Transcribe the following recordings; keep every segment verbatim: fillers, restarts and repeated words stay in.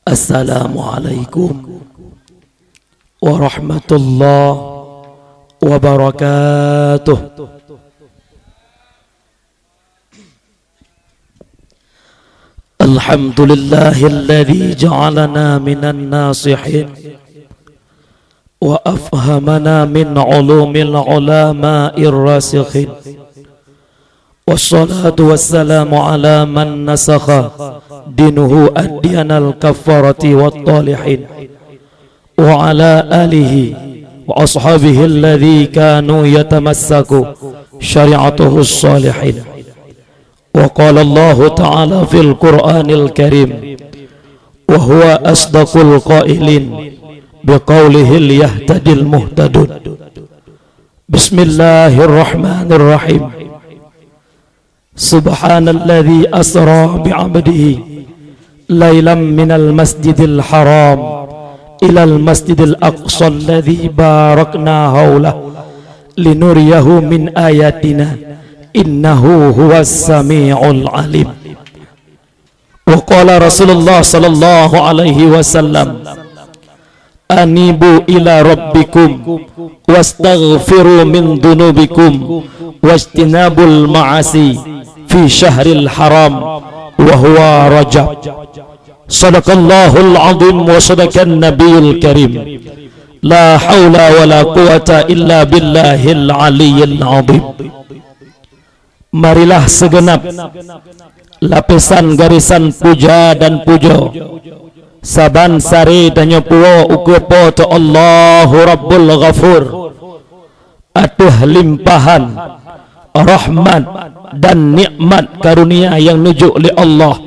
Assalamualaikum warahmatullahi wabarakatuh. Alhamdulillahilladzi ja'alana minan nasihin wa afhamana min ulumil ulama'ir rasikhin. Wassalatu wassalamu ala man nasakha dinuhu adyanal kaffarati wat talihin. Wa ala alihi wa ashabihi alladzi kanu yatamassaku syari'atuhus salihin. Wa qala Allahu ta'ala fil Qur'anil Karim, wa huwa asdaqul qailin, biqaulihil yahtadil muhtadun. Bismillahirrahmanirrahim. Subhanalladzi asra bi'abdihi lailam minal masjidil haram ilal masjidil aqsa alladzi barakna haulah linuriyahu min ayatina innahu huwas samiul alim. Wa qala Rasulullah sallallahu alaihi wasallam, "Anibu ila rabbikum wastaghfiru min dunubikum wajtinabul ma'asi fi syahril haram wa huwa Rajab." Sadaqallahul azim wa sadaqan nabiyul karim. La haula wa la quwwata illa billahil aliyyil azim. Marilah segenap lapisan garisan puja dan pujoe saban sari tanyoe puwoe ukeue Po teu Allahu Rabbul Ghafur ateueh limpahan rahmat dan nikmat karunia nyang neujok lé Allah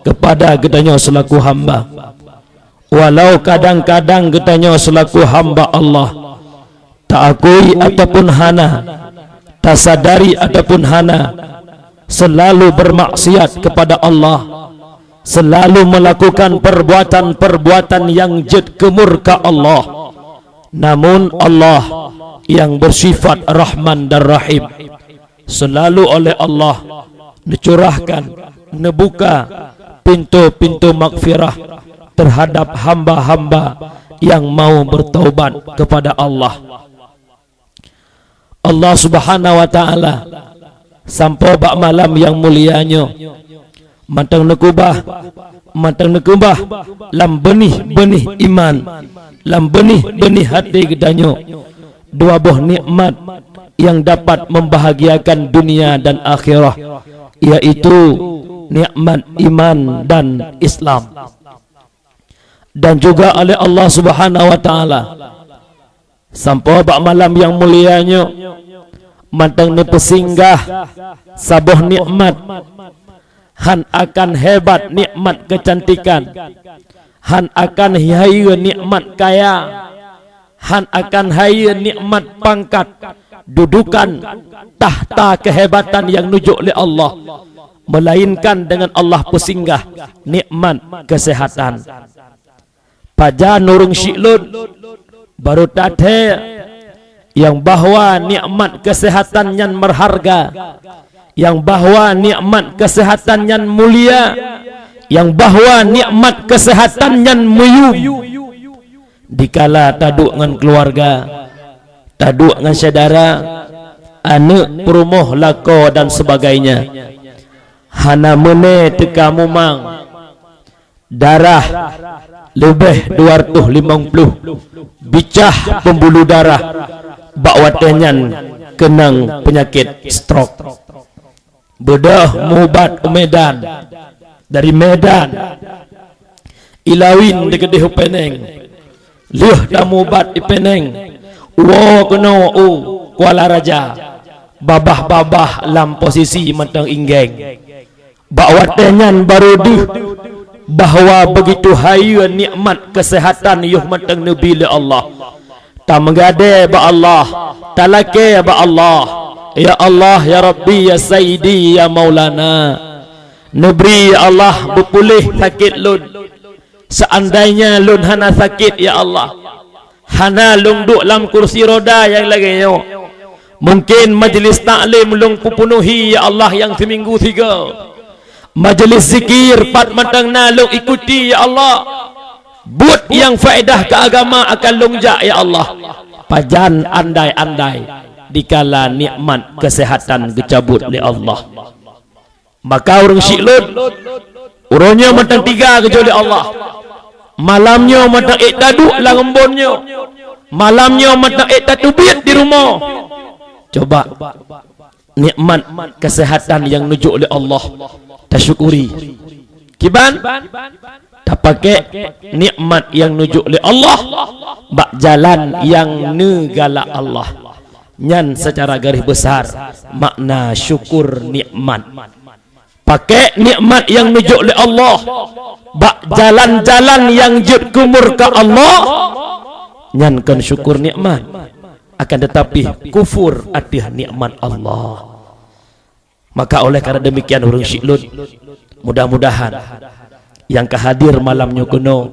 keupada geutanyoe seulaku hamba. Walau kadang-kadang geutanyoe seulaku hamba Allah, taakui ataupun hana, tasadari ataupun hana, seulalu beurmaksiat keupada Allah, seulalu meulakukan peurbuatan-peurbuatan nyang jeuet keumurka Allah. Namun Allah nyang beusifat Rahman dan Rahim. Seulalu oleh Allah neucurahkan, neubuka pintoe-pintoe maghfirah teuhadap hamba-hamba nyang mau beutaubat keupada Allah. Allah Subhanahu wa Ta'ala sampoe bak malam nyang mulia nyoe, mantong neukeubah, mantong neukeubah lam beunih-beunih iman, lam beunih-beunih até geutanyoe dua boh nikmat nyang dapat membahagiakan dunia dan akhirat, yaitu nikmat iman dan Islam. Dan juga oleh Allah Subhanahu wa Ta'ala sampoe bak malam nyang mulia nyoe, mantong neupeusinggah saboh nikmat. Han akan hebat nikmat keucantikan, han akan hayeue nikmat kaya, han akan hayeue nikmat pangkat, dudukan, tahta keuhebatan nyang neujok lé Allah, meulainkan deungon Allah peusinggah nikmat keuseuhatan. Pajan ureuëng syiek lôn, barô that hé nyang bahwa nikmat keuseuhatan nyan meuhareuga, nyang bahwa nikmat keuseuhatan nyan mulia, nyang bahwa nikmat keuseuhatan nyan meuyum. Dikala taduek ngon keuluwarga, taduek ngon syedara, aneuëk, peurumoh, lakoe dan sebagainya, hana meuné teuka mumang, darah leubeh dua ratus limong puluh bicah peumbuluh darah, bak watée nyan keunong peunyakét stroke. Beudôh mubat u Medan, dari Medan, ilawin dikeudeh u Peneng, lheueh tamubat i Peneng, woe keunoe u Kuala Raja, babah-babah lam posisi mantong inggeng. Bak watée nyan barô deuh bahwa beugitu hayeue nikmat keuseuhatan yoh mantong neubi lé Allah. Tameugadée bak Allah, talakée bak Allah, "Ya Allah, ya Rabbi, ya Sayyidi, ya Maulana, neubri, ya Allah, beupuléh sakét lôn. Seuandainya lôn hana sakét, ya Allah, hana lôn duek lam kursi roda nyang lagée nyoe, mungken majeulis taklim lôn peupunuhi, ya Allah, nyang siminggu sigoe. Majeulis zikir pat mantong na lôn ikuti, ya Allah. Buet nyang faedah keu agama akan lôn jak, ya Allah. Pajan andai-andai dikala nikmat keuseuhatan geucabut lé Allah. Maka ureuëng syiek lôn, uroe nyoe mantong teuga geujok lé Allah. Malam nyoe mantong ék taduek lam embon nyoe. Malam nyoe mantong ék tateubiet di rumoh. Coba, nikmat keuseuhatan nyang neujok lé Allah, tasyukuri. Kiban? Tapakék nikmat nyang neujok lé Allah bak jalan nyang neugalak Allah. Nyan seucara garéh beusar makna syukur nikmat. Pakék nikmat nyang neujok lé Allah bak jalan-jalan nyang jeuet keu murka Allah, nyan kon syukur nikmat. Akan teutapi, kufur ateueh nikmat Allah. Maka oleh karena demikian, ureuëng syiek lôn, mudah-mudahan nyang ka hadir malam nyoe keunoe,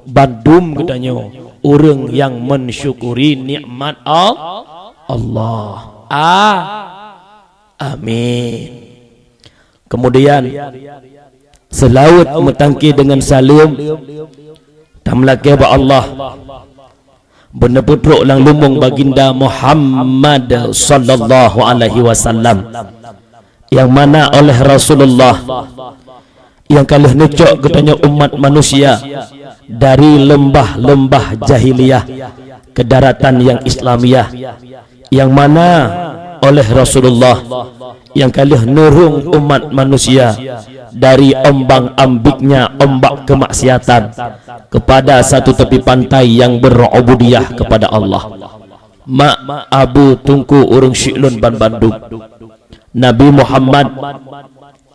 bandum geutanyoe ureuëng nyang mensyukuri nikmat Al-, Allah. A-, amin. Kemudian, seulaweuet meutangki deungon saleuem, tameulakée bak Allah, beuneupeutrok lam lubong Baginda Muhammad sallallahu alaihi wasallam, nyang mana oleh Rasulullah nyang ka lheueh neucok geutanyoe umat manusia dari leumbah-leumbah jahiliyah keu daratan nyang Islamiyah, nyang mana oleh Rasulullah nyang ka lheueh neurhong umat manusia dari ombang-ambiknya ombak keumaksiatan kepada satu tepi pantai nyang berubudiyah kepada Allah. Mak, abu, teungku, ureuëng syiek lôn ban bandum, Nabi Muhammad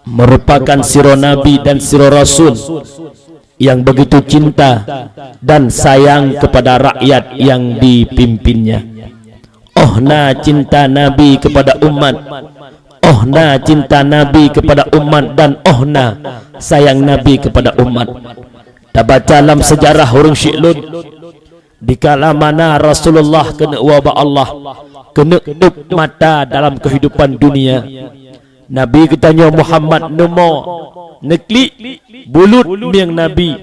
merupakan sidroe nabi dan sidroe rasul nyang begitu cinta dan sayang kepada rakyat nyang dipimpinnya. Oh na cinta Nabi kepada umat, oh na cinta Nabi kepada umat, dan oh na sayang Nabi kepada umat. Tabaca lam seujarah ureuëng syiek lôn, dikala mana Rasulullah keuneuk woe bak Allah, keuneuk tôb mata dalam keuhidupan dunia, Nabi geutanyoe Muhammad neumo neuklik bulut mieng Nabi,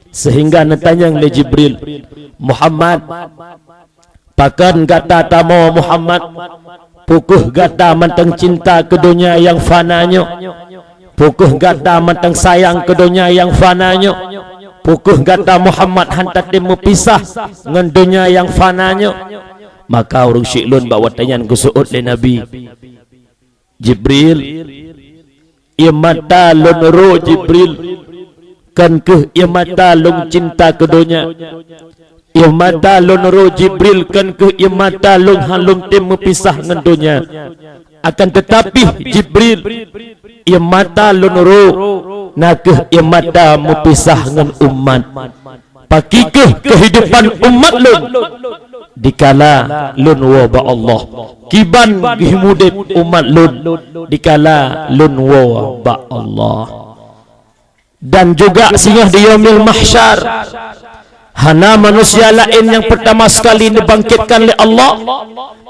sehingga neutanyong lé Jibril, "Muhammad, pakon gata tamoe Muhammad? Peu kheueh gata mantong cinta keu donya nyang fana nyoe? Peu kheueh gata mantong sayang keu donya nyang fana nyoe? Peu kheueh gata Muhammad hana tatem meupisah ngon donya nyang fana nyoe?" Maka ureuëng syiek lôn bak watée nyan geuseuôt lé Nabi, "Jibril, ie mata lôn ro Jibril, kon kheueh ie mata lôn cinta keu donya. Ie mata lôn ro Jibril, kon kheueh ie mata lôn hana lôn tem meupisah ngon donya. Akan teutapi Jibril, ie mata lôn ro na kheueh ie mata meupisah ngon umat. Pakri kheueh keuhidupan umat lôn dikala lôn woe bak Allah? Kiban geuh udeb umat lôn dikala lôn woe bak Allah? Dan juga singoh di Yaumil Mahsyar, hana manusia laén nyang peurtama sekali neubangkitkan lé Allah,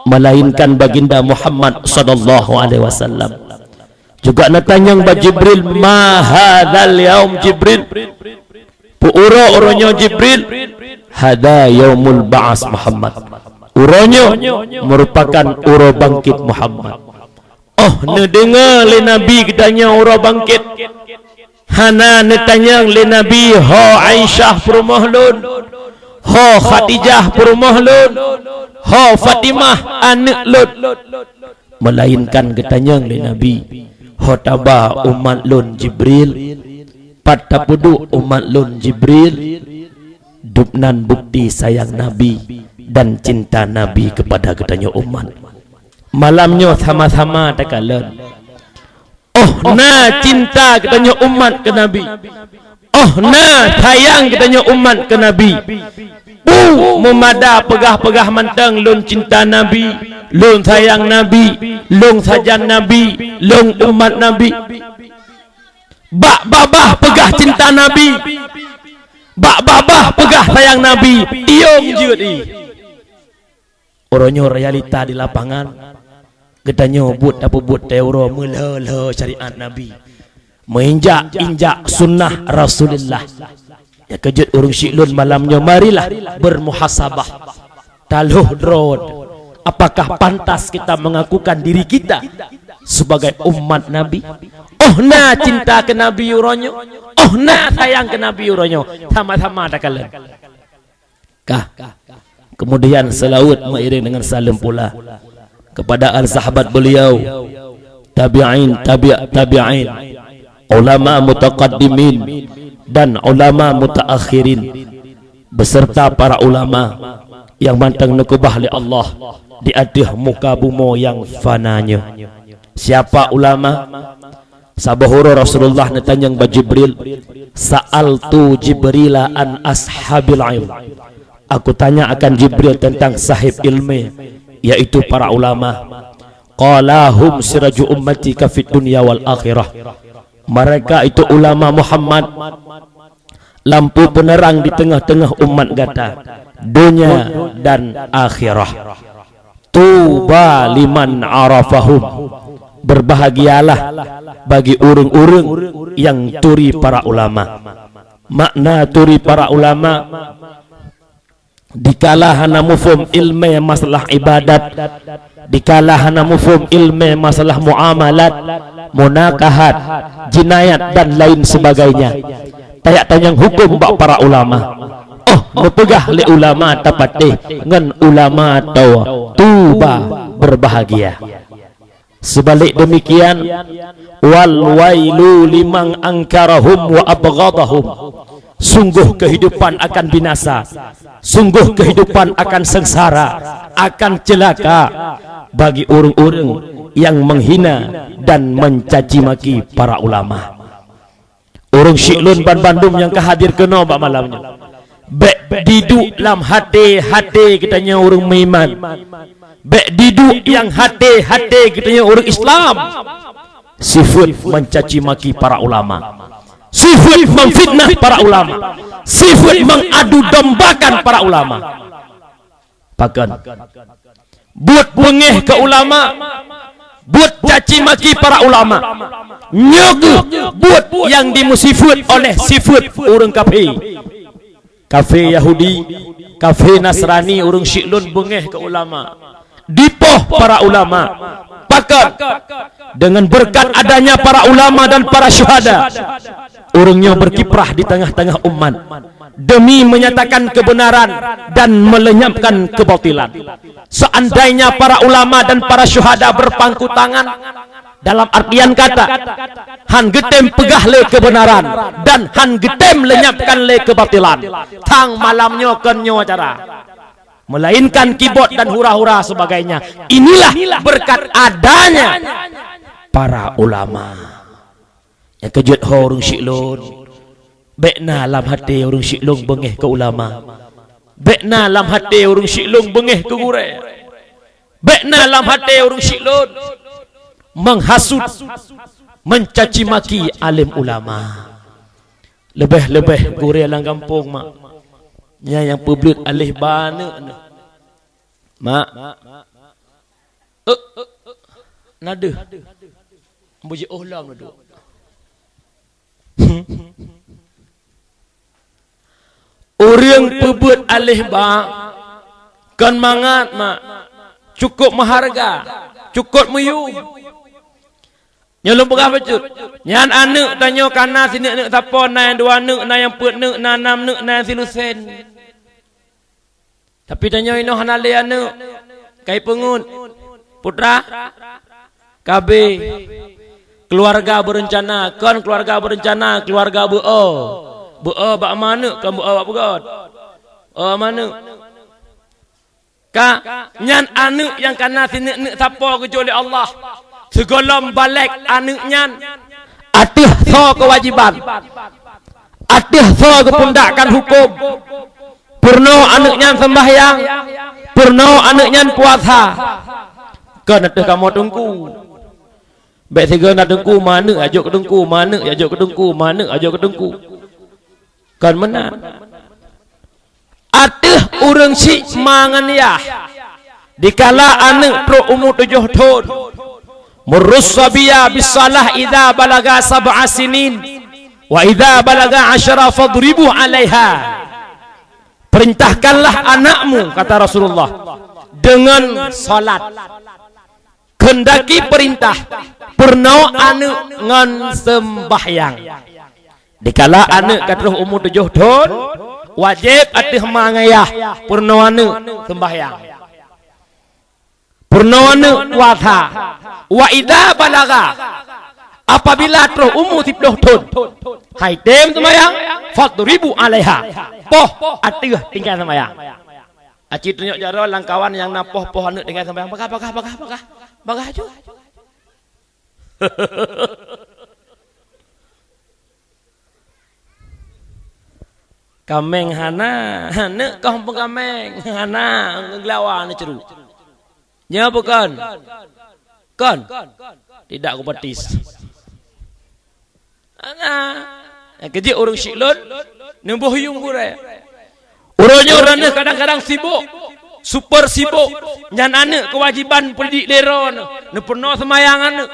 melainkan Baginda Muhammad sallallahu alaihi wasallam. Juga neutanyong bak Jibril, "Ma hadzal yaum, Jibril? Peu uroe, uroe nyoe, Jibril?" "Hadza yaumul ba'as, Muhammad. Uroe nyoe meurupakan uroe bangkét, Muhammad." Oh neudeungoe lé Nabi geutanyoe uroe bangkét, hana neutanyong lé Nabi, "Ho Aisyah peurumoh lôn? Ho Khadijah peurumoh lôn? Ho Fatimah aneuëk lôn?" Melainkan geutanyong lé Nabi, "Ho taba umat lôn, Jibril? Pat tapeuduek umat lôn, Jibril?" Dubnan bukti sayang Nabi dan cinta Nabi kepada geutanyoe umat. Malam nyoe sama-sama takalon. Oh na cinta geutanyoe umat keu Nabi. Oh na sayang geutanyoe umat keu Nabi. Peue meumada peugah-peugah mantong, "Lôn cinta Nabi, lôn sayang Nabi, lôn sajan Nabi, lôn umat Nabi." Bak babah peugah cinta Nabi, bak babah peugah sayang Nabi, tiong jeuet ie. Uroe nyoe realita di lapangan, geutanyoe buet tapeubuet teuh uroe meulhö-lhö syariat Nabi, meuinjak-injak sunnah Rasulullah. Nyang keujeuet ureuëng syiek lôn malam nyoe, marilah bermuhasabah. Taloh droe, apakah pantas kita mengakukan diri kita sebagai umat Nabi? Oh na cinta keu Nabi uroe nyoe? Oh na sayang keu Nabi uroe nyoe? Sama-sama takalon. Kah. Kemudian selawat meiring dengan saleuem pula kepada al sahabat beliau, tabi'in, tabi' tabi'in, ulama mutaqaddimin dan ulama mutaakhirin, beserta para ulama yang mantong neukeubah lé Allah di ateueh muka bumoe nyang fana nyoe. Siapa ulama? Saboh uroe Rasulullah neutanyong bak Jibril, "Sa'altu Jibrila an ashabil ilm." Aku tanya akan Jibril tentang sahib ilmu, yaitu para ulama. Qala, "Hum siraju ummati ka fid dunya wal akhirah." Mereka itu ulama Muhammad, lampu penerang di tengah-tengah umat gata, dunia dan akhirah. Tuba liman arafahum. Berbahagialah bagi ureuëng-ureuëng nyang turi para ulama. Makna turi para ulama, dikala hana muphom ilmu masalah ibadat, dikala hana muphom ilmu masalah muamalat, munakahat, jinayat dan lain sebagainya, tajak tanyong huköm bak para ulama. Oh, neupeugah lé ulama tapatéh ngon ulama tawa, tuba, berbahagia. Seubalik deumikian, wal wailu liman angkarahum wa abghadahum. Sungguh keuhidupan akan binasa, sungguh keuhidupan akan seungsara, akan ceulaka bagi ureuëng-ureuëng nyang meuhina dan meucaci maki para ulama. Ureuëng syiek lôn banmandum nyang ka hadir keunoe bak malam nyoe, bék diduek lam haté-haté geutanyoe ureuëng meuiman. Bék diduek nyang haté-haté geutanyoe ureuëng Islam. Sifeuet meucaci maki para ulama. Sifeuet meufitnah para ulama. Sifeuet mengadu dombakan para ulama. Pakon? Buet beungéh keu ulama, buet caci maki para ulama. Nyoe kheueh buet nyang dimeusifeuet oleh sifeuet ureuëng kafé. Kafé Yahudi, kafé Nasrani, ureuëng syiek lôn beungéh keu ulama. Dipoh para ulama. Pakon? Dengan berkat adanya para ulama dan para syuhada, ureuëng nyoe berkiprah di tengah-tengah umat demi menyatakan kebenaran dan melenyapkan kebatilan. Seandainya para ulama dan para syuhada berpangku tangan, dalam artian kata, han geutem peugah lé kebenaran dan han geutem lenyapkan lé kebatilan, tang malam nyoe kon nyoe cara. Melainkan kibot dan hura-hura sebagainya. Inilah berkat adanya para ulama. Nyang keujeuet ho ureuëng syiek lôn, bék na lam haté ureuëng syiek lôn beungéh keu ulama. Bék na lam haté ureuëng syiek lôn beungéh keu gurée. Bék na lam haté ureuëng syiek lôn menghasut, mencaci maki alim ulama. Leubeh-leubeh gurée lam gampông, mak. Nyan nyang peubleuet aléh ba aneuk neuh. Mak. Eh, na deuh. Ambo jiôh lom na deuh. Ureuëng peubuet aléh ba, kon mangat, mak. Cukôp meuhareuga, cukôp meuyuem. Nyoe lôn peugah bacut. Nyan aneuk tanyoe ka na sineuk-neuk sapo, na nyang dua neuk, na nyang peuet neuk, na nam neuk, na nyang silusén. Tapi tanyoe inoe hana lé aneuk. Ka ipeungeut. Putra? Ka abéh. Keuluwarga beurencana, kon keuluwarga beurencana, keuluwarga beu-o. Beu-o bak ma aneuk, kon beu-o bak peugöt. O ma aneuk. Ka, nyan aneuk nyang ka na sineuk-neuk sapo geujok lé Allah. Sigohlom balek aneuk nyan ateueh soe keuwajiban, ateueh soe geupundakkan hukôm. Peurunoe aneuk nyan seumbahyang, peurunoe aneuk nyan puasa. Kon ateueh kamoe teungku. Bék sigoe na teungku, ma aneuk jak jok keu teungku, ma aneuk jak jok keu teungku, ma aneuk jak jok keu teungku. Kon meunan. Ateueh ureuëng syiek ma ngon yah, dikala aneuk trok umu tujoh thon, murus sabiya bis shalah idza balagha sab'a sinin. "Wa idza balagha asyara fadribu 'alaiha." Perintahkanlah anakmu, kata Rasulullah, dengan salat. Keundaki perintah, peurunoe aneuëk ngon seumbahyang. Dikala aneuëk ka troh umu tujoh thon, wajéb ateueh ma ngon yah peurunoe aneuëk seumbahyang. Peurunoe aneuëk puasa. Wa idza balagha, apabila troh umu siploh thon, hai tem seumbahyang, fadribu 'alaiha, poh ateueh tinggai seumbahyang. Aci tunyok jaroe lam kawan nyang na poh-poh aneuëk tinggai seumbahyang, "Peugah, peugah, peugah, peugah, peugah aju." Kaméng hana, aneuëk kong peukaméng hana, geulawa neucru. Nyoe bukon? Kon? Tidak kupatis. Hana. Nyang keujeuet ureuëng syiek lôn, neuboh yuem gurée. Uroe nyoe droeneueh kadang-kadang sibok, super sibok. Nyan aneuëk keuwajéban peudidik lé droeneueh, neupeurunoe seumayang aneuëk,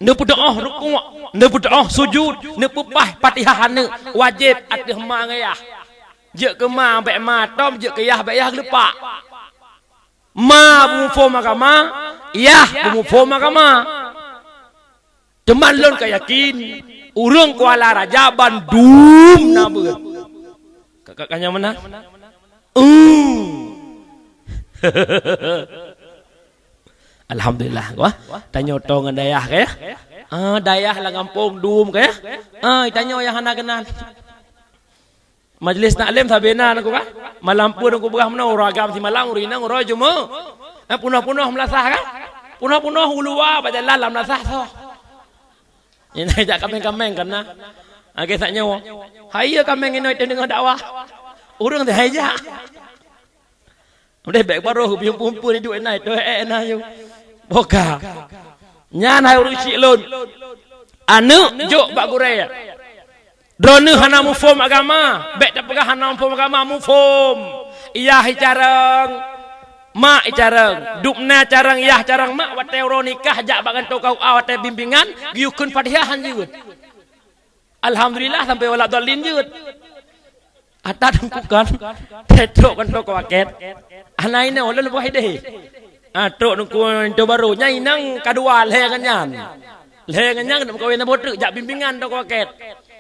neupeudeuoh rukuk, neupeudeuoh sujud, neupeupaih Fatihah aneuëk, wajéb ateueh ma ngon yah. Jeuet keu ma bék ma tom, jeuet keu yah bék yah geulupak. Ma beumuphom agama, yah beumuphom agama. Teuma lôn ka yakin, ureuëng Kuala Raja bandum na beuet. Ka, ka, ka nyang meunan? Uh. Alhamdulillah, wah. Tanyoe toe ngon dayah ka, ya? Ah, dayah lam gampông dum ka, ya? Ah, tanyoe nyang hana keunan. Majlis taklim sabe na nangku ka. Malam pun nangku peugah meunoe, uroe agam simalam, uroe inong, uroe Jumaat. Eh, punoh-punoh meulasah ka. Punoh-punoh u luwa bak jalan lam meulasah soh. Nyan jak kaméng-kaméng kan na. Lagée sak nyoe. Hai ya kaméng inoe teuh deungoe dakwah. Ureuëng teuh hai jak. Udeh bék baroh bieng peumpun iduek inan, toh ék na yue. Boka. Nyan hai ureuëng syiek lôn. Aneuëk jok bak gurée. Droeneueh hana muphom agama, bék tapeugah hana muphom agama, muphom. Yah icarong, mak icarong. Dubna carong, yah carong mak, watée uroe nikah jak bak kantô K U A watée bimbingan, geuyue kheun Fatihah han jeuet. Alhamdulillah sampai wala dhalin jeuet. Ata teungku kan, trok kantô keu wakét. Hana inoe lôn leubeh ideh. Ah, trok teungku itu baru. Nyan inong kadua lhée ngon nyan. Lhée ngon nyan keuneuk meukawen na boh treuk jak bimbingan toko wakét.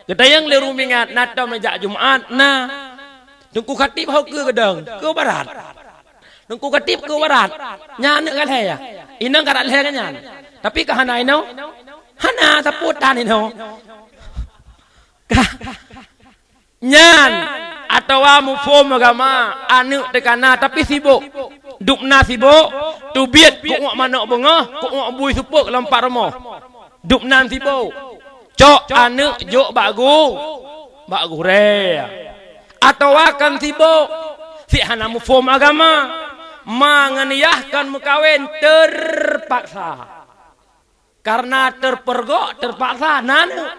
Geutanyong lé rumingat, na tom jak Jumaat, na. Teungku Khatib ho keue geudong, keue barat. Teungku Khatib keue barat. Nyan aneuëk ka lhée ya. Inong ka rot lhée ngon nyan. Tapi ka hana inoe. Hana sapeue tan inoe. Ka Nyan, atawa muphom agama, aneuëk teuka na tapi sibok. Dubna sibok, teubiet keu uek manök beungoh, keu uek bui seupôt lam pat rumoh. Dubnan sibok. Cok aneuëk jok bak gu-, bak gurée. Atawa kan sibok, si hana muphom agama, ma ngon yah kan meukawen teurpaksa. Karena teupeurgok, teurpaksa na aneuëk.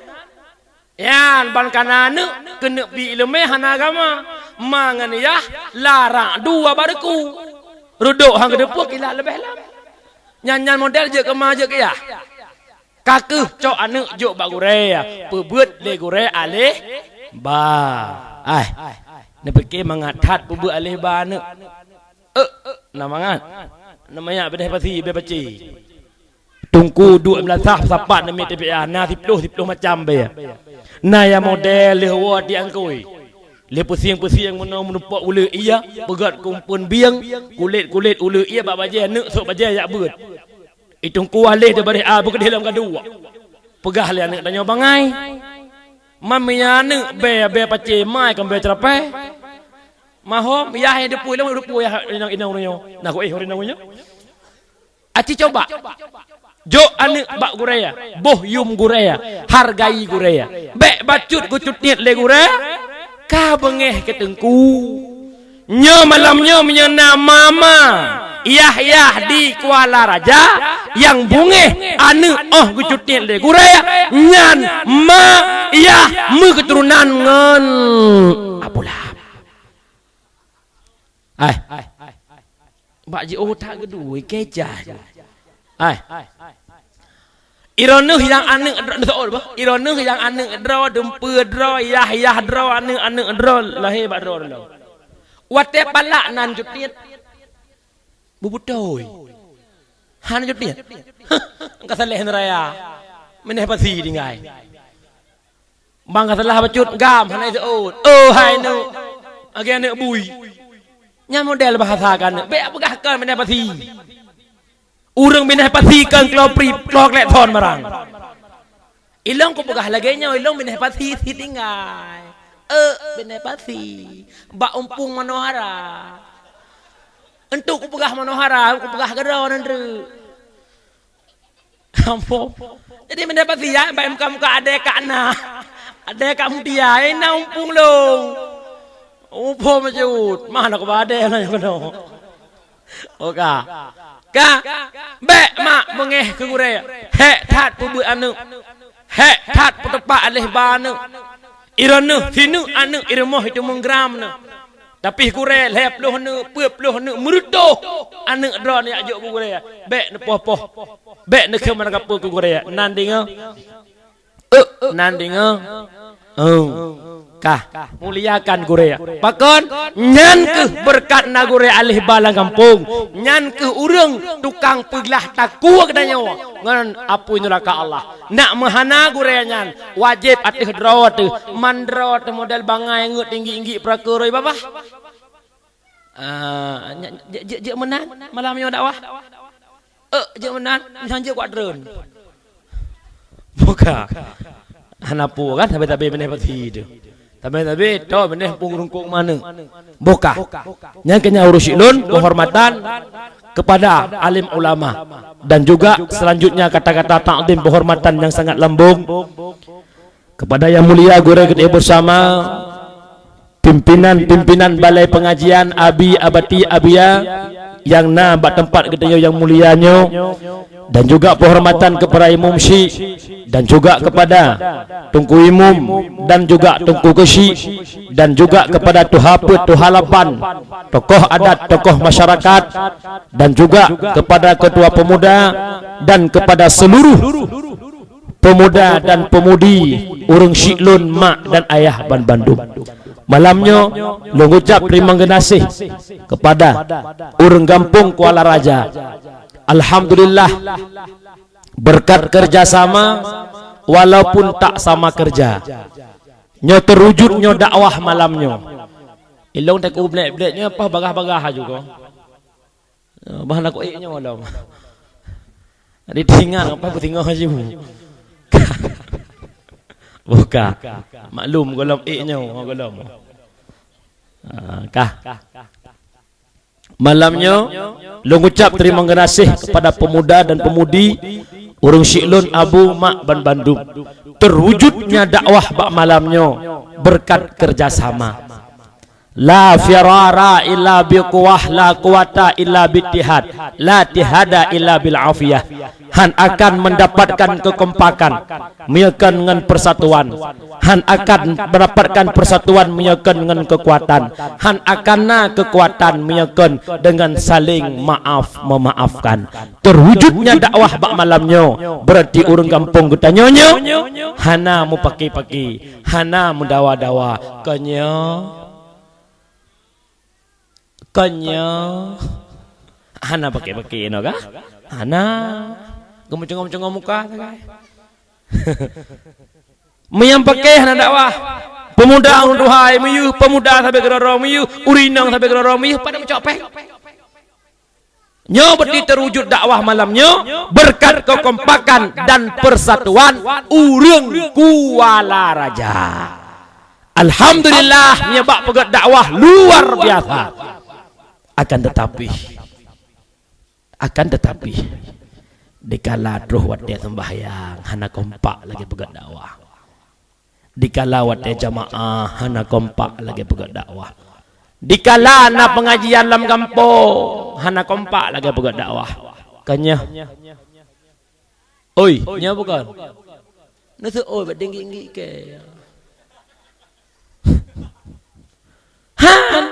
Nyan ban ka na aneuëk keuneuk bi iéleumé hana agama. Ma ngon yah larak dua bak deuk. Reudok han geuteupeue kilat leubeh lam. Nyan-nyan model jeuet keu ma jeuet keu yah. Ka keuh cok aneuëk jok bak gurée, peubeuet lé gurée aléh ba. Ai, neupike mangat that peubeuet aléh ba aneuëk. Eh, na mangat. Na manyak beudeh pasi, bée pacé. Teungku duek meulasah sapat namiet TPA, na siploh, siploh macam bée. Na nyang model lheueh woe tiang kui. Lheueh pusieng-pusieng meunoe meureumpok uleue ié, peugét keu umpeuen bieng, kulét-kulét uleue ié bak bajée, neuk sôk bajée jak beuet. I teungku aléh di bareh a beukeudeh lam gaduek. Peugah lé aneuëk tanyoe bangai. Man meunyo aneuëk bée, bée pacé mai kon bée ceurapée. Mahom, yah nyang deupui lom deupui yah inong-inong ureuëng nyoe. Na ku éh ureuëng nyoe. Aci coba. Jok aneuëk bak gurée, boh yuem gurée, hargai gurée. Bék bacut geucut niet lé gurée, ka beungéh keu teungku. Nyoe malam nyoe meunyoe na mama, yah-yah di Kuala Raja, nyang beungéh aneuëk óh geucut niet lé gurée, nyan ma, yah meukeuturonan ngon Abu Lahab. Ai. Bak jiôh that geuduek kecah. Ai. Iroh neuh nyang aneuk droe, neusoe bah. Iroh neuh nyang aneuk droe, dumpeue droe, yah-yah droe, aneuk-aneuk droe, lahé bak droe lom. Watée palak nan jutiet. Bubutôi. Han jutiet. Ka saleh neuraya. Meuneh pasi tinggai. Bang ka salah bacut gam hana iseuôt. Oh hai neuk. Lagée aneuk bui. Nyan model bahasa ka neuk. Bék peugah kon meuneh pasi. Ureuëng bineh pasi keu kloe pri, kloe klek thon barang. Ilong kupeugah lagée nyoe, ilong bineh pasi sitinggai. Eh, bineh pasi. Bak umpung manohara. Entuk kupeugah manohara, kupeugah keudroe nan treuk. Ampon. Jadi bineh pasi ya, baik muka-muka adé kak na. Adé kak mutia, eh, na umpung long. Umpung meujeuet. Mana kuba adé na nyoe keunoe. Oka. Ka. Bék mak meungéh keu gurée. Hék that peubeuet aneuk. Hék that peuteupat aléh ba aneuk. Iroh neuh sineuk aneuk irumoh itu menggeram neuh. Tapi gurée lhée ploh aneuk, peuet ploh aneuk meureutoh aneuk droe neujak jok bak gurée. Bék neupoh-poh. Bék neukheun meunan kapeue keu gurée. Nan deungoe. Eh, nan deungoe. Oh. Kah, muliakan gurée. Pakon? Nyan keuh beureukat na gurée aléh ba lam gampông. Nyan keuh ureuëng tukang peuglah takue geutanyoe ngon apui neuraka Allah. Nak meuhana gurée nyan, wajéb ateueh droe teuh. Man droe teuh model bangai ngeut tinggi-tinggi peurakeuroi babah. Ah, nya-, jeuet, jeuet, jeuet meunan malam nyoe dakwah. Eh, jeuet meunan, nyan jeuet kuat treun. Buka. Hana peue kan, sabe-sabe bineh pasi tu. Sabe-sabe, to bineh pung rungkung maneuk. Buka. Nyang keu nyan ureuëng syiek lôn, penghormatan kepada alim ulama. Dan juga selanjutnya kata-kata takzim penghormatan yang sangat lambung. Kepada Yang Mulia Gurée geutanyoe bersama, pimpinan-pimpinan balai pengajian Abi, Abati, Abiya nyang na bak teumpat geutanyoe nyang mulia nyoe, dan juga penghormatan kepada Imum Syiek, dan juga kepada Teungku Imum, dan juga Teungku Keuchik, dan juga kepada tuha peuet, tuha lapan, tokoh adat, tokoh masyarakat, dan juga kepada ketua pemuda, dan kepada seluruh pemuda dan pemudi, ureuëng syiek lôn, mak dan ayah ban bandum. Malam nyoe, lôn ucap teurimong geunaséh kepada ureuëng gampông Kuala Raja. Alhamdulillah, beureukat keureuja sama, walaupun tak sama keureuja, nyoe teurujut nyoe dakwah malam nyoe. Ilong teuk blek-blek nyoe paih bagah-bagah laju ko. Eh, bah na ku ék nyoe lom. Jadi teuingat apa ku teuingat laju. Buka. Maklum golom ék nyoe, golom. Ah, kah. Malam nyoe, lôn ucap teurimong geunaséh kepada pemuda dan pemudi, ureuëng syiek lôn, abu, mak ban bandum. Teurujutnya dakwah bak malam nyoe beureukat keureuja sama. La firara illa bi quwwah, la quwwata illa bi ittihad, la ittihada illa bil afiyah. Han akan mendapatkan kekompakan meunyoe kon ngon persatuan. Han akan mendapatkan persatuan meunyoe kon ngon kekuatan. Han akan na kekuatan meunyoe kon dengan saling maaf memaafkan. Terwujudnya dakwah bak malam nyoe, berarti ureuëng gampông geutanyoe nyoe hana mupaki-paki, hana meudawa-dawa. Kon nyoe Kon nyoe. Hana paki-paki inoe kah? Hana. Geumeucungom-cungom muka sagai. Meunyoe paki hana dakwah. Pemuda ureuëng tuha meuyeuh, pemuda sabe keudroe-droe meuyeuh, ureuëng inong sabe keudroe-droe meuyeuh, padub meucok péng. Nyoe beuti terwujud dakwah malam nyoe berkat kekompakan dan persatuan ureuëng Kuala Raja. Alhamdulillah, nyoe bak peugét dakwah luar biasa. Akan tetapi, akan tetapi, dikala troh watée sembahyang hana kompak lagée peugét dakwah. Dikala watée jamaah hana kompak lagée peugét dakwah. Dikala na pengajian lam gampông hana kompak lagée peugét dakwah. Kon nyoe. Oi, nyoe bukon? Neuseuôt bak tinggi-tinggi ke. Han,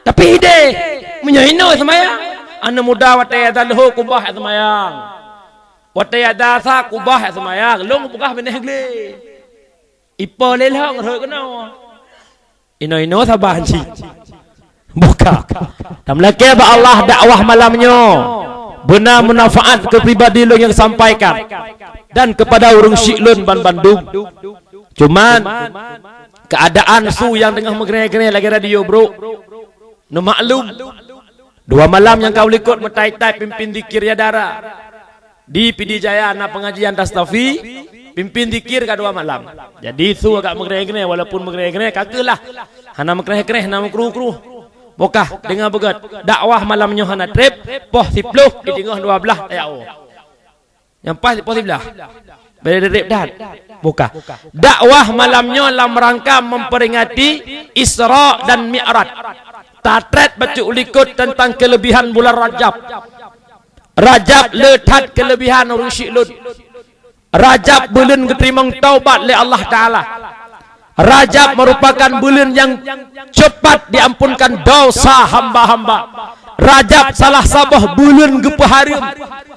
tapi ideh, meunyoe inoe seumayang, aneuk muda watée azan leuhô kubah seumayang. Watée ada sa kubah seumayang, lôn peugah binéh glé. Ipo lé lhong rhot keunoe. Inoe-inoe saban cit. Buka. Tameulakée bak Allah dakwah malam nyoe beuna meunafaat keu pribadi lôn nyang sampaikan dan keupada ureuëng syik lôn ban bandum. Cuman, keuadaan su nyang teungoh meugré-gré lagée radio brok. Neumaklum. Dua malam nyang ka u likot meutai-tai pimpin zikir ya dara. Di Pidie Jaya na pengajian Tastafi, pimpin zikir ka dua malam. Jadi su agak meugré-gré, walaupun meugré-gré ka keuh lah. Hana meukreh-kreh, hana meukruh-kruh. Bukah, deungoe beugét. Dakwah malam nyoe hana treb, poh siploh, di teungoh dua blaih tayue. Nyang pas poh siblaih. Beda reb dan. Bukah. Dakwah malam nyoe lam rangka memperingati Isra dan Mi'raj. Tatreb bacut u likot tentang kelebihan bulan Rajab. Rajab le that kelebihan ureuëng syik lôn. Rajab buleuen geuteurimong taubat lé Allah Taala. Rajab merupakan buleuen nyang cepat diampunkan dosa hamba-hamba. Rajab salah saboh buleuen geupeuhareuem.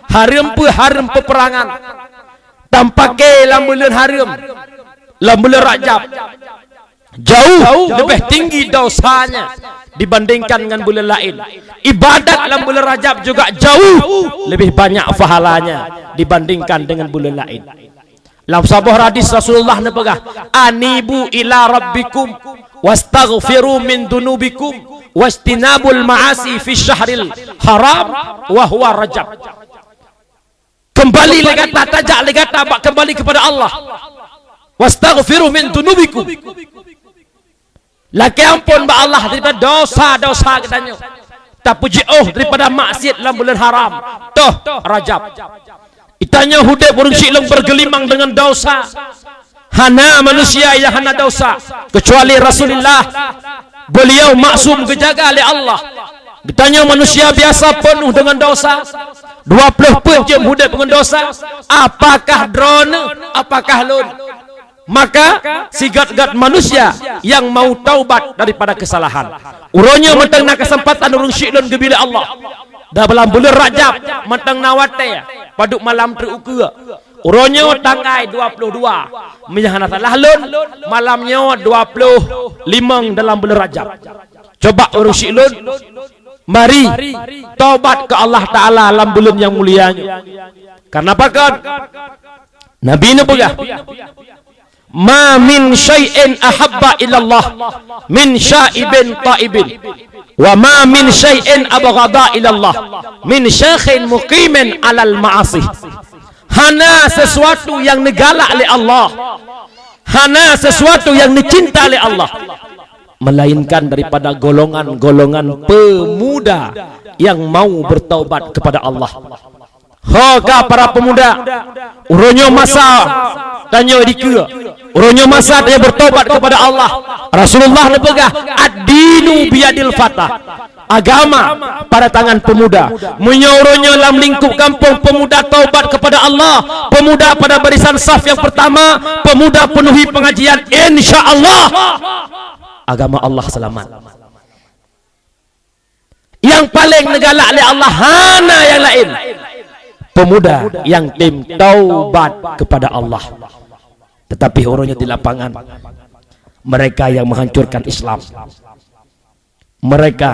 Hareuem peue? Hareuem peuperangan. Tampakée lam buleuen hareuem, lam buleuen Rajab, jauh leubeh tinggi dosanya dibandingkan ngon buleuen laén. Ibadat lam buleuen Rajab juga jauh leubeh banyak pahalanya dibandingkan dengan buleuen laén. Lam saboh hadis Rasulullah neupeugah, "Anibu ila rabbikum wastaghfiru min dunubikum wajtinabul ma'asi fi syahril haram wa huwa Rajab." Kembali lé gata, tajak lé gata bak kembali kepada Allah. "Wastaghfiru min dunubikum." Lakée amphon bak Allah daripada dosa-dosa geutanyoe. Tapeujiôh daripada maksiat lam buleuen haram. Toh Rajab. Geutanyoe udeb ureuëng syik lôn bergelimang dengan dosa. Hana manusia nyang hana dosa, kecuali Rasulullah. Beliau maksum geujaga lé Allah. Geutanyoe manusia biasa peunoh dengan dosa. Dua ploh peuet jeuem udeb ngon dosa. Apakah droeneuh? Apakah lôn? Maka, sigat-gat manusia nyang mau taubat daripada kesalahan. Uroe nyoe mantong na keuseumpatan ureuëng syik lôn geubi lé Allah. Dalam buleuen Rajab mantong na watée, padub malam trok ukeue. Uroe nyoe tanggai dua ploh dua. Meunyo hana salah lôn, malam nyoe dua ploh limong dalam buleuen Rajab. Coba ureuëng syik lôn, mari taubat keu Allah Taala lam buleuen nyang mulia nyoe. Karena pakon? Nabi neupeugah, "Ma min syai'in ahabba ilallah min syaibin taibin, wa ma min syai'in abghada ilallah min syekhin muqimin alal ma'asih." Hana sesuatu nyang neugalak lé Allah, hana sesuatu nyang neucinta lé Allah, melainkan daripada golongan-golongan pemuda yang mau bertaubat kepada Allah. Ho ka para pemuda, uroe nyoe masa tanyoe dikeue, uroe nyoe masa tanyoe bertobat kepada Allah. Rasulullah neupeugah, "Ad-dinu biyadil fata." Agama pada tangan pemuda. Meunyoe uroe nyoe lam lingkup gampông pemuda taubat kepada Allah, pemuda pada barisan saf yang pertama, pemuda penuhi pengajian, insya Allah agama Allah selamat. Nyang paleng neugalak lé Allah hana nyang laén. Pemuda nyang tem taubat kepada Allah. Tetapi uroe nyoe di lapangan, mereka yang menghancurkan Islam. Mereka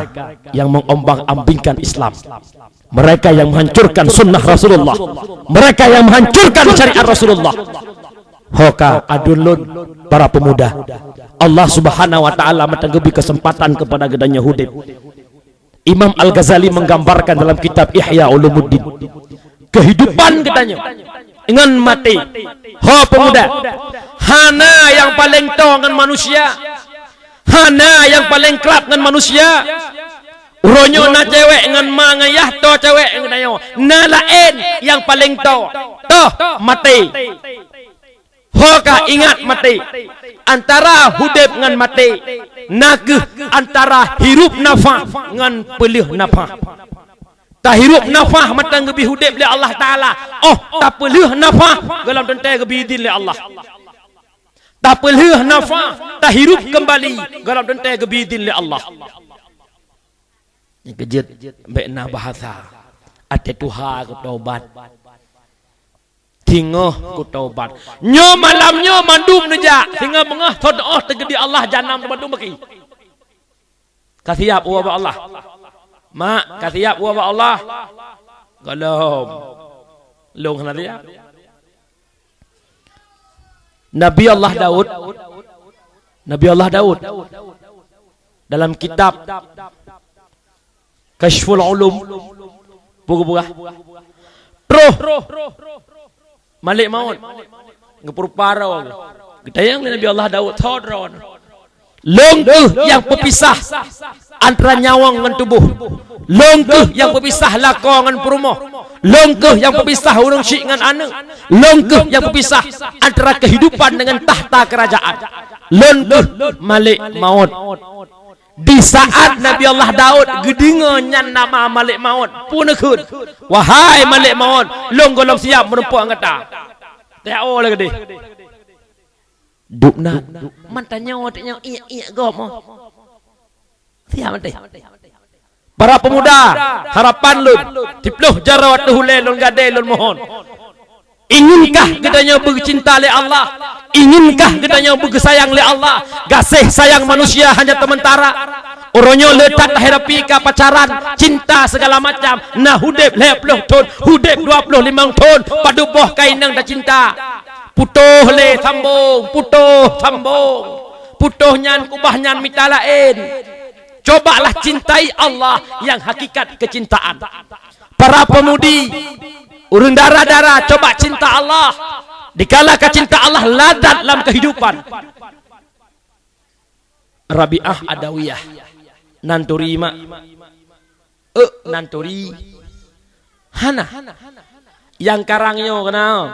yang mengombang-ambingkan Islam. Mereka yang menghancurkan sunnah Rasulullah. Mereka yang menghancurkan syariat Rasulullah. Ho ka aduen lôn para pemuda. Allah Subhanahu wa Taala mantong geubri keuseumpatan keupada geutanyoe udeb. Imam Al-Ghazali menggambarkan dalam kitab Ihya Ulumuddin, kehidupan geutanyoe ngon maté. Ho pemuda, hana nyang paleng toe ngon manusia, hana nyang paleng krab ngon manusia. Uroe nyoe na cewek ngon ma ngon yah toe cewek ngon ayah. Na laén nyang paleng toe, toh maté. Ho ka ingat maté. Antara udeb ngon maté, na kheueh antara hirup nafah ngon peuleueh nafah. Tahirup nafah mantong geubri udeb lé Allah Taala. Oh, tapeuleueh nafah gohlom teuntée geubri idhin lé Allah. Tapeuleueh nafah, tahirup keumbali gohlom teuntée geubri idhin lé Allah. Nyang keujeuet, bék na bahasa, "Até tuha kutaubat." Teungoh kutobat. Nyoe malam nyoe mandum neujak. Singoh beungoh tho doh teugeudi Allah jahanam mandum baki. Ka siap ubak Allah? Mak, ka siap ubak Allah? Gohlom. Lôn hana siap. Nabi Allah Daud, Nabi Allah Daud dalam kitab Kasyful Ulum, peugah, troh Malek Maut geupeurupa droe. Geutanyong lé Nabi Allah Daud, "Soe droeneuh?" "Lôn kheueh nyang peupisah antara nyawöng ngon tuboh. Lôn kheueh nyang peupisah lakoe ngon peurumoh. Lôn kheueh nyang peupisah ureuëng syik ngon aneuëk. Lôn kheueh nyang peupisah antara keuhidupan deungon takhta keurajaan. Lôn kheueh Malek Maut." Di saat Nabi Allah Daud geudeungoe nyan nama Malek Maut, peue neukheun, "Wahai Malek Maut, lôn gohlom siap meurumpok ngon gata." Teuh, oh, lagée deh. Duek nan. Man tanyoe, tanyoe iek-iek gob, oh. Siap maté. Para pemuda, harapan lôn, siploh jaroe ateueh ulée lôn gadée lôn mohon. Inginkah geutanyoe beucinta lé Allah? Inginkah geutanyoe beugeusayang lé Allah? Gaséh sayang manusia hanya seumeuntara. Uroe nyoe le that lahé rapi ka pacaran, cinta segala macam, na udeb lhée ploh thon, udeb dua ploh limong thon, padub boh ka inong tacinta. Putôh lé sambong, putôh sambong. Putôh nyan keubah nyan mita laén. Cobalah cintai Allah nyang hakikat keucintaan. Para peumudi, ureuëng dara-dara, coba cinta Allah. Dikala ka cinta Allah, ladat lam keuhidupan. Rabi'ah Adawiyah. Nan turi, mak? Euk, nan turi. Hana. Nyang karang nyoe keunoe.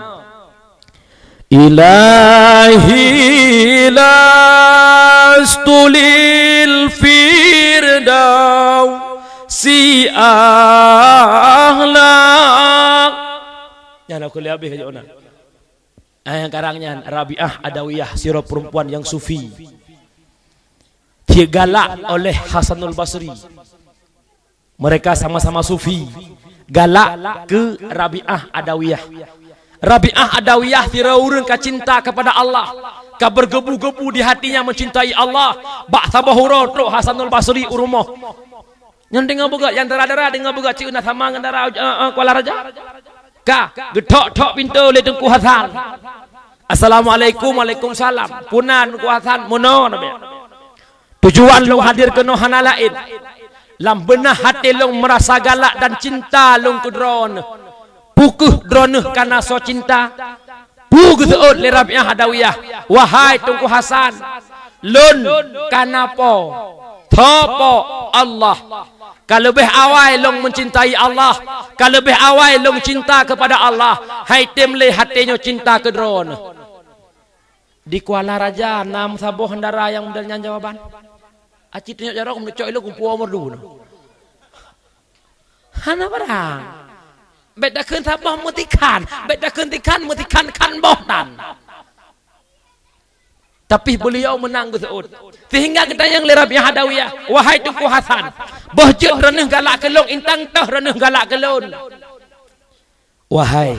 Ilahi lastu lil firdausi ahla. Nyan aku lé habéh keu na. Ah, nyang karang nyan Rabi'ah Adawiyah, sidroe perempuan nyang sufi. Dia galak oleh Hasanul Basri. Mereka sama-sama sufi, galak keu Rabi'ah Adawiyah. Rabi'ah Adawiyah sidroe ureuëng ka cinta kepada Allah, ka bergebu-gebu di hatinya mencintai Allah. Bak saboh uroe trok Hasanul Basri u rumoh. Nyan teungoh beugöt, nyang dara-dara teungoh beugöt cit na sama ngon dara, eh, eh, Kuala Raja. Ka geuthok-thok pintoe lé Teungku Hasan. "Assalamualaikum." "Waalaikumsalam." "Peue na Teungku Hasan?" "Meunoe," na bèk. "Tujuan lôn hadir keunoe hana laén. Lam beunah até lôn meurasa galak dan cinta lôn keu droeneuh. Peu kheueh droeneuh ka na soe cinta?" Peu geuseuôt lé Rabi'ah Adawiyah, "Wahai Teungku Hasan, lôn ka na po, tho po, Allah. Ka leubeh awai lôn mencintai Allah, ka leubeh awai lôn cinta kepada Allah, hai tem lé até nyoe cinta keu droeneuh." Di Kuala Raja na meusaboh dara nyang model nyan jawaban. Aci tunyok jaroe meucok ilong kumpul merdu. Hana barang. Bèk takheun saboh meutikhan, bèk takheun tikhan meutikhan khan boh tan. Tapi beliau menang geuseuôt. Sehingga geutanyong lé Rabi'ah Adawiyah, "Wahai Teungku Hasan, boh jeuet droeneuh galak keu lôn, intang toh droeneuh galak keu lôn." "Wahai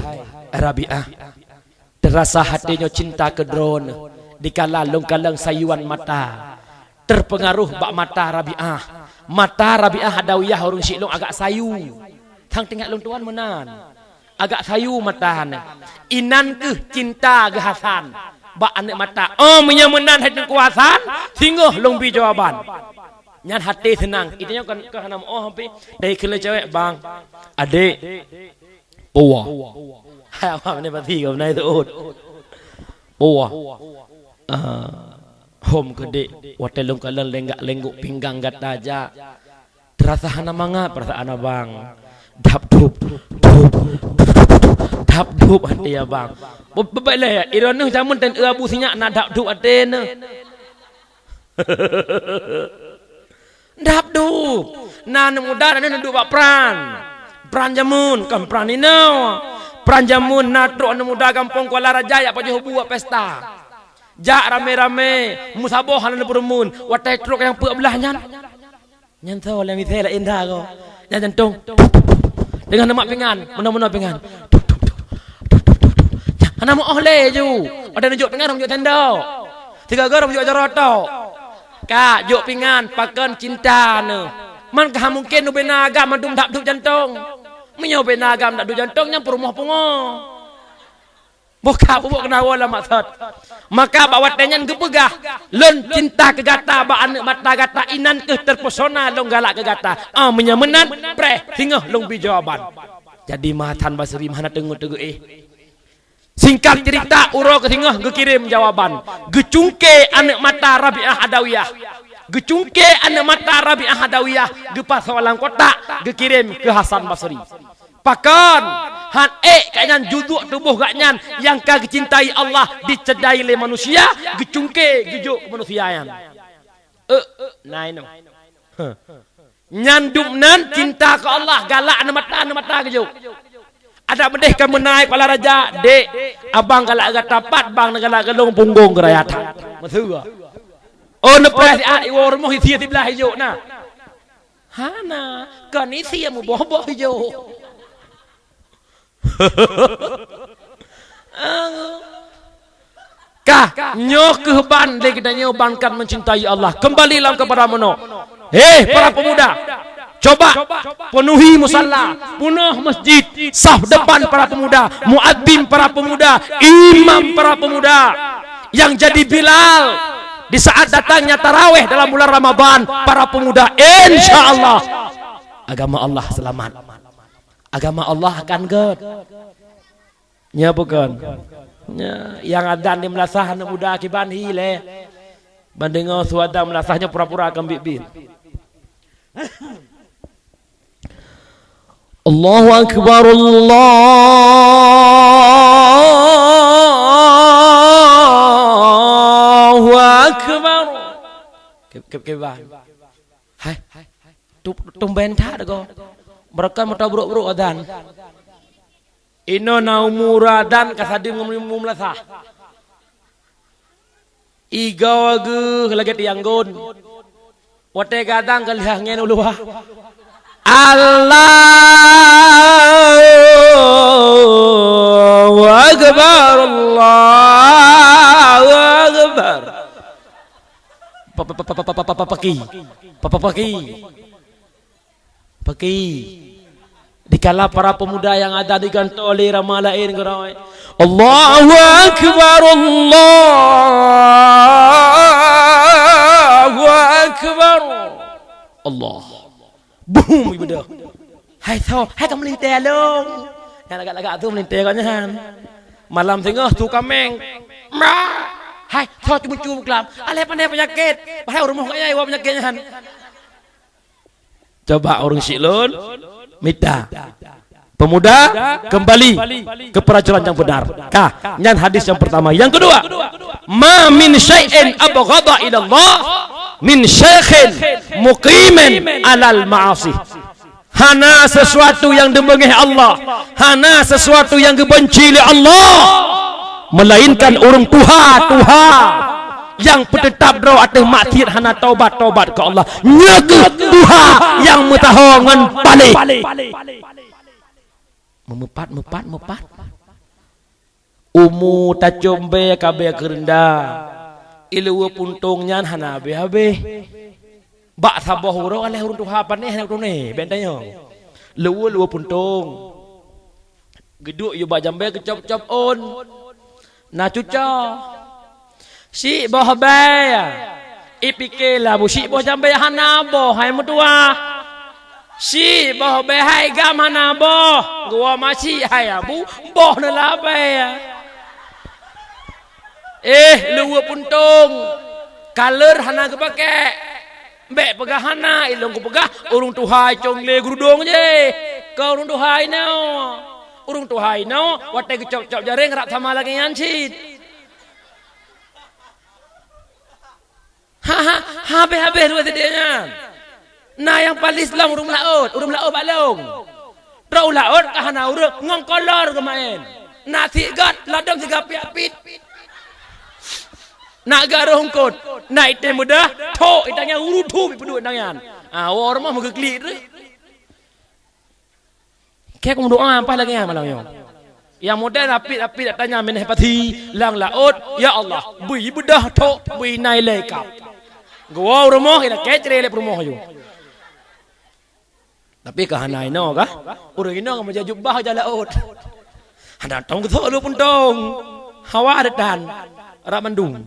Rabi'ah, teurasa até nyoe cinta keu droeneuh dikala lôn kalon sayuan mata. Terpengaruh bak mata Rabi'ah. Mata Rabi'ah Adawiyah ureuëng syik lôn agak sayu. Sang teungoh lôn tuan meunan. Agak sayu mata nyan. Inan kheueh cinta geuh Hasan bak aneuëk mata. Oh, meunyoe meunan hai Teungku Hasan, singoh lôn bi jawaban." Nyan até seunang. Itu nyoe kon, kon hana meuoh pih. Dari keuneuk cewek, "Bang, adék, puwoe." Hai awak ni pasti kau naik tuut. "Puwoe." Ah, hom keudéh, watèe lôn kalon lenggak-lenggok pinggang gata jak. Teurasa hana mangat peurasaan abang. Dap dup, dup, dup, dup, dup, dup, dap dup até abang. Be-, beubaih lé, droeneuh jameun tan eu abu sinyak na dap dup até neuh. Dap dup. Na aneuk muda na neuduek bak pran. Pran jameun, kon pran inoe. Pran jameun na trok aneuk muda gampông Kuala Raja jak pajoh bu bak pesta. Jak ramé-ramé, meusaboh hana neupeurumun. Watèe trok nyang peuet blah nyan. Nyan soe lé misé laén dah ko. Nyan jantong. Deungon neumak pingan, meunoe-meunoe pingan. Hana meu óh lé ju. Watèe neujok pingan, neujok tendok. Sigoe-goe neujok jaroe tok. Ka, jok pingan, pakon cinta neuh. Man ka mungken ubena agam mandum that duek jantong. Meunyoe ubena agam that duek jantong, nyan peurumoh pungo. Boh ka peubuet keunawoe lam maksud. Maka bak watèe nyan geupeugah, "Lôn cinta keu gata bak aneuk mata gata, inan kheueh terpesona lôn galak keu gata." Ah, meunyoe meunan, preh, singoh lôn bi jawaban. Jadi, ma Hasan Basri hana teungeut teugeuéh. Singkat cerita, uroe keusingoh geukirém jawaban. Geucungké aneuk mata Rabi'ah Adawiyah. Geucungké aneuk mata Rabi'ah Adawiyah, geupasoe lam kotak, geukirém keu Hasan Basri. Pakon? Han ék gobnyan juzuk tuboh gobnyan nyang ka geucintai Allah diceudai lé manusia, geucungké geujok keu manusia nyan. Eh, na inoe. Huh. Nyan dum nan cinta keu Allah, galak aneuk mata, aneuk mata geujok. Adak meudeh ka meunai kepala raja, "Dek, abang galak gata pat, bang neugalak keu lôn, punggong geuraya that." Meuseue. Oh, neupreh siat, iwoe rumoh isie siblah ijok na. Hana, kon isie muboh-boh ijok. Kah, nyoe kheueh ban lé geutanyoe ban kan mencintai Allah. Kembali lam kepada meunoe. Hei, para pemuda, coba penuhi musala, peunoh masjid, saf depan para pemuda, muadzin para pemuda, imam para pemuda, yang jadi Bilal di saat datangnya tarawih dalam bulan Ramadan, para pemuda, insya Allah agama Allah selamat. Agama Allah akan gét. Nya bukon? Nya, nyang adan di meulasah aneuk muda kiban hi lé. Ban deungoe su adan meulasah nyoe pura-pura akan biet-biet. Allahu Akbar, Allahu Akbar. Keb-, keb-, kiban. Hai, hai, hai. Tu-, tumben that go. Beureukat meuta brok-brok adan. Inoe na umu adan ka sadum ngon umu meulasah. Igoe geuh lagèe tiang gon. Watèe gadang ka lheueh angén u luwa. Allahu Akbar, Allahu Akbar. Pa-, pa-, pa-, paki. Pa-, pa-, paki. Paki. Dikala para pemuda nyang ada digantoe lé rama laén geurôi, "Allahu Akbar, Allahu Akbar." Allah. Bum, ibadah. Hai tho, hai ka meulintèe lôn. Nyang lagak-lagak tu meulintèe gobnyan. Malam singoh tu kaméng. Mra. Hai tho, tu muncul kelam. Alah pandai penyakit. Padahai rumoh gaya iwa penyakit nyan. Coba ureueng syiek lôn mita. Pemuda, kembali ke pelajaran yang benar. Kah, nyan hadis yang pertama. Yang kedua, "Ma min syai'in abghadha ilallah min syaikhin muqimin alal ma'asi." Hana sesuatu yang dibeungéh Allah, hana sesuatu yang geubenci lé Allah, melainkan ureueng tuha-tuha nyang peuteutap droe ateueh maksiat hana tobat-tobat keu Allah. Nyoe kheueh tuha nyang meusaho ngon paléh. Meumeupat, meupat, meupat. Umu tacöm bèe ka bèe keureunda. Ileue puntông nyan hana habéh-habéh. Bak saboh uroe lheueh ureueng tuha panéh hana geutuné, bèk tanyong. Leue-leue puntông. Geuduek yue bak jambèe geucop-cop ôn. Na cucoe. Syiek boh bèe. Ipike labu syiek boh jambèe hana boh hai meutuwah. Syiek boh bèe hai gam hana boh. Geuwoe ma syiek hai abu boh neulabèe. Eh, leue puntông. Kaleur hana geupakè. Bèk peugah hana, ilôn kupeugah, ureueng tuha cong lé geurudong jéh. Keu ureueng tuha inoe. Ureueng tuha inoe, watèe geucop-cop jaréng rab sama lagèe nyan cit. Ha, ha, habéh-habéh dua sidéh nyan. Na nyang paléh lom ureueng laôt, ureueng laôt bak lôn. Trok u laôt ka hana ureueng ngon kolor geumaén. Na siek gét, ladôm siga piet-piet. Na garoh eungkôt, na item meudah, thok itam nyan uru thum ipeuduek nang nyan. Ah, woe rumoh meugeuklik reuh. Kèe kumeudoa paih lagèe nyan malam nyoe. Nyang model apit-apit dak tanya minah pati lam laôt, ya Allah, bui beudoh thok, bui nai lé kap. Geuwoe u rumoh, ilakée cre lé peurumoh aju. Tapi ka hana inoe kah? Ureuëng inoe meujak jubah jak laôt. Hana tong geuthok lôn puntong. Hawa detan. Rab mandum.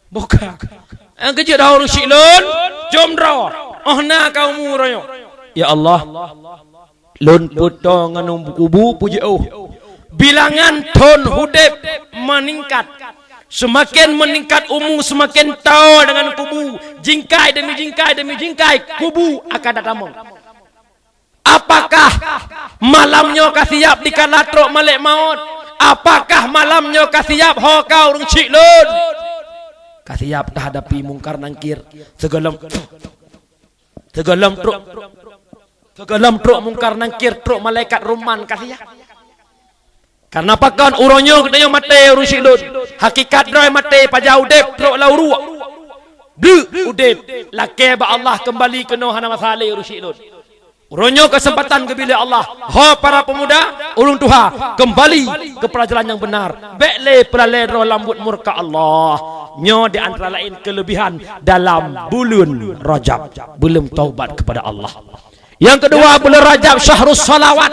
Buka. Nyang keujeuet dah ureuëng syiek lôn, com droe. Oh na ka umu uroe nyoe. Ya Allah, lôn peutoe ngon kubu pujiôh. Bilangan thon udeb meuningkat. Seumaken meuningkat umu, seumaken toe deungon kubu. Jingkai demi jingkai demi jingkai, kubu akan tatamong. Apakah malam nyoe ka siap dikala trok malek maut? Apakah malam nyoe ka siap ho ka ureuëng syiek lôn? Ka siap tahadapi Mungkar Nangkir. Sigohlom, sigohlom trok, sigohlom trok Mungkar Nangkir, trok malaikat ruman ka siap. Kareuna pakon uroe nyoe geutanyoe maté ureuëng syiek lôn. Hakikat droe maté pajan udeb trok lam uruek. Bleuk udeb, lakée bak Allah keumbali keunoe hana masa lé ureuëng syiek lôn. Uroe nyoe keuseumpatan geubri lé Allah. Ho para peumuda, ureuëng tuha, keumbali keu peulajaran nyang beunar. Bék lé peulalée droe lam buet murka Allah. Nyoe di antara laén keuleubihan dalam buleuen Rajab, buleuen taubat keupada Allah. Nyang keudua, buleuen Rajab syahrus salawat.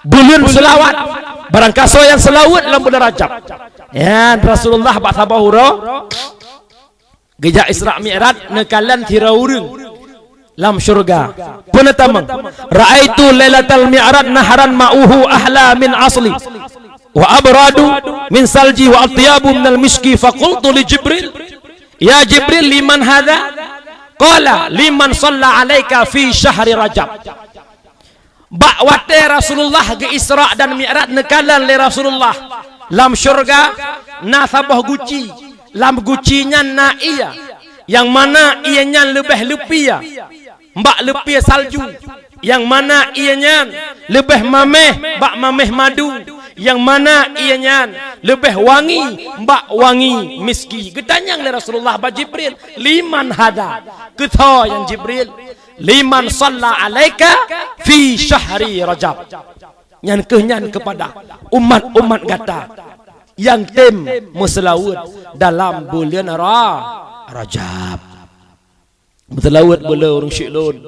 Buleuen seulawat. Barangkasoe nyang seulaweuet lam buleuen Rajab. Nyan Rasulullah bak saboh uroe geujak Isra Mi'raj neukalon sidroe ureuëng lam syeuruga. Peue neutamong, "Ra'aitu lailatal mi'raj nahran ma'uhu ahla min asli, wa abradu min salji, wa atyabu minal miski, faqultu li Jibril, ya Jibril, liman hadha?" Qala, "Liman shalla 'alaika fi syahri Rajab." Bak watée Rasulullah geu-Isra dan Mi'raj neukalon lé Rasulullah lam syeuruga, na saboh guci. Lam guci nyan na ié, nyang mana ié nyan leubeh leupie bak leupie salju, nyang mana ié nyan leubeh maméh bak maméh madu, nyang mana ié nyan leubeh wangi bak wangi miski. Geutanyong lé Rasulullah bak Jibril, "Liman hadha?" Keu soe nyan Jibril? "Liman shalla 'alaika fi syahri Rajab." Nyan kheueh nyan keupada umat-umat gata nyang tem meuseulaweuet dalam buleuen Ra-, Rajab. Meuseulaweuet beu le ureuëng syiek lôn.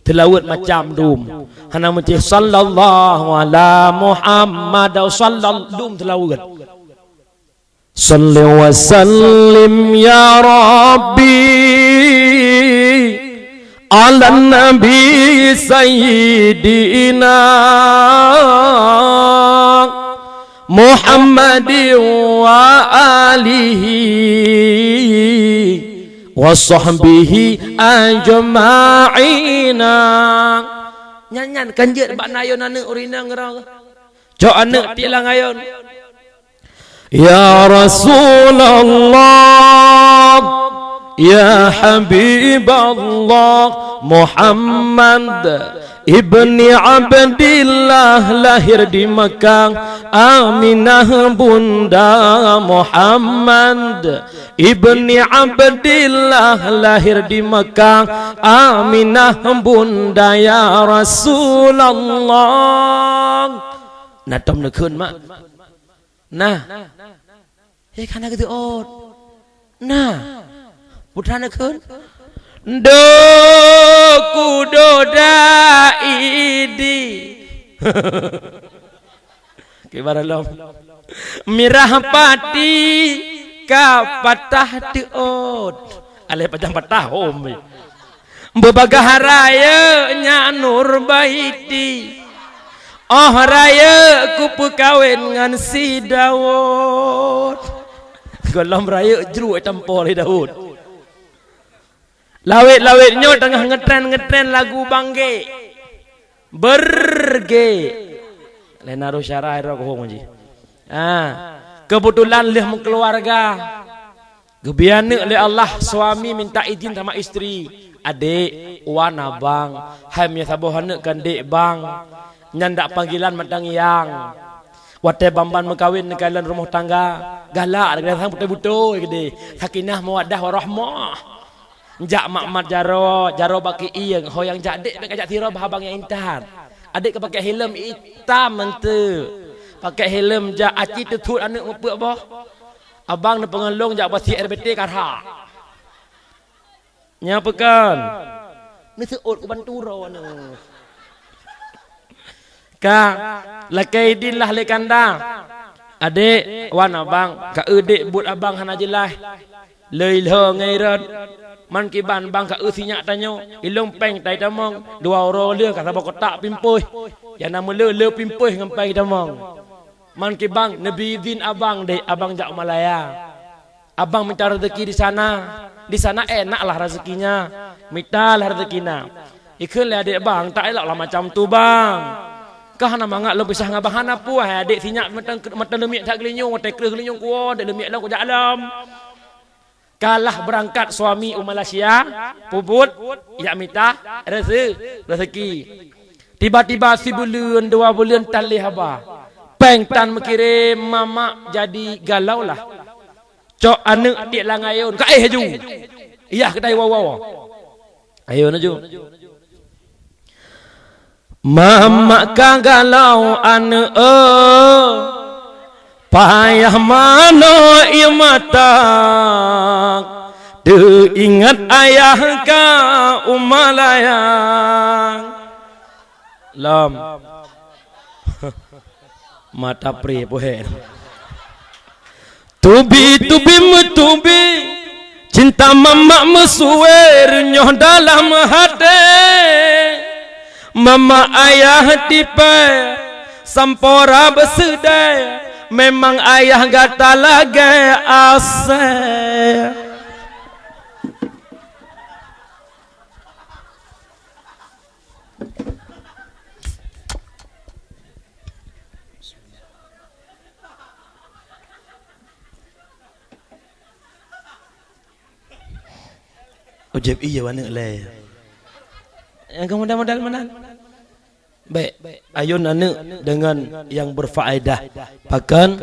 Seulaweuet macam dum. Hana meusti sallallahu ala Muhammad, sallal-, dum seulaweuet. Salli wa sallim ya Rabbi ala Nabi Sayyidina Muhammadin wa alihi wa sahbihi ajma'ina. Nyan-nyan kan jeuet bak na ayon aneuëk ureuëng inong ngeurong. Cok aneuëk tilang ayon. Ya Rasulullah, ya Habiballah, Muhammad ibni Abdillah lahir di Mekah, Aminah bunda Muhammad ibni Abdillah lahir di Mekah, Aminah bunda ya Rasulullah. Na tom neukheun mak? Nah. Hei, kana geuteuôt. Nah. Putra neukheun. Ndo kudo daidi. Kibar lom. Mirah pati ka patah teuôt. Alai pajang patah hom. Beubagaih rayeuk nyan Nur Baiti. Oh rayeuk kupeukawén ngon si Daud. Gohlom rayeuk jruek tampo lé Daud. Lawét-lawét nyoe teungoh ngetren-ngetren lagu Bangge. Berge. Lé naroh syarah roh kohong jih. Ah, keubeutulan lheueh meukeuluwarga. Geubri aneuëk lé Allah, suami minta idhin sama istri, "Adék, wan abang, hai meunyoe saboh aneuëk kan dék bang." Nyan dak panggilan mantong nyang. Watée ban-ban meukawen neukalon rumoh tangga, galak, geudasan beutôi-beutôi keudeh. Sakinah mawaddah warahmah. Jak mat-mat jaroe, jaroe bak keuieng, ho nyang jak dék bék kajak sidroe bah abang nyang intat. Adék ka pakai helm itam manteuek. Pakai helm jak aci teuthot aneuk meupeuk boh. Abang neupeungeulong jak basi R B T karha. Nyan peue kon? Neuseuôt keu bantu droe nyoe. Ka, lakée idin lah lé kanda. Adék, wan abang, ka eu dék buet abang hana jeulaih. Lheueh ilhô ngon irot. Man kiban bang ka eu sinyak tanyoe. Ilong péng tai tamong. Dua uroe lheueh ka saboh kotak pimpôh. Nyang na meuleu-leu pimpôh ngon péng tamong. Man kiban neubi idin abang dék, abang jak u Malaya. Abang mita rezeki di sana, di sana enaklah rezekinya, mitalah rezeki na. Ikheun lé adék bang, tak elok lah macam tu bang. Kah hana mangat lôn pisah ngon abang, hana peue hai adék, sinyak mantong, mantong leumiek that geulinyueng, watée kreueh geulinyueng kuwoe, adék leumiek lôn kujak lom. Ka lah beurangkat suami u Malaysia, peubuet, jak mita reze-, rezeki. Tiba-tiba sibuleuen, dua buleuen tan lé haba. Péng tan meukirém, mamak jadi galau lah. Cok aneuk tiek lam ayôn, ka éh laju. Iyah keutai wawa. Ayôn laju. Mamak ka galau aneuk, eh. Payah manoe ie mata. Teuingat ayah ka u Malaya. Lom. Mata pri puhe. Tubi-tubi meutubi, cinta mamak meusuwer nyoe dalam haté. Mamak ayah tipée, sampoe ra beuseudée, memang ayah gata lagée asée. Ujeb iya aneuk lé. Nyang ka modal-modal meunan. Bék, ayôn aneuk deungon nyang berfaedah. Pakon?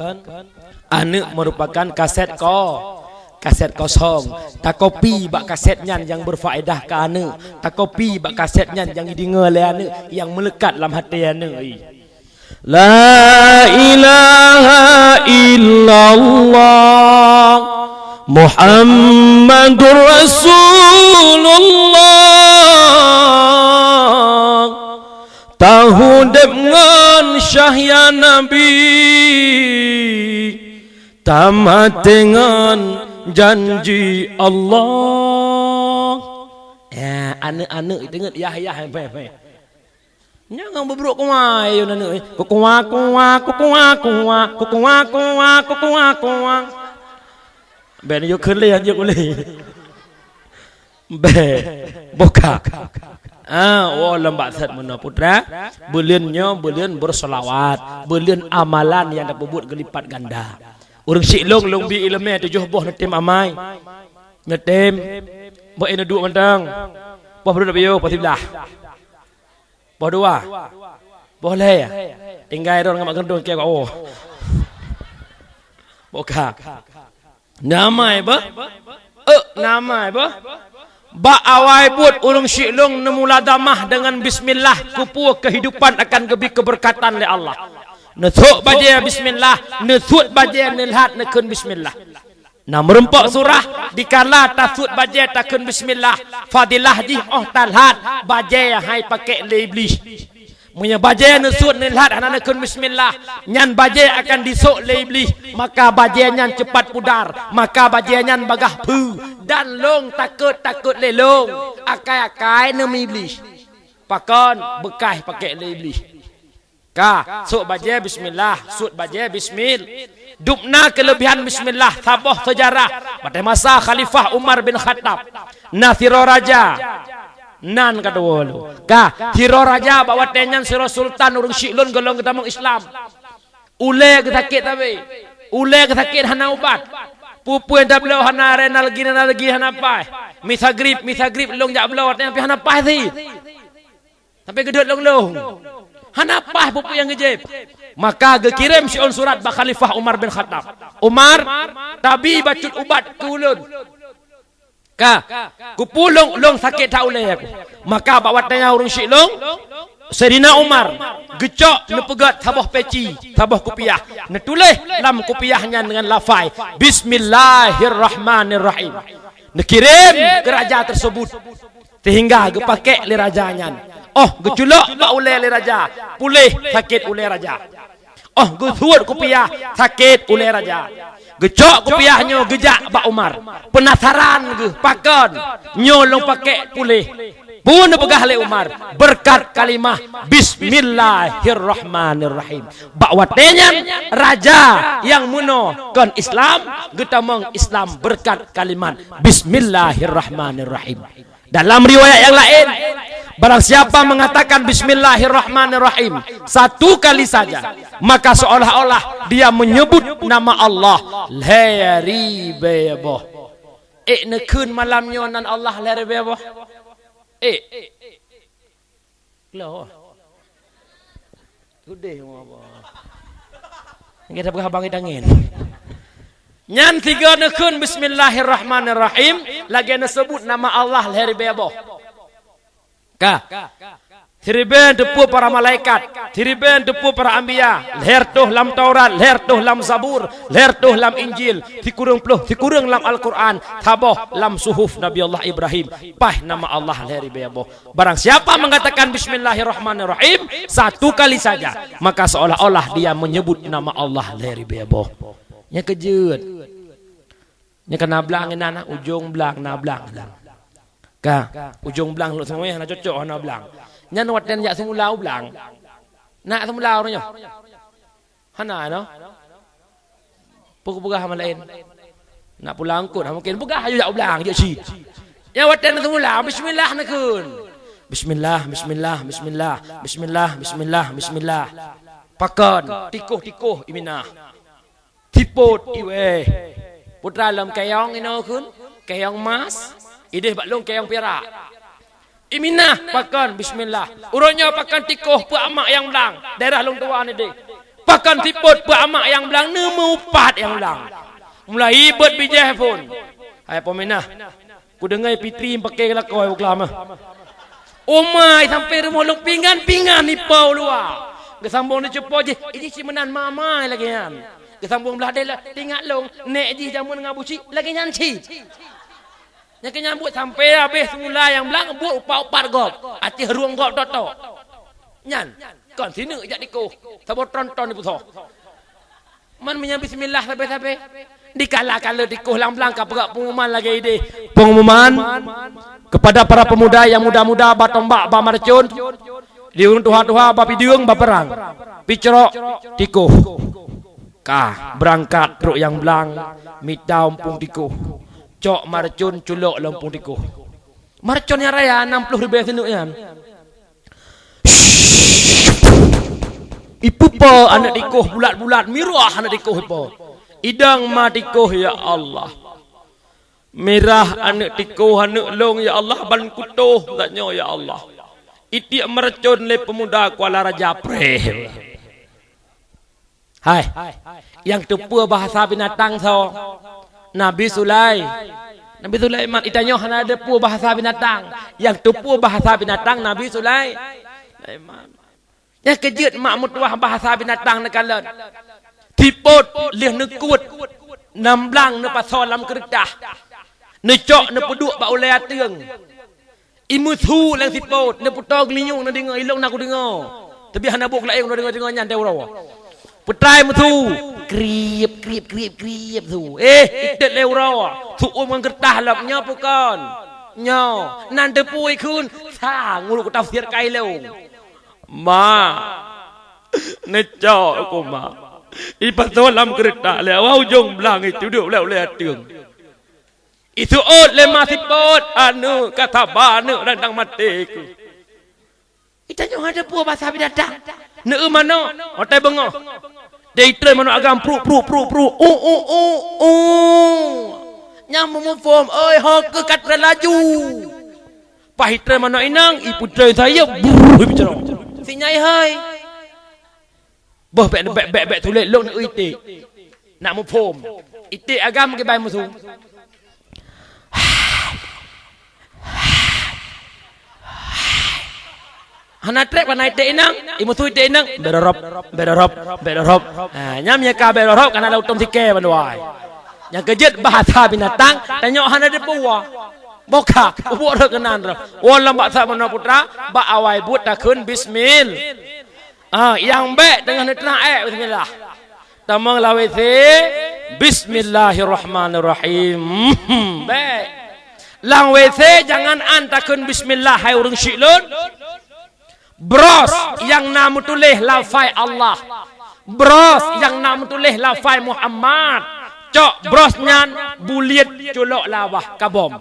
Aneuk merupakan kaset ko-, kaset kosong. Takopi bak kaset nyan nyang berfaedah keu aneuk. Takopi bak kaset nyan nyang jideungoe lé aneuk, nyang meulekat lam até aneuk. La ilaha illallah Muhammadur Rasulullah. Taudeb ngon syahya Nabi, tamaté ngon janji Allah. Ya, aneuk-aneuk teungeut yah-yah, hei, hei. Nyan ngon beubrok kuwa, ayôn aneuk, eh. Kukuwa, kuwa, kukuwa, kuwa, kukuwa, kuwa, kukuwa, kuwa. Bék neuyue kheun lé, anjeuet ulée. Bék, boh ka. Ah, oh, lom bak that meunoe, putra. Buleuen nyoe, buleuen berselawat. Buleuen amalan nyang tapeubuet geulipat ganda. Ureuëng syiek lôn, lôn bi iéleumé tujoh boh neutem amai. Neutem. Boh eh neuduek mantong. Boh breueh piôh, boh siblah. Boh dua. Boh lhée. Tinggai droe ngon mak geundong keu oh. Boh ka. Namai beuh? Eh, namai beuh? Bak awai buet ureuëng syiek lôn neumuladamah deungon bismillah, keupeue keuhidupan akan geubri keubeurkatan lé Allah. Neusok bajée bismillah, neusuet bajée neulhat neukheun bismillah. Na meurumpok surah, dikala tasuet bajée takheun bismillah, fadilah jih óh talhat bajée hai pakék lé Iblih. Meunyoe bajée neusuet neulhat hana neukheun bismillah, nyan bajée akan disok lé Iblih, maka bajée nyan ceupat pudar, maka bajée nyan bagaih peue, dan lôn takot-takot lé lôn, akai-akai neumi Iblih. Pakon? Beukah pakék lé Iblih. Ka, sôk bajée bismillah, suet bajée bismil. Dubna keuleubihan bismillah, saboh seujarah. Watée masa Khalifah Umar bin Khattab, na sidroe raja, nan ka tuwoe lôn. Ka, sidroe raja bak watée nyan sidroe sultan ureuëng syiek lôn gohlom geutamong Islam. Ulée geusakét sabe. Ulée geusakét hana ubat. Peue-peue nyang tabloe hana, aré nalgi, nalgi hana paih. Misagrib, misagrib lôn jak bloe watée nyan pih hana paih sit. Sampai geudeuet lôn-lôn. Hana paih peue-peue nyang geujieb. Maka geukirém siôn surat bak Khalifah Umar bin Khattab. "Umar, tabi bacut ubat keu ulôn. Ka, keupeue lôn, lôn sakét that ulée aku." Maka bak watée nyan ureuëng syiek lôn, Saidina Umar geucok neupeugét saboh peci, saboh kupiah, neutuléh lam kupiah nyan deungon lafai, "Bismillahirrahmanirrahim." Neukirém keu raja teuseubut, seuhingga geupakék lé raja nyan. Óh geuculok bak ulée lé raja, puléh sakét ulée raja. Óh geusuet kupiah, sakét ulée raja. Geucok kupiah nyoe geujak bak Umar. Peunasaran geuh, pakon nyoe lôn pakék puléh. Peue neupeugah lé Umar? Beureukat kalimah Bismillahirrahmanirrahim. Bak watée nyan raja nyang meunoe kon Islam geutamong Islam beureukat kalimat Bismillahirrahmanirrahim. Dalam riwayat yang lain, barang siapa mengatakan Bismillahirrahmanirrahim satu kali saja, maka seolah-olah dia menyebut nama Allah lhée ribée boh. Ék neukheun malam nyoe nan Allah lhée ribée boh? Ék. Klo. Udeh, apa? Kita peugah bangit angin. Nyan tiga neukheun Bismillahirrahmanirrahim, lagée neuseubut nama Allah lhée ribée boh. Ka. Siribée teupeu para malaikat, siribée teupeu para anbiya, lhée reutôh lam Taurat, lhée reutôh lam Zabur, lhée reutôh lam Injil, sikureueng ploh sikureueng lam Al-Quran, saboh lam suhuf Nabi Allah Ibrahim, paih nama Allah lhée ribée boh. Barang siapa mengatakan Bismillahirrahmanirrahim satu kali saja, maka seolah-olah dia menyebut nama Allah lhée ribée boh. Nyang keujeuet. Nyang kana blang inan, ujong blang na blang. Ka, ujong blang lôn seumueh hana cocok hana blang. Nyan watée jak seumula u blang. Nak seumula ureuëng nyoe? Hana, no? Peue kupeugah hama laén? Nak pulang eungkôt, ha, mungken peugah aju jak u blang, jeuet cit. Nyang watée na seumula, bismillah neukheun. Bismillah, bismillah, bismillah, bismillah, bismillah, bismillah. Pakon, tikoh-tikoh iminah. Sipot iweh. Putra lom kayong inoe kheun, kayong mas, ideh bak lôn kayong pirak. Iminah pakon bismillah. Uroe nyoe pakon tikoh peue amak nyang blang, daerah lôn tuan ideh. Pakon sipot peue amak nyang blang, neumeuupat nyang blang. Mulai beuet bijéh phon. Hai peminah. Kudeungoe Fitri pakè lakoe buklam ah. Umai sampai rumoh lôn pingan-pingan ipo luwa. Geusambong neucupo jih, ijih cit meunan mamai lagèe nyan. Geusambong blah deh lah, tingat lôn, nèk jih jameun ngon Abu Syik lagèe nyan cit. Nyang keu nyan buet sampai habéh seumula nyang blang buet upat-upat gob, ateueh rueng gob tok-tok. Nyan, kon sineuk jak tikoh, saboh tron-tron jipusoe. Man meunyoe bismillah sabe-sabe. Dikala-kala tikoh lam blang ka peugah pengumuman lagèe ideh. Pengumuman kepada para pemuda yang muda-muda ba tombak ba marcon. Di ureueng tuha-tuha ba pideueng ba perang. Picrok tikoh. Ka berangkat trok nyang blang mita umpung tikoh. Cok marcon culok lam umpung tikoh. Marcon nyang raya nam ploh ribèe sineuk nyan. Ipupo aneuk tikoh bulat-bulat, mirah aneuk tikoh ipo. Idang ma tikoh, ya Allah. Mirah aneuk tikoh aneuk lôn, ya Allah, ban kutoh tanyoe, ya Allah. Itiek marcon lé pemuda Kuala Raja preh. Hai, nyang teupeue bahasa binatang soe? Nabi Sulai-, Nabi Sulaiman. Itanyoe hana teupeue bahasa binatang. Nyang teupeue bahasa binatang Nabi Sulai-, Sulaiman. Nyang keujeuet mak meutuah bahasa binatang neukalon. Sipot lheueh neukut, nam blang neupasoe lam keureutah. Neucok neupeuduek bak ulèe ateueng. Imeusu lam sipot, neupeutoe geulinyueng neudeungoe, ilong na kudeungoe. Tapi hana boh laén neudeungoe-deungoe nyan teuh uroe. Peutrai meusu, kriep, kriep, kriep, kriep su. Eh, itet lé uroe. Su'uem ngon keureutah lom, nyoe peukon. Nyoe, nan teupeu ikheun, sa ngulu kutafsir kai lôn. Ma, neucok ku ma. Ipasoe lam keureutah lé awak ujong blang itu duek ulèe-ulèe ateueng. Iseuôt lé ma sipot, aneuk ka saba aneuk rantang maté ku. Itanyoe hana teupeue bahasa binatang. Neueu manok, watèe beungoh. Dei itrön manok agam pruk, pruk, pruk, pruk. U, u, u, u. Nyang meumuphom, oi, ho keu ka trön laju. Paih itrön manok inong, ipeutrön sayeup, brrr, ipeujroh. Si nyai hai. Boh bèk, bèk, bèk, bèk tuléh lôn iték. Nak muphom. Iték agam kiban meusu. Hana trép, hana iték inong, imusu iték inong, berorop, berorop, berorop. Ha, nyan meunyo ka berorop, ka na lam utông sikée bandua. Nyang keujeuet bahasa binatang, tanyoe hana dipeue. Boh ka, buet rot keunan rot. Woe lam bak sa meunoe putra, bak awai buet takheun bismil. Ah, nyang bék teungoh neuteunang ék bismillah. Tamong lam W C, bismillahirrahmanirrahim. Bék. Lam W C jangan an takheun bismillah, hai ureuëng syiek lôn. Bros nyang na meutuléh lafai Allah. Bros nyang na meutuléh lafai Muhammad. Cok bros nyan buliet culok labah kabom.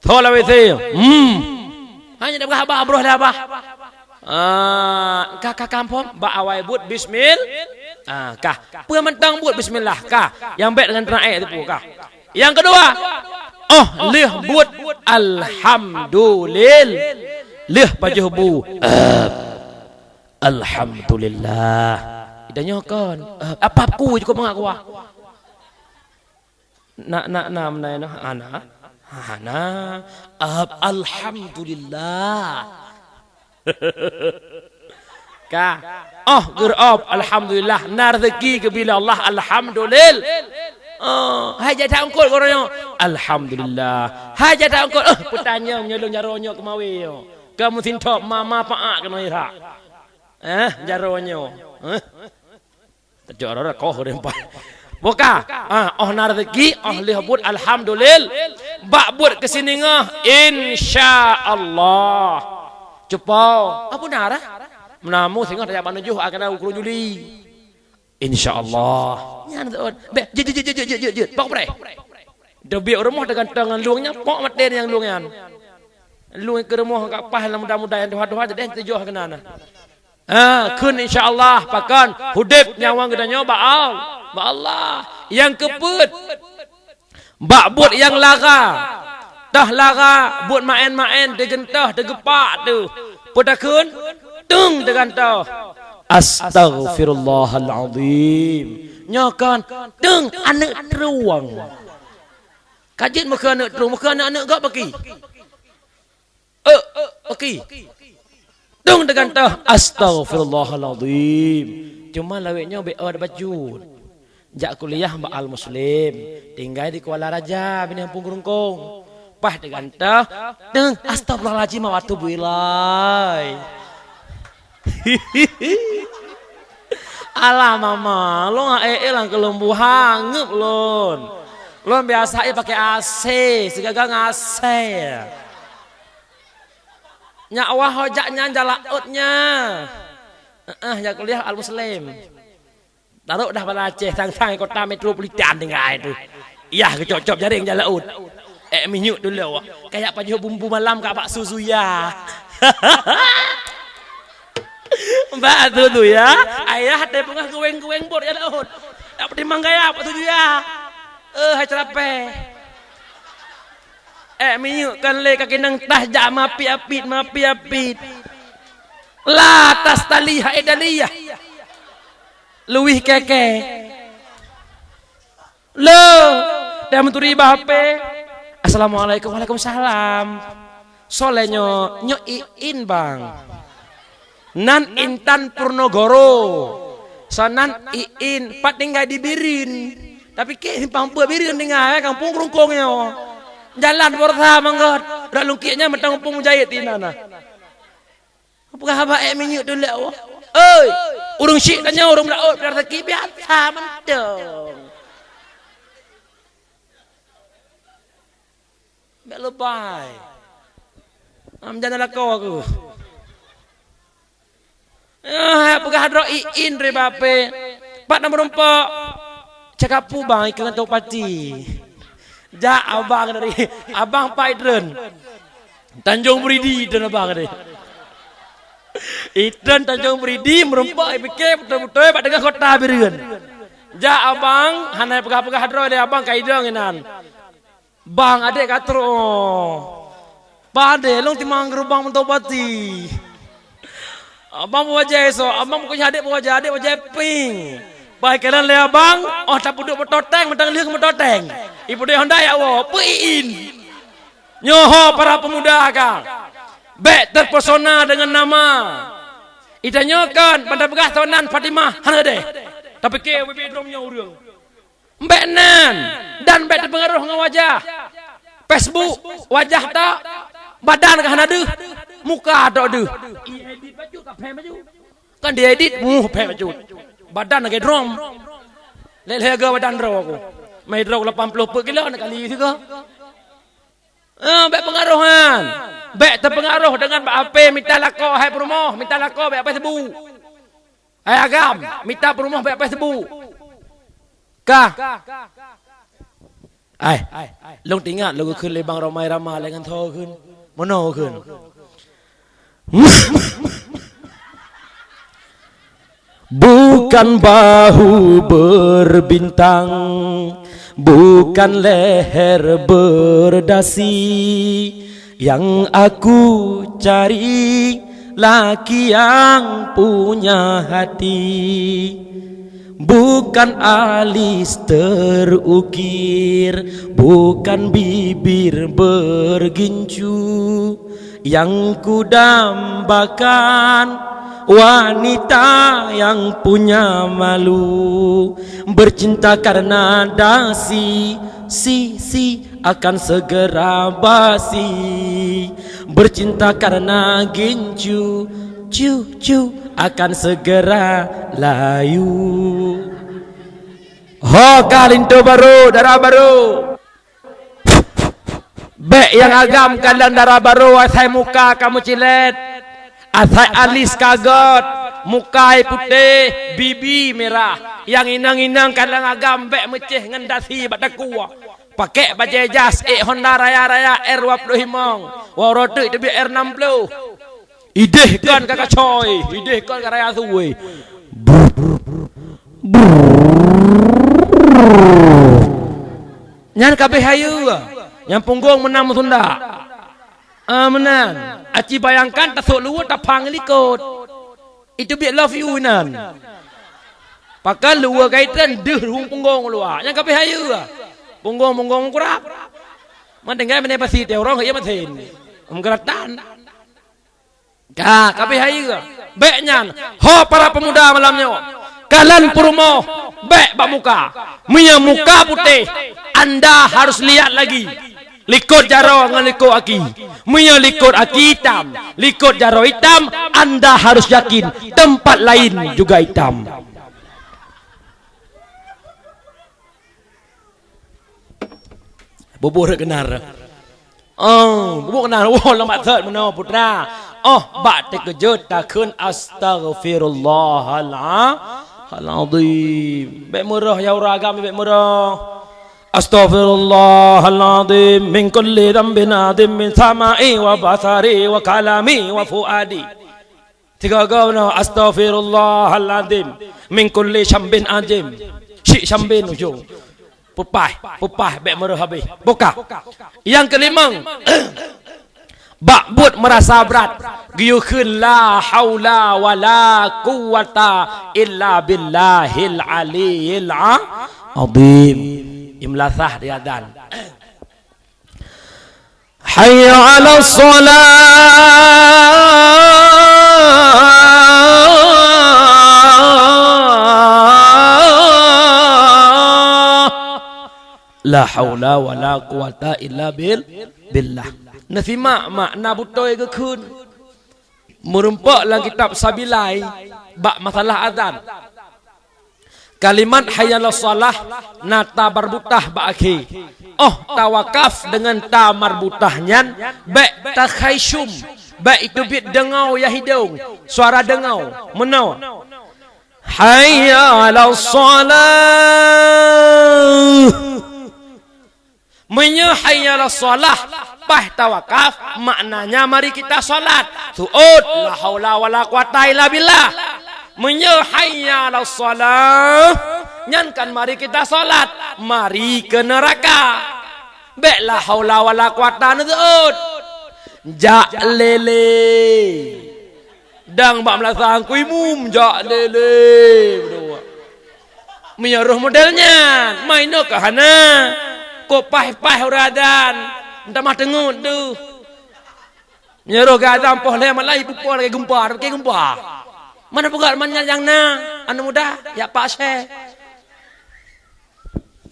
Tho lam W C. Hmm. Hanya dah bah bros labah. Ah, ka, ka kampung, bak awai buet bismil. Ah, ka. Peue mantong buet bismillah, ka. Nyang bék deungon teunang ék teupeu, ka. Nyang keudua, oh lheueh buet alhamdulil-, lheueh pajoh bu. Eh, alhamdulillah. Ida nyoe kon. Eh, apa ku cukup mangat kuah. Nak, nak, nam, nai, noh, ana. Ana. Ab-, alhamdulillah. Ka. Oh, geurop, alhamdulillah. Na rezeki geubri lé Allah, alhamdulillah. Oh, hai jada ungkot goroe nyoe. Alhamdulillah. Hai jada ungkot, eh, peutanyong meunyo lôn jaroe nyoe keumawe nyoe. Ka meusin thop mama paak keunoe irak. Eh, jaroe nyoe. Eh. Teucok rara koh ureuëng pat. Boh ka. Ah, oh na rezeki, oh lheueh buet alhamdulillah. Bak buet keusiningoh, insya Allah. Cupo. Apa na rah? Meunamong singoh tajak bak nujoh akan ukeue Juli. Insya Allah. Nyan tu. Bék, jeuet, jeuet, jeuet. Pok preh. Dobiek rumoh teugantung ngon lueng nyan, pok maté nyang lueng nyan. Lueng keu rumoh ka paih lam muda-muda nyang tuha-tuha teuh deh tujoh keunan. Ha, kheun insya Allah, pakon udeb nyawöng geutanyoe bak Al-, bak Allah. Nyang keupeuet, bak buet nyang lara. Teuh lara, buet maén-maén, teugeuntoh, teugeupak teuh. Peue takheun? Teung teugantoh. Astaghfirullahalazim. Nyoe kon teung aneuëk trueng. Ka jeuet meukheun aneuëk trueng, meukheun aneuëk-aneuëk gob baki. Eh, oke. Dong teugantoh, astaghfirullahalazim. Cuma lawét nyoe B O bacut. Jak kuliah bak Al Muslim, tinggai di Kuala Raja, binéh Gampông Geurungkong. Paih teugantoh, dong, astaghfirullahalazim wa atubu ilai. Alah mama, lôn ék-ék lam keuleueng buha, ngeueb lôn. Lôn biasa ék pakai A C, sigaga ngon A C. Nyak wah hojak nyan jak laôt nyan. Heeh, jak kuliah Al Muslim. Tarok dah bala Aceh sang-sang kota metropolitan tinggai tu. Yah geucop-cop jaréng jak laôt. Ék minyeuk tu lé wah. Kayak pajoh bumbu malam ka bak susu ya. Bak susu ya. Ayah teupeungah guweng-guweng bot jak laôt. Tak peutimang gaya bak susu ya. Eh, hai cerapeh. Ék minyeuk kan lé kaki nang tah jak mapi apit, mapi apit. La tastali hai daliyah. Luwih keke. Lo, dah meuturi bah H P. Assalamualaikum, waalaikumsalam. Soleh nyoe, nyoe Iin bang. Nan Intan Purnogoro. Sanan Iin pat tinggai di Bireuen. Tapi kek simpang peue Bireuen tinggai, eh, Gampông Geurungkong nyoe. Jalan Borsa manggot. Rak lungkik nyan mantong Gampông Mujahid inan nah. Peugah haba ék minyeuk tu lé wah. Oi, ureuëng syik tanyoe ureuëng meulaôt pih rasaki biasa mantong. Bék leubeh. Am jana lakoe aku. Ah, peugah droe Iin ribape. Pat na meurumpok. Cakapu bang ikeu ngon pati. Jak abang dari abang pai treun. Tanjong Beridi treun abang dari. Itreun Tanjong Beridi meurumpok ipike beutôi-beutôi bak tengah kota Bireuen. Jak abang hana peugah-peugah droe lé abang ka idong inan. Bang, adék ka trok. Padé lôn timang geurubang meuntobati. Abang beuwajah esok, abang bukan adék beuwajah, adék wajah pink. Pai kalon lé abang, oh tapeuduek moto tank, mantong lheueh moto tank. Ipeuduek Honda ya Allah, peuiin. Nyoho para pemuda ka. Bék terpesona dengan nama. Itanyoe kan, ban tapeugah soe nan Fatimah, hana deh. Tapike bibit droe nyoe ureuëng. Bék nan, dan bék teupeungaroh ngon wajah. Facebook, wajah tak, badan ka hana deuh, muka tak deuh. Kan diedit, muh, phe bacut. Badan lagée drum. Lé-lé hareuga badan droe aku. Mai droe lapan ploh peuet kilo, nak kali sigo. Ah, bék peungaroh nyan. Bék teupeungaroh deungon bak H P mita lakoe hai peurumoh, mita lakoe bék bak Facebook. Hai agam, mita peurumoh bék bak Facebook. Ka. Ai, lôn teuingat lôn geukheun lé bang Romai Rama lé ngon tho kheun. Meunoe kheun. Bukan bahu berbintang, bukan leher berdasi, yang aku cari laki yang punya hati. Bukan alis terukir, bukan bibir bergincu, yang kudambakan wanita yang punya malu. Bercinta karena dasi, si, si akan segera basi. Bercinta karena gincu, cu, cu akan segera layu. Ho ka linto barô, dara barô. Bék nyang agam kalon dara barô asai muka ka meucilet, asai alis ka gét, muka putéh, bibi mirah. Nyang inong-inong kalon agam bék meucéh ngon dasi bak takue. Pakék bajée jas ék Honda raya-raya R dua puluh lima, waroe teuk teubiet R enam puluh. Idéh kon ka kacoi, idéh kon ka raya sue. Nyan ka beh hayeue, nyang punggong meunan meusundak. Ah, meunan. Aci bayangkan tasok luweue tapang likot. Itu biet love you inan. Pakan luweue kaitan deuh ruhueng punggong luwa. Nyang ka beh hayeue. Punggong-punggong kurab. Man tinggai meunai pasi teu ureueng iya masen. Meugeuratan. Ka, ka beh hayeue. Bék nyan, ho para pemuda malam nyoe. Kalon peurumoh, bék bak muka. Meunyoe muka putéh, anda harus lihat lagi. Likot jaroe ngon likot aki. Meunyoe likot aki itam, likot jaroe itam, anda harus yakin tempat lain juga itam. Bubuih rot keunar. Oh, bubuih keunar. Oh, lam maksud meunoe putra. Oh, bak teukeujot takheun astaghfirullahalazim. Bék meureuh ya ureueng agam, bék meureuh. Astaghfirullahalazim min kulli dzambin adzim min sam'i wa basari wa kalami wa fuadi. Sigoe-goe meunoe, astaghfirullahalazim min kulli syambin azim. Syik syambin ujong. Peupah, peupah bék meureuh habéh. Boka. Nyang keulimong, bak buet meurasa brat, geuyue kheun la haula wala quwwata illa billahil aliyil a-, azim. Imlasah di adan. Hayya 'alas shalah. La haula wala quwwata illa bil-, billah. Neusimak makna beutôi geukheun. Meurumpok lam kitab Sabilai bak masalah azan. Kalimat hayya 'alas shalah na tabarbutah bak akhé. Oh tawakaf deungon ta marbutah nyan, bék takhaysyum, bék iteubiet deungoe ya hidong, suara deungoe, meunoe. Hayya 'alas shalah. Meunyoe hayya 'alas shalah, paih tawakaf, maknanya mari kita salat. Su'ôt, la haula wala quwata illa billah. Meunyoe hayya 'alas shalah, nyan kan mari kita salat, mari keu neuraka. Bék la haula wala quwata neusu'ôt. Jak lé-lé. Dang bak meulasang kuimum jak lé-lé. Meunyoe roh model nyan, ma inoe ka hana. Kok paih-paih ureueng adan, meutamah teungeut deuh. Nyoe roh gata poh lhée malam ipupo lagée geumpa, lagée geumpa. Mana peugah manyan nyang na, aneuk muda, yak pak syeh.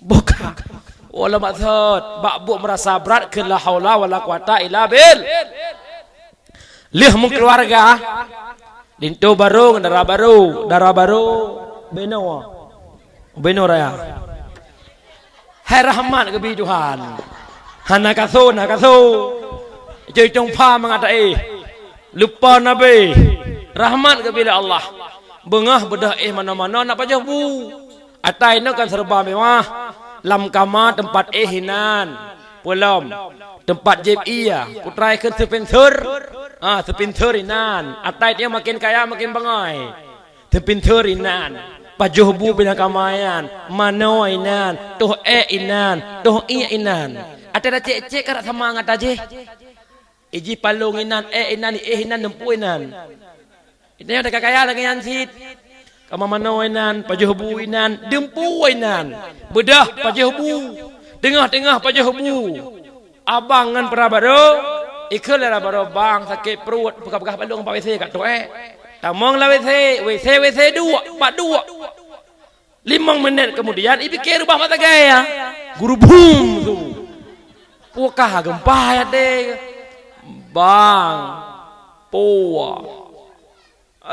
Buka. Wala maksud, bak buet merasa berat keu la haula wala quwata illa bil. Lheueh meukeuluwarga, linto barô ngon dara barô, dara barô, beno. Beno raya. Hai rahmat geubi Tuhan. Hana kaso, na kaso. Joi tumpha mangat éh. Lupa Nabi. Rahmat geubi lé Allah. Beungoh beudôh éh manoe-manoe na pajoh bu. Atai nyoe kan serba mewah. Lam kama teumpat éh inan. Peulom. Teumpat jieb ie. Putrai kheun seupinteue. Ah, seupinteue inan. Atai nyoe makin kaya makin bangai. Seupinteue inan, pajoh bu bina kamaian, manoe inan, toh ék inan, toh iek inan. Até da cék-cék karat sama ngat tajih. Iji palong inan, ék inan, ieh inan, dumpu inan. Inan nyang ka kaya lagée nyan cit. Kama manoe inan, pajoh bu inan, dumpu inan. Beudôh pajoh bu. Teungoh-teungoh pajoh bu. Abang ngon peurabaro, ikheun lé peurabaro, "Bang, sakét pruet, peugah-peugah balong bak W C ka tuek." Tamong lam W C, W C, W C duek, bak duek. Limong minét keumudian, ipike reubah mata gaya. Gurubum tu. Pukah geumpa ya deh. Bang, puah.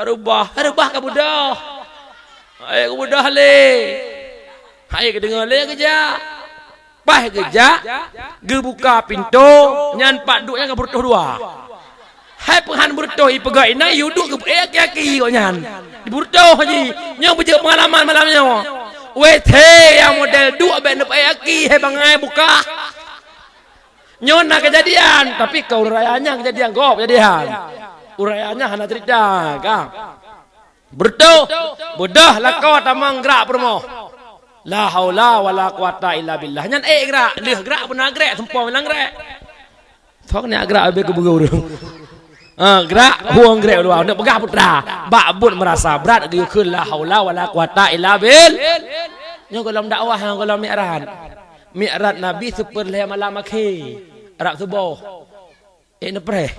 Reubah, reubah ka beudôh. Hai ka beudôh lé. Hai ka deungoe lé geujak. Paih geujak, geubuka pintoe, nyan pat duek nyan ka beureutoh dua. Hai peuhan beureutoh ipeugah inan, yue duek geupeuék aki-aki gobnyan. Beureutoh jih, nyoe beujeuet peungalaman malam nyoe. Wéh thé nyang model duek bék neupeuék aki, hai bangai buka. Nyoe na keujadian, tapi ka ureuëng raya nyan keujadian gob keujadian. Ureuëng raya nyan hana cerita, ka. Beureutoh, beudôh lakoe tamong grak peurumoh. La haula wala quwata illa billah. Nyan ék grak, lheueh grak beuna grék, seumpom bilang grék. Sok nyak grak habéh keubeue ureuëng. Ha, grak, hueng grék dua, neuk peugah putra. Bak buet meurasa brat geukheun la haula wala quwata illa bil. Nyoe gohlom dakwah, nyoe gohlom mi'raj. Mi'raj Nabi sipeulhée malam akhé, rab suboh. Eh, neupreh.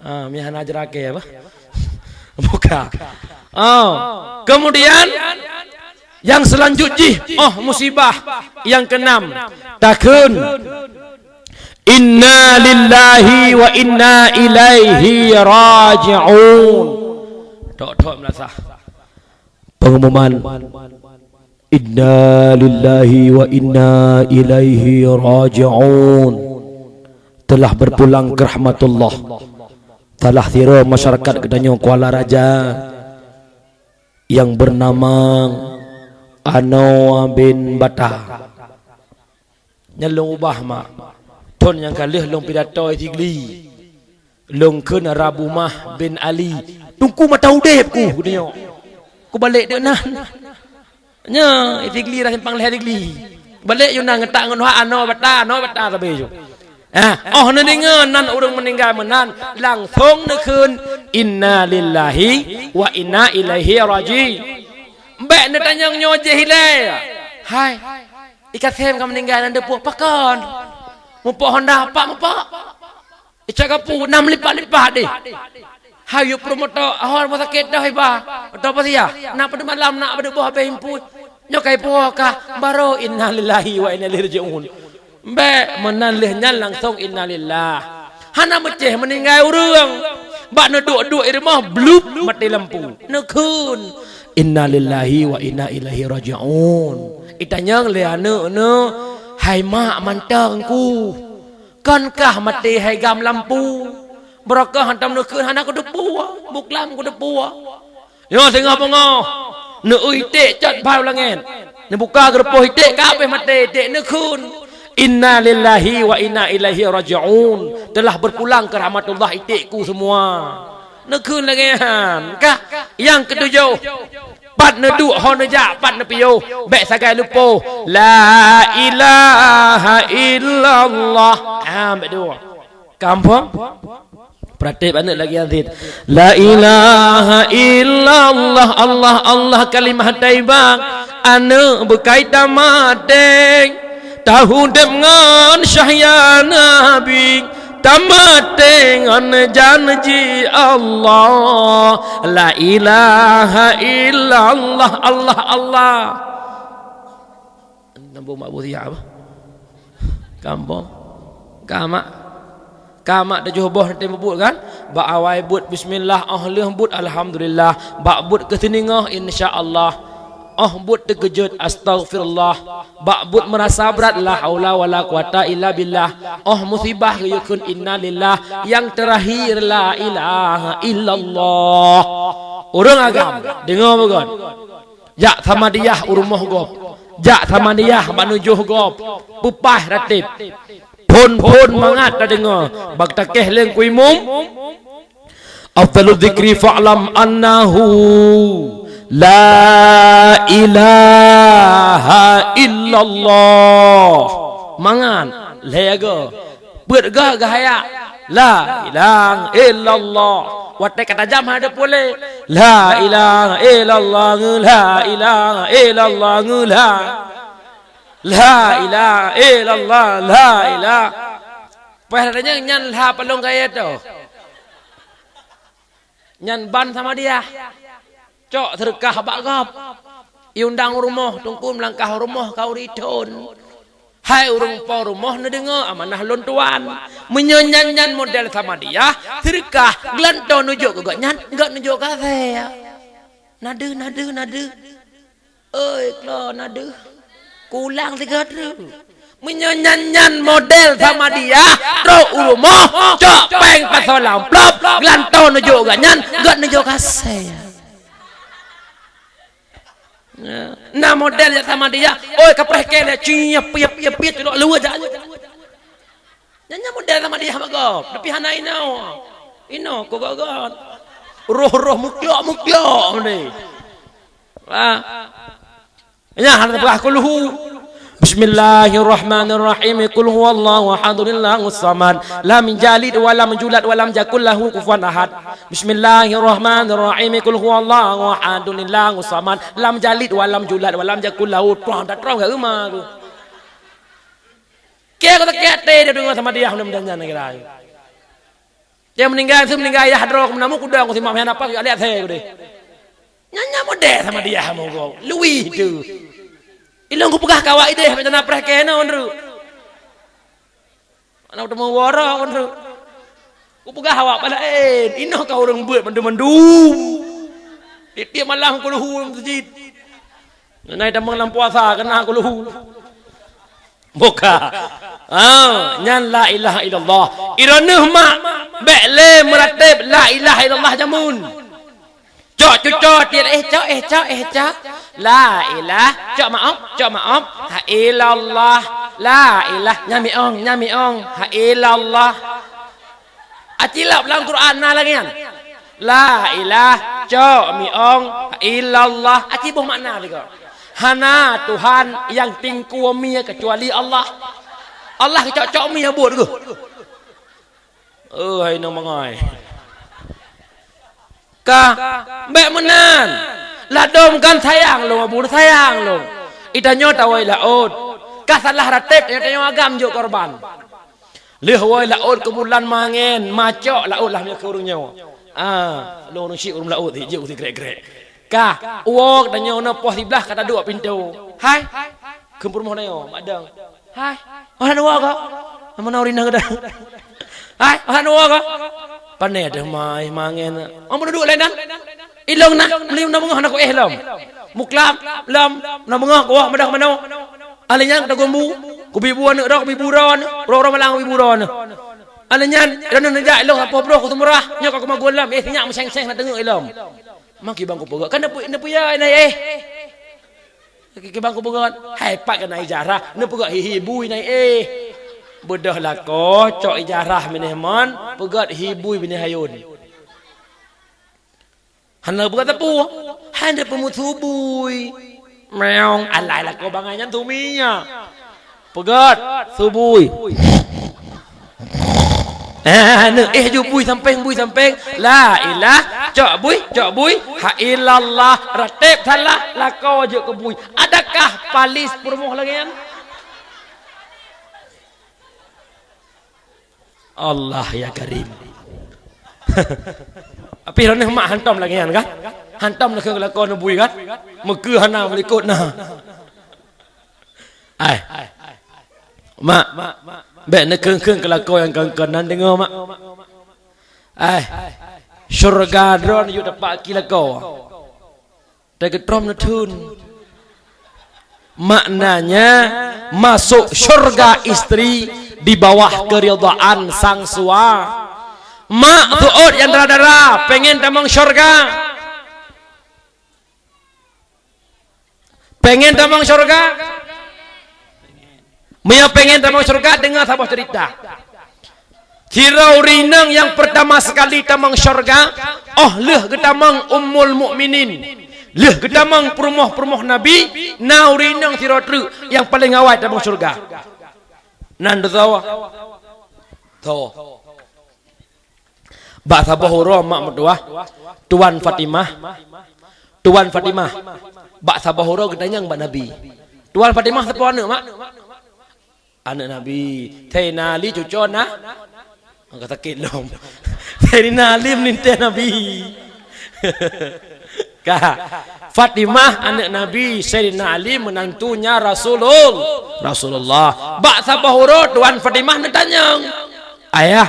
Ah, mi hana jeurake apa? Buka. Oh, kemudian yang selanjut jih, oh, musibah yang keenam. Takheun, "Inna lillahi wa inna ilaihi raji'un." Tok-tok meunasah. Pengumuman, "Inna lillahi wa inna ilaihi raji'un." Telah berpulang ke rahmatullah salah sidroe masyarakat geutanyoe Kuala Raja yang bernama Anoe bin Bata. Nyan lôn ubah, mak. Thon nyang ka lheueh lôn pidato i Sigli. Lôn kheun Rabu Mah bin Ali. Teungku mata udeb ku, geutanyoe. Kubalek deuk nan. Nyoe, i Sigli dah simpang lhée Sigli. Balek yue nan ngeutak ngon hak Anoe Bata, Anoe Bata sabe yue. Ah, oh neudeungoe nan ureuëng meuninggai meunan, langsong neukheun, "Inna lillahi wa inna ilaihi raji." Bék neutanyong nyoe jih ilée. Hai. I Kasem ka meuninggai nan deupok pakon. Mupok honda pak mupok. Icak kapu nam lipat-lipat deh. Hayu peurumoto ahor rumah sakit dah iba. Atau apa sih ya? Nak pada malam nak pada buah habis impui. Nyokai puaka baru innalillahi wa inna ilaihi rajiun. Bék meunan lheueh nyan langsong innalillah. Hana meucéh meuninggai ureuëng. Bak neuduek-duek i rumoh blub maté lampu. Neukheun. Innalillahi wa inna ilaihi rajiun. Itanyong lé aneuëk-aneuëk, "Hai mak mantong ku, kon kah maté hai gam lampu? Beurokah hantom neukheun hana kuteupue, buklam kuteupue." Nyoe singoh beungoh, neueu iték cot bhai u langét. Neubuka geurupoh iték ka habéh maté iték neukheun. Innalillahi wa inna ilaihi rajiun. Telah berpulang ke rahmatullah iték ku semua. Neukheun lagée nyan. Kah nyang keutujoh. Pat neuduek ho neujak pat neupiôh. Bék sagai lupoh. La ilaha illallah. Ah, bék dua. Kampung. Pratik aneuëk lagi nyan cit. La ilaha illallah, Allah, Allah kalimah thaibah. Aneuëk beukai tamaté. Tahu deb ngon syahya Nabi. Tamaté ngon janji Allah, la ilaha illallah, Allah, Allah. Nambung mak buet siap apa? Kampung. Kamak. Kamak tujoh boh nanti buet kan? Bak awai buet bismillah, oh lheueh buet alhamdulillah. Bak buet keusininggoh insya Allah. Oh buet teukeujot, astaghfirullah. Bak buet meurasa brat, la haula wala quwata illa billah. Oh musibah geuyue kheun innalillah. Nyang teurakhir, la ilaha illallah. Ureuëng agam, deungoe beugöt. Jak Samadiyah u rumoh gob. Jak Samadiyah bak nujoh gob. Peupah rateb. Phon-phon mangat tadeungoe. Bak takeh lé ku imum. Afdalu dzikri fa'lam annahu la ilaha illallah. Mangat, lhée go. Peuet go geuhayak. La ilaha illallah. Watée ka tajam hana puléh. La ilaha illallah, ngeula ilaha illallah, ngeula. La ilaha illallah, la ilaha. Pah nyan, nyan lha palong gaya tu. Nyan ban Samadiyah. Cok seudeukah bak gob. Iundang u rumoh, teungku meulangkah u rumoh ka ureuëng ithon. Hai ureuëng po rumoh, neudeungoe amanah lôn tuan. Meunyoe nyan, nyan model Samadiyah, seudeukah, geulantoe neujok keu gobnyan, gobnyan neujok keu asée. Nadeuh, nadeuh, nadeuh. Oi, klo na deuh. Kulang sigoe treuk. Meunyoe nyan-nyan model Samadiyah, trok u rumoh, cok péng pasoe lam plop, geulantoe neujok gobnyan, gobnyan neujok keu asée. Ya. Na model jak Samadiyah, oi, kapreh kée lé, ciep, piep, piep, piep, lok luwa jak. Nyan, nyan model Samadiyah meugob, tapi hana inoe. Inoe keu gobnyan. Roh-roh muklok-muklok ni. Ah. Nyan hana teupeugah kulhu. Bismillahirrahmanirrahim. Qul huwallahu ahadun, Allahus samad. Lam yalid wa lam yulad wa lam yakul lahu kufuwan ahad. Bismillahirrahmanirrahim. Qul huwallahu ahadun, Allahus samad. Lam yalid wa lam yulad wa lam yakul lahu, tuang dak tuang gak rumah tu. Kée kata kée até dia deungoe Samadiyah, mudah-mudahan nyan kira. Dia meninggal, su meninggal ayah droe, meunamong kudong, ku simak meuhan apa, ku alek asée ku deh. Nyan, nyan model Samadiyah meugob. Luwih tu. Ilong kupeugah kawak ideh, macam na preh kée na, Andrew. Anak temu wara, Andrew. Kupeugah awak pada, eh, inoe ka ureuëng beuet mandum-mandum. Tiep-tiep malam kulhu lam masjid. Nai tamong lam puasa, kena kulhu. Buka. Ha, nyan la ilaha illallah. Iroh neuh mak, bék lé meurateb la ilaha illallah jameun. Cok cuco tiet, eh, cok, eh, cok, eh, cok. La ilah, cok maoh, cok maoh. Ha ilallah. La ilah, nyamiong, nyamiong. Ha ilallah. Aci lop lam Quran na lagée nyan. La ilah, cok miong, illallah. Aci boh makna lagée. Hana Tuhan nyang tingkue mie keucuali Allah. Allah keucok-cok mie buet geuh. Oh, hai nong mangai. Ka, bék meunan. Ladom kan sayang lôn, abu sayang lôn. Itanyoe tawai laôt. Ka salah rateb, tanyoe agam jok korban. Lheueh woe laôt keu bulan mangen, macok laôt lah meunyoe keu ureuëng nyoe. Ah, lôn ureuëng syik ureuëng laôt, jeuet sigrek-grek. Ka, woe tanyoe na poh siblaih ka taduek pintoe. Hai, keu peurumoh tanyoe, madang. Hai, oh na woe ka? Mana ureuëng na geuda? Hai, oh na woe ka? Pane deh mai mangen. Oh, mana duek lain dah? Ilong na, beli na beungoh na ku eh lom. Muklam, lom, na beungoh ku wah madah manoe. Alèh nyan ka tagumbu, kubi bu aneuk droe, kubi bu droe aneuk, uroe-uroe malang kubi bu droe aneuk. Alèh nyan, droeneuh neujak ilong sapoh broh ku seumurah, nyoe ka kumagun lom, eh, sinyak meuseng-seng na teungeuk ilom. Maki bang kupeugah, kan neupeu-, neupeuya nai eh. Ki-, kibang kupeugah, hai pat keunan ijarah, neupeugot hi-hi bui nai eh. Beudôh lakoe, cok ijarah binéh mon, peugot hi bui binéh ayôn. Hana peugot teupeu, hana peumusu bui. Meong, alai lakoe bangai nyan tumi nyan. Peugot, su bui. Eh, neuk, eh, ju bui sampéng, bui sampéng. La ilah, cok bui, cok bui. Ha ilallah, rateb salah, lakoe jeuet keu bui. Adakah palis peurumoh lagèe nyan? Allah ya Karim. Tapi droeneuh mak hantom lagée nyan kan? Hantom lagée lakoe neubui kan? Meukeue hana meulikot na. Ai. Mak, bèk neukheun-kheun keu lakoe nyang kon-kon nan deungoe, Mak. Ai. Syeuruga droeneuh yue teupaki lakoe. Teugeutrom neutheun. Maknanya, masuk syurga istri di bawah keridhaan sang sua. Mak, seuôt nyang dara-dara, pengen tamong syurga? Pengen tamong syurga? Meunyoe pengen tamong syurga, deungoe saboh cerita. Sidroe ureueng inong nyang peurtama sekali tamong syurga, óh lheueh geutamong Ummul Mukminin, lheueh geutamong peurumoh-peurumoh Nabi, na ureueng inong sidroe treuk nyang paleng awai tamong syurga. Nan teutoe? Toh. Bak saboh uroe mak meutuah, Tuan Fatimah, Tuan Fatimah, bak saboh uroe geutanyong bak Nabi. Tuan Fatimah sapeue aneuk, Mak? Aneuk Nabi. Saidina Ali cucoe na? Angka sakét lom. Saidina Ali meulintèe Nabi. Ka. Fatimah aneuk Nabi, Saidina Ali meunantunya Rasulul-, Rasulullah. Bak saboh uroe Tuan Fatimah neutanyong, "Ayah,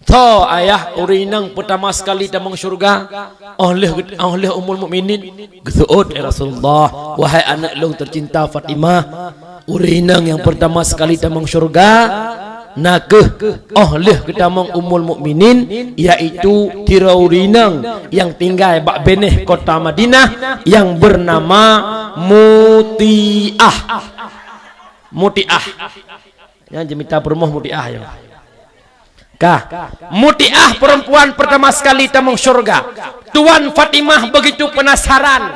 soe ayah ureueng inong peurtama sekali tamong syeuruga, óh lheueh, óh lheueh Ummul Mukminin?" "Geuseuôt, ya Rasulullah, wahai aneuk lôn teucinta Fatimah, ureueng inong nyang peurtama sekali tamong syeuruga na kheueh óh lheueh geutamong Ummul Mukminin, yaitu sidroe ureueng inong nyang tinggai bak binéh kota Madinah nyang beunama Mutiah." Mutiah. Nyan jeumita peurumoh Mutiah nyoe. Ka. Mutiah perempuan pertama sekali tamong syurga. Tuan Fatimah begitu penasaran.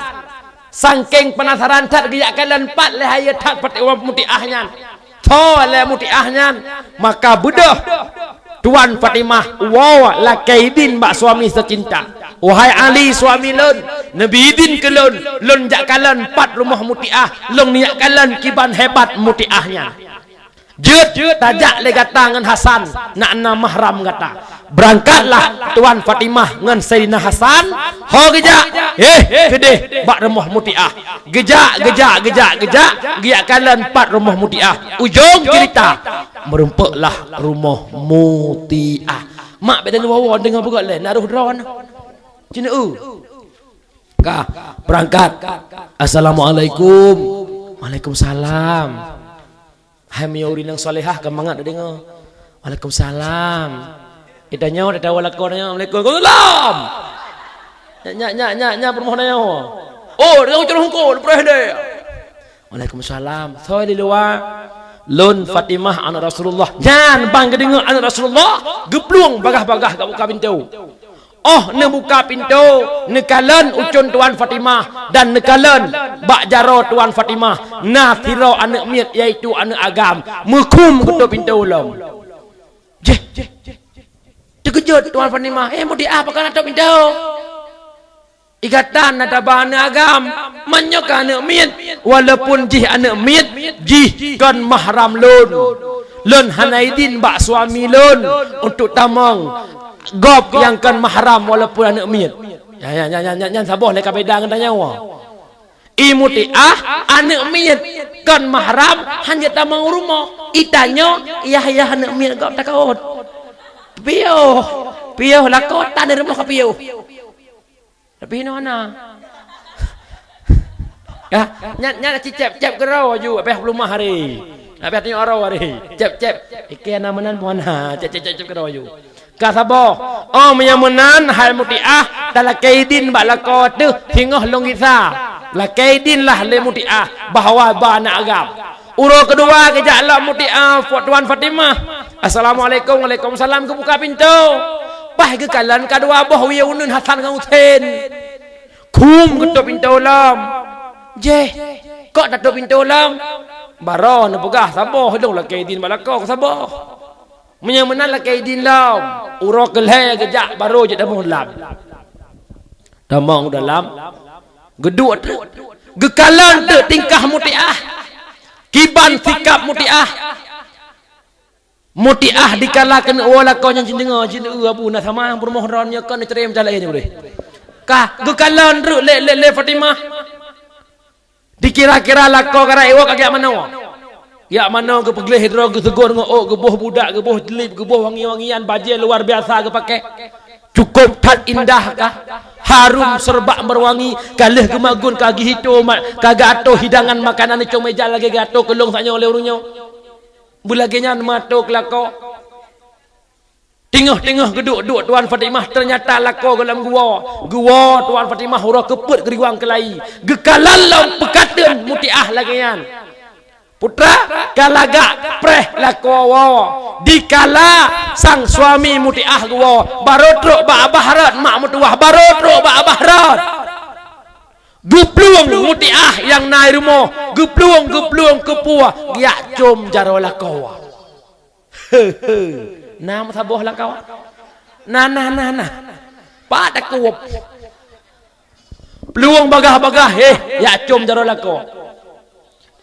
Sangking penasaran that geujak kalon pat lé hayeue that Fati-, Mutiah nyan. Soe lé Mutiah nyan? Maka beudôh Tuan Fatimah woe lakée idin bak suami teucinta. "Wahai Ali, suami lôn, neubi idin keu lôn, lôn jak kalon pat rumoh Mutiah, lôn neujak kalon kiban hebat Mutiah nyan." "Jeuet, tajak lé gata ngon Hasan, nak na mahram gata." Beurangkatlah Tuan Fatimah ngon Saidina Hasan, ho geujak, éh, keudeh bak rumoh Mutiah. Geujak, geujak, geujak, geujak, geujak kalon pat rumoh Mutiah. Ujong cerita, meurumpoklah rumoh Mutiah. Mak beda dua woe deungoe beugöt lé, na roh droe na. Cina u. Ka, beurangkat. "Assalamualaikum." "Waalaikumsalam." Hai meunyoe ureueng nyang salehah ka mangat deungoe. "Waalaikumsalam." Ita nyoe tatawa lakoe nyoe, "Waalaikumsalam." Nyak, nyak, nyak, nyak, nyak peurumoh nyoe. "Oh, deungoe ucul hungkon, peureh deh." "Waalaikumsalam." "Soe di luwa?" "Lôn Fatimah aneuk Rasulullah." Nyan ban geudeungoe aneuk Rasulullah, geuplueng bagaih-bagaih ka buka pintoe. Óh neubuka pintoe, neukalon ucon Tuan Fatimah dan neukalon bak jaroe Tuan Fatimah, na sidroe aneuk miet, yaitu aneuk agam, meukhum geutôp pintoe lom. Jeh, teukeujot Tuan Fatimah, "Eh, Mutiah, pakon na tôp pintoe?" "Igatan na taba aneuk agam, meunyoe ka aneuk miet, walaupun jih aneuk miet, jih kon mahram lôn. Lôn hana idin bak suami lôn untuk tamong gob nyang kon mahram walaupun aneuk miet." Nyan, nyan, nyan, nyan, nyan saboh lé ka beda ngon tanyoe. I Mutiah aneuk miet kon mahram, hana tamong u rumoh. I tanyoe, yah-yah aneuk miet gob takot. Piôh, piôh lakoe tan di rumoh ka piôh. Tapi hinoe hana. Ka, nyan, nyan cicép-cép keudroe ju, abéh peulumah hari. Abéh tanyoe uroe hari. Cép-cép. Iké na meunan pun hana. Cép, cép, cép, cép keudroe ju. Ka saboh. Oh, meunyoe meunan, hai Mutiah, talakée idin bak lakoe teuh, singoh lôn gisa. Lakée idin lah lé Mutiah, bahwa ba aneuk agam. Uroe keudua geujak lom Mutiah, Tuan Fatimah. "Assalamualaikum." "Waalaikumsalam." Geubuka pintoe. Paih geukalon ka dua boh wie uneun Hasan ngon Husein. Khum geutôp pintoe lom. "Jeh, kok tatôp pintoe lom?" "Baroe neupeugah saboh, lôn lakée idin bak lakoe saboh." "Meunyoe meunan lakée idin lom." Uroe keulhée geujak baroe jeuet tamong lam. Tamong u dalam. Geuduek teuk. Geukalon teuk tingkah Mutiah. Kiban sikap Mutiah. Mutiah dikala keuneuk woe lakoe nyan cit deungoe, cit, "Eu, Abu, na sama peurumoh droeneuh nyoe kon neucre meucalak nyoe deh." Ka geukalon treuk lé, lé, lé Fatimah. Dikira-kira lakoe ka rayeuk woe ka geujak manoe. Jak manoe geupeugleh droe, geuseugot ngon ôk, geuboh budak, geuboh jilib, geuboh wangi-wangian, bajée luar biasa geupaké. Cukôp that indah kah, harum serbak meurwangi, ka lheueh geumagun, ka geuhito ma-, ka geuatoe hidangan makanan nicong meja lagée geuatoe keu lôn saat nyoe lé ureuëng nyoe. Beulagée nyan meuatoe keu lakoe. Teungoh-teungoh geuduek-duek Tuan Fatimah, teunyata lakoe goh lom geuwoe. Geuwoe Tuan Fatimah uroe keupeuet geuriwang keulayi. Geukalon lom peukateun Mutiah lagée nyan. Putra, ka lagak preh lakoe woe. Dikala sang suami Mutiah geuwoe, barô trok bak babah rot mak meutuwah, barô trok bak babah rot. Geuplueng Mutiah nyang na i rumoh, geuplueng, geuplueng keupeue, geujak com jaroe lakoe. He, he. Na meusaboh lakoe? Na, na, na, na. Pat takôb. Plueng bagah-bagah, heh, jak com jaroe lakoe.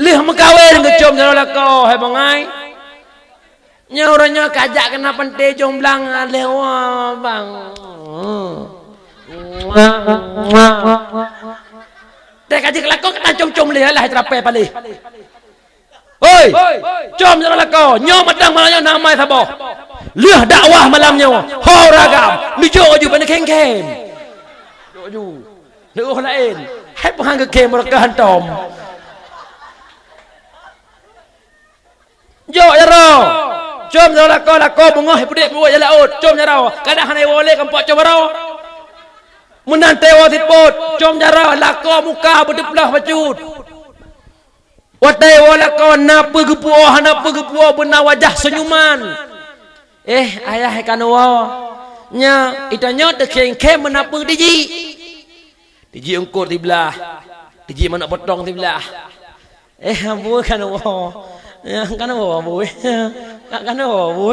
Lheueh meukawen geucom jaroe lakoe, hai bangai. Nyoe uroe nyoe ka jak keunan panté jomblang lheueh woe, bang. Teuh ka jeuet keu lakoe, ka tacom-com lé, alah, teurapée paléh. Hoi, com jaroe lakoe, nyoe mantong malam nyoe na amai saboh. Lheueh dakwah malam nyoe, ho ragam, neujok ju bak neukhém-khém. Jok ju. Neuôh laén. Hai peuhang geukhém meureuka hantom. Jok jaroe. Com jaroe lakoe, lakoe beungoh peuduek buet lam laôt. Com jaroe. Kadang hana iwoe lé kampok com jaroe. Meunan teuwoe sipot, com jaroe, lakoe muka beuteuplah bacut. Watée woe lakoe na peue geupuwoe, hana peue geupuwoe, beuna wajah seunyuman. Eh, ayah ka neuwoe. Nya, ita nyoe teukhém-khém meunan peue dijik. Dijik eungkôt siblah. Dijik manok potong siblah. Eh, Abu ka neuwoe. Nya, ka neuwoe, Abu. Ka, ka neuwoe, Abu.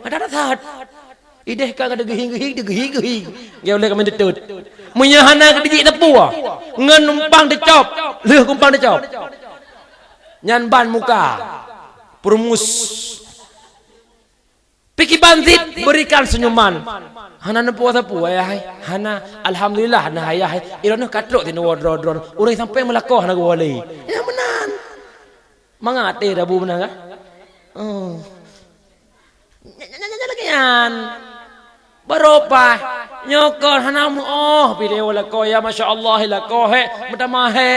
Ada that. Ideh ka, ka deugeuhi-geuhi, deugeuhi-geuhi. Geu ulée kami teutôt. Meunyoe hana geudijik teupue, ngon umpang teucop, lheueh umpang teucop. Nyan ban muka. Peurumus. Piki bansit berikan senyuman. Hana neupue sapeue, ayah hai. Hana, alhamdulillah, nah, ayah hai. Ironoe ka trok tinoe droe-droe. Ureuëng sampai meulakoe hana geuwoe lé. Nyang meunan. Mangat eh dabu meunan ka? Oh. Nya, nya, nya, nya, lagée nyan. Baroe paih. Nyoe kon hana meuoh pih lé lakoe, ya masya Allah, lakoe he, meutamah he.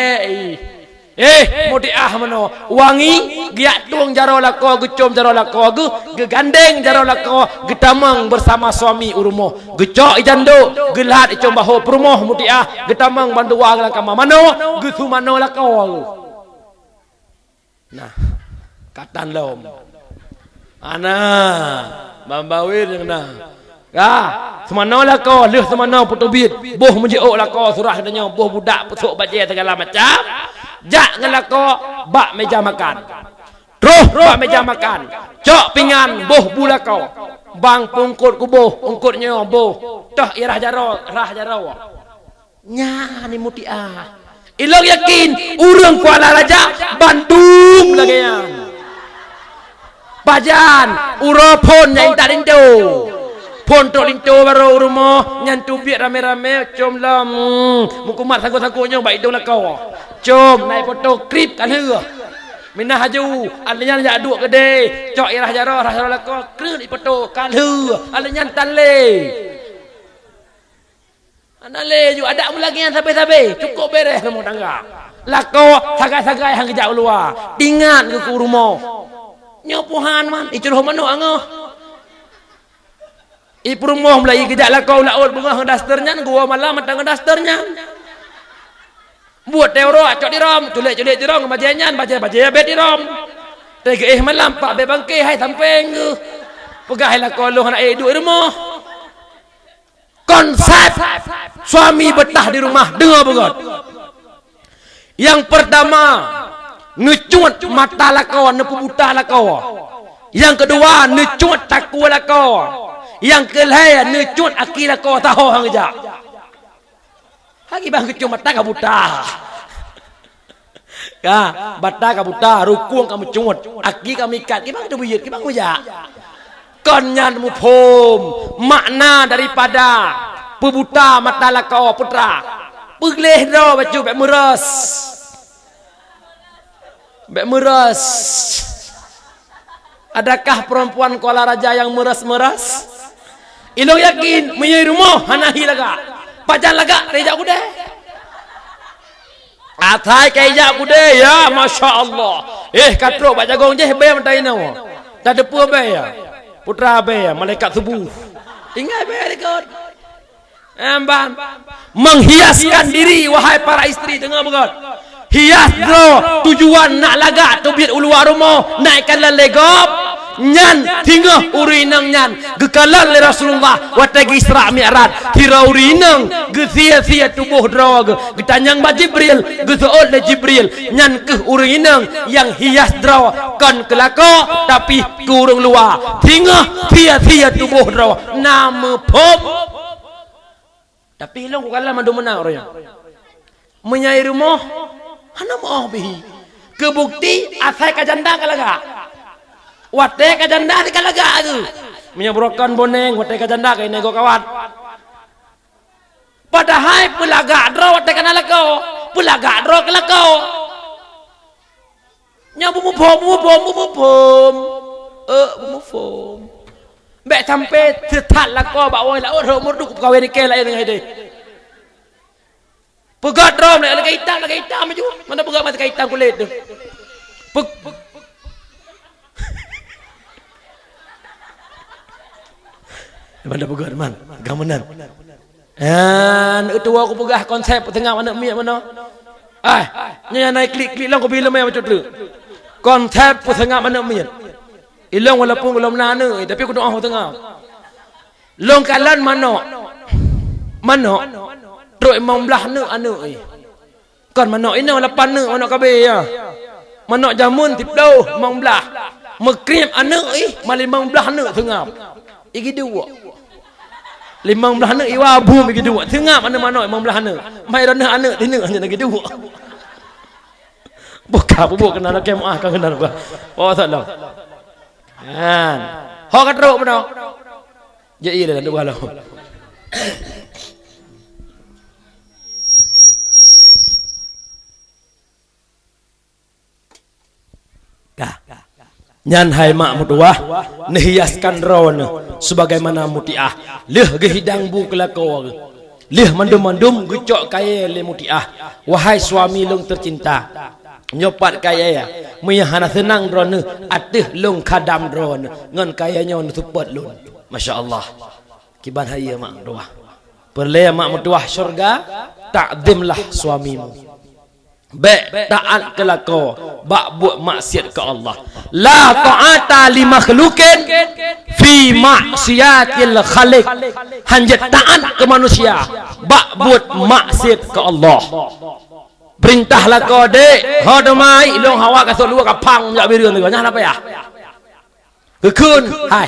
Eh, Mutiah meunoe. Wangi, geujak tueng jaroe lakoe, geucom jaroe lakoe, geu-, geugandeng jaroe lakoe, geutamong beusama suami u rumoh. Geucok i jandok, geulhat i com bahô peurumoh Mutiah, geutamong bandua lam kama manoe, geuseumanoe lakoe. Nah, katan lom. Ana, bambawen nyang na. Ka, seumanoe lakoe, lheueh seumanoe peuteubiet, boh meujiôk lakoe surah geutanyoe, boh budak peusok bajée segala macam, jak ngon lakoe bak meja makan. Troh bak meja makan, cok pingan boh bu lakoe, bang peungkot kuboh, eungkot nyoe boh, toh i rhah jaroe, rhah jaroe. Nyan ni Mutiah. Ilong yakin, ureuëng Kuala Raja bandum lagée nyan. Pajan, uroe phon nyang intat linto. Phon trok linto barô u rumoh, nyan teubiet ramé-ramé, com lom. Meukumat sagoe-sagoe nyoe bak idong lakoe. Com, na ipoto krip ka lheueh. Minah laju, alèh nyan jak duek keudè, cok i rhah jaroe, rhah jaroe lakoe, kreueh ipoto, ka lheueh. Alèh nyan tan lé. Hana lé ju, adak meulagèe nyan sabe-sabe, cukôp bèrèh rumoh tangga. Lakoe sagai-sagai han geujak u luwa, tingat geuh keu rumoh. Nyoe puhan man, icuroh manok angoh. I peurumoh meulai geujak lakoe u laôt beungoh ngon daster nyan, geuwoe malam mantong ngon daster nyan. Buet teuh uroe cok dirom, culek-culek dirom ngon bajèe nyan, bajèe-bajèe bèe dirom. Teuh geuéh malam, pak bèe bangke hai sampéng geuh. Peugah hai lakoe lôn hana ék duek i rumoh. Konsep suami beutah di rumah, deungoe beugöt. Nyang peurtama, neucuet mata lakoe, neupeubuta lakoe. Nyang keudua, neucuet takue lakoe. Nyang keulhèe, neucuet aki lakoe, taho han geujak. Hai kiban geucuet mata ka buta. Ka, mata ka buta, rukung ka meucuet, aki ka meuikat, kiban teubiet, kiban geujak. Kon nyan muphom makna daripada peubuta mata lakoe, putra. Peuleh droe bacut, bèk meureuh. Bèk meureuh. Adakah perempuan Kuala Raja nyang meureuh-meureuh? Ilôn yakin, meunyoe i rumoh hana hi lagak. Pajan lagak, rija kudée. Asai ka ijak kudée, ya, masya Allah. Eh, ka trok bak jagong jih, bèe meutai nyoe. Tateupeue bèe, ya. Putra bèe, ya, malaikat subuh. Tinggai bèe likot. Emban. Menghiaskan diri, wahai para istri, deungoe beugöt. Hias droe, tujuan nak lagak teubiet u luwa rumoh, nak ikalon lé gob. Nyan singoh ureueng inong nyan geukalon lé Rasulullah watée geu-Isra Mi'raj. Sidroe ureueng inong geusie-sie tuboh droe geuh, geutanyong bak Jibril, geuseuôt lé Jibril, nyan kheueh ureueng inong nyang hias droe kon keu lakoe, tapi keu ureueng luwa. Singoh sie-sie tuboh droe na muphom. Tapi ilôn kukalon mandum meunan uroe nyoe. Meunyoe i rumoh, hana meu'oh beuhi. Keu bukeuti, asai ka janda ka lagak. Watée ka janda di ka lagak geuh. Meunyoe beurokon boneng, watée ka janda ka ineuk goe kawat. Padahai peulagak droe watée ka na lakoe, peulagak droe keu lakoe. Nyoe beumuphom, beumuphom, beumuphom. Eh, beumuphom. Bèk sampai seuthat lakoe bak woe laôt, rhot meureuduek peukawen ikée laén ngon ideh. Peugöt droe lagée itam, lagée itam laju. Mana peugöt mata itam kulét tu. Peg-, mana peugöt man? Gam meunan. An, eutuwa kupeugah konsep peuseungab aneuk miet meunoe. Ai, nyan na klik-klik lom kubi leumé bacut treuk. Konsep peuseungab aneuk miet. Ilôn walaupun ulôn na aneuk, tapi kudoa peuseungab. Lôn kalon manok. Manok. Trok limong blaih neuk aneuk. Kon manok inong lapan neuk, manok kabé, ya. Manok jameun siplôh, limong blaih. Meukrieb aneuk ih, ma limong blaih neuk seungab. Igi duek. Limong blaih neuk iwa bum igi duek. Seungab aneuk manok limong blaih neuk. Mai roh neuk aneuk tineuk hana igi duek. Buka bubuk keunan, oke, meuah ka keunan, bah. Oh, salah. Han. Ho ka trok meunoe. Jai le dua lo. Ka. Nyan hai mak meutuwah, neuhiaskan droeneuh sebagaimana mutiah, lheueh geuhidang bu keu lakoe geuh. Lheueh mandum-mandum geucok kayée lé mutiah, wahai suami lôn teucinta. Nyoe pat kayée, meunyoe hana seunang droeneuh ateueh lôn khadam droeneuh, ngon kayée nyoe neuseupôt lôn. Masya Allah. Kiban hai mak meutuwah. Peureulée mak meutuwah syeuruga, takzimlah suamimu. Bék taát keu lakoe bak buet maksiat keu Allah. La ta'ata li makhluqin fi ma'siyatil khaliq. Hanjeuet taát keu manusia bak buet maksiat keu Allah. Peurintah lakoe dek, ho teuma ilong hawa ka sôk luwa ka phang jak bireuen lagèe nyan, hana payah. Geukheun, hai.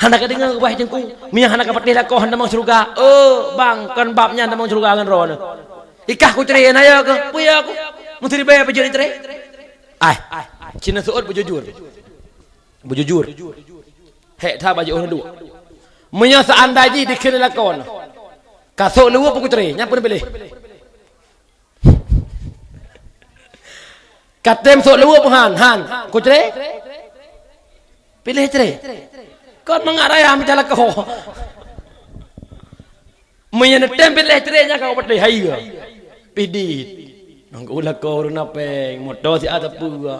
Hana ka deungoe keubah teungku. Meunyo hana ka patéh lakoe hana tamong syeuruga. Oh, bang, kon bab nyan tamong syeuruga ngon droeneuh. Ikah kucré na yo keuh, peue yo keuh? Meusiribèe peujeuet itré. Ai, cina seuôt beujujur. Beujujur. Hék that bak jiôh na duek. Meunyo seandai jih dikheun lakoe na. Ka sôk luwa peukucré, nyan peureulèe. Katem sôk luwa peuhan, han. Kucré? Piléh cré. Kon mangat raya meucah lakoe. Meunyo neutem piléh cré nyan ka patéh hai. Pidit. Nang u lakoe ureueng na péng, moto siat sapeue.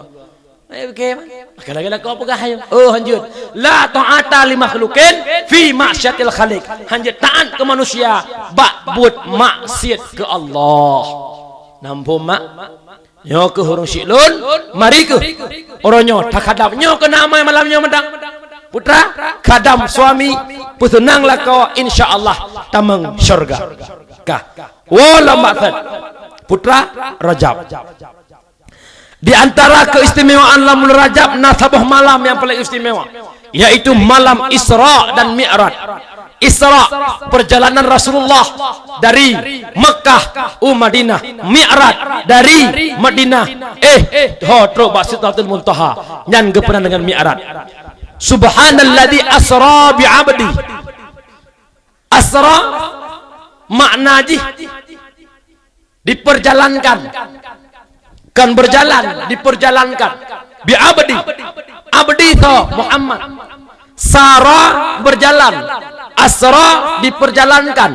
Eh, oke, man. Akan lagèe lakoe peugah ayo. Oh, hanjeuet. La ta'ata li makhluqin fi ma'syatil khaliq. Hanjeuet taat keu manusia bak buet maksiat keu Allah. Nampôh mak. Nyoe keuh ureueng syiek lôn, mari keuh. Uroe nyoe takhadam nyoe keuh na amai malam nyoe mantong. Putra, khadam suami, peuseunang lakoe, insya Allah tamong syeuruga. Ka. Woe lam maksud. Putra Rajab. Di antara keistimewaan lam bulan Rajab na saboh malam nyang paleng istimewa, yaitu malam Isra dan Mi'raj. Isra, perjalanan Rasulullah dari Mekah u Madinah. Mi'raj, dari Madinah, eh, ho trok bak Sidratul Muntaha. Nyan geupeugah deungon Mi'raj. Subhanalladzi asra bi abdi. Asra makna jih diperjalankan. Kon berjalan, diperjalankan. Bi abdi. Abdi tho Muhammad. Sara berjalan. Asra diperjalankan.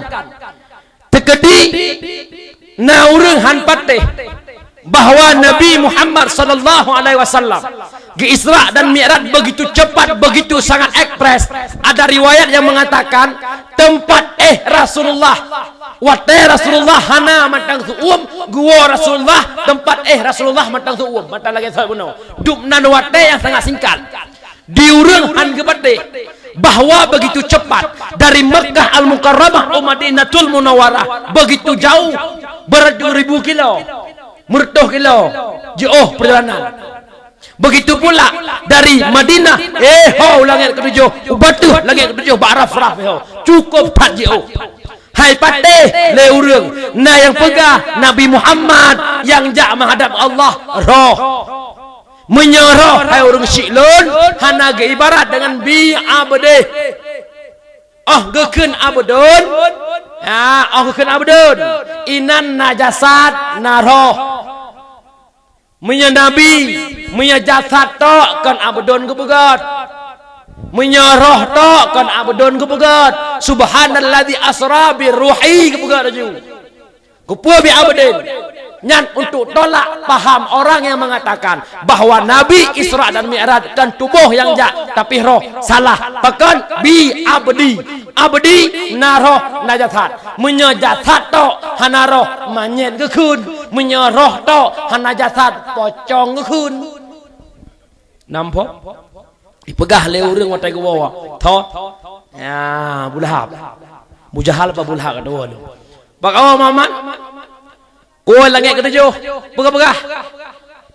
Teukeudi na ureuëng han patéh bahwa Nabi Muhammad sallallahu alaihi wasallam geu-Isra dan Mi'raj begitu cepat, begitu sangat ekspres. Ada riwayat yang mengatakan tempat éh Rasulullah, watée Rasulullah hana mantong seu-uem, geuwoe Rasulullah, tempat éh Rasulullah mantong seu-uem, mata lagée saboh bunoe. Dum nan watée nyang sangat singkat. Di ureuëng han geupatéh bahwa begitu cepat dari Makkah Al-Mukarramah u Madinatul Munawwarah begitu jauh, beribu-ribu kilo, meureutoh kilo jiôh perjalanan. Begitu pula dari Madinah, éh, ho langét keutujôh, u bateue langét keutujôh bak Arafah, éh, ho, cukup that jiôh. Hai patéh lé ureuëng na nyang peugah Nabi Muhammad nyang jak meuhadab Allah roh. Meunyoe roh hai ureuëng syiek lôn hana geuibarat deungon bi abdih. Óh geukheun abdon, ya, óh geukheun abdon, inan na jasad, na roh. Meunyoe nabi, meunyoe jasad tok kon abdon geupeugöt. Meunyoe roh tok kon abdon geupeugöt. Subhanalladzi asra bi ruhi geupeugöt laju. Keupeue bi abdin? Nyan untuk tolak paham orang yang mengatakan bahwa Nabi Isra dan Mi'raj kan tuboh nyang jak, tapi roh. Salah. Pakon? Bi abdi. Abdi na roh, na jasad. Meunyoe jasad tok hana roh, manyét geukheun. Meunyoe roh tok hana jasad, pocong geukheun. Nampak? Ipeugah lé ureuëng watée geuwoe, tho. Ya, Abu Lahab. Abu Jahal apa Abu Lahab ka dua tu. Bak awak Muhammad. Kuwoe langét keutujôh. Peugah-peugah.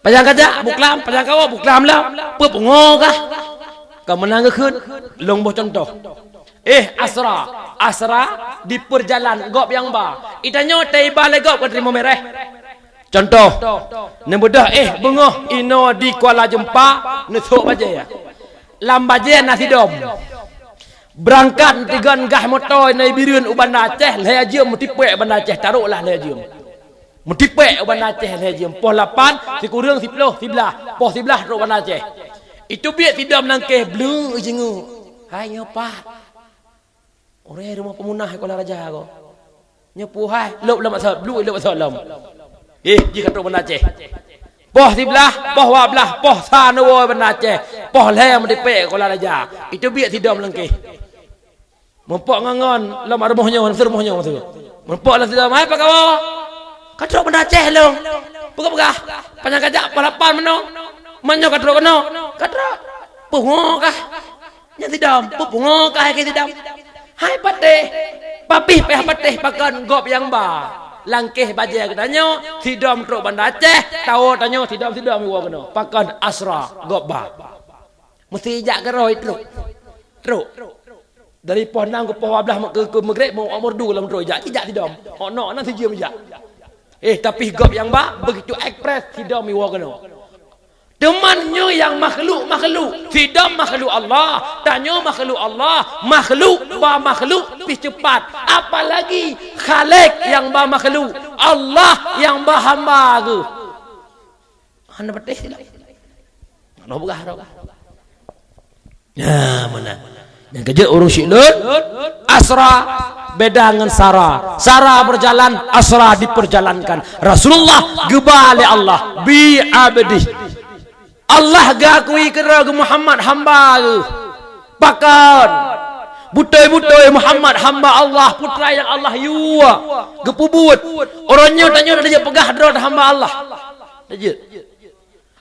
Pajan kajak, buklam, pajan kawoe, buklam lah. Peue pungo kah? Ka meunan geukheun, lôn boh contoh. Éh, asra. Asra diperjalan gob nyang ba. Itanyoe taiba lé gob ka teurimong mirah. Contoh, neubeudôh éh beungoh inoe di Kuala Jeumpa, neusok bajée. Lam bajée na sidom. Beurangkat teugon gah moto inoe Bireuen u Banda Aceh, lhée jeuem meutipék Banda Aceh, taroklah lhée jeuem. Meutipék u Banda Aceh lhée jeuem, poh lapan, sikureueng, siploh, siblaih, poh siblaih trok Banda Aceh. Iteubiet sidom langkéh bleu jingeuk. Hai nyoe pat. Ureuëng rumoh peumunah Kuala Raja ko. Nyoe puhai, lôb lam asai, bluek lôb asai lom. Éh, jih ka trok Banda Aceh. Poh siblaih, poh dua blaih, poh sa neuwoe Banda Aceh. Poh lhée meutipék Kuala Raja. Iteubiet sidom langkéh. Meupok ngon-ngon lom rumoh nyoe, rumoh nyoe tu. Meupok lam sidom, hai pakawo. Ka trok Banda Aceh lom. Peugah-peugah. Pajan kajak poh lapan meunoe. Meunyoe ka trok keunoe. Ka trok. Pungo kah? Nyan sidom, peue pungo kah hai keu sidom? Hai patéh, papih payah patéh pakon gob nyang ba. Langkéh bajée geutanyoe, sidom trok Banda Aceh, tawoe tanyoe sidom-sidom iwoe keunoe. Pakon asra gob ba. Meusti jak keurôi trok. Trok. Dari poh nam keu poh dua blaih keu, keu Maghrib, meu-, meurdu lam trok jak, jak sidom. Hok nok na sijeuem jak. Éh, tapi gob nyang ba, begitu ekspres sidom iwoe keunoe. Teuma nyoe nyang makhluk-makhluk, sidom makhluk Allah, tanyoe makhluk Allah, makhluk ba makhluk pih cepat, apalagi Khalik nyang ba makhluk, Allah nyang ba hamba geuh. Hana patéh sidom. Hana peugah roh. Nah, meunan. Nyang keujeuet ureuëng syiek lôn, asra beda ngon sara. Sara berjalan, asra diperjalankan. Rasulullah geuba lé Allah, bi abdi. Allah geuakui keudroe geuh Muhammad hamba geuh. Pakon? Beutôi-beutôi Muhammad hamba Allah, putra nyang Allah yue, geupeubuet. Uroe nyoe tanyoe tajeuet peugah droe hamba Allah. Tajeuet.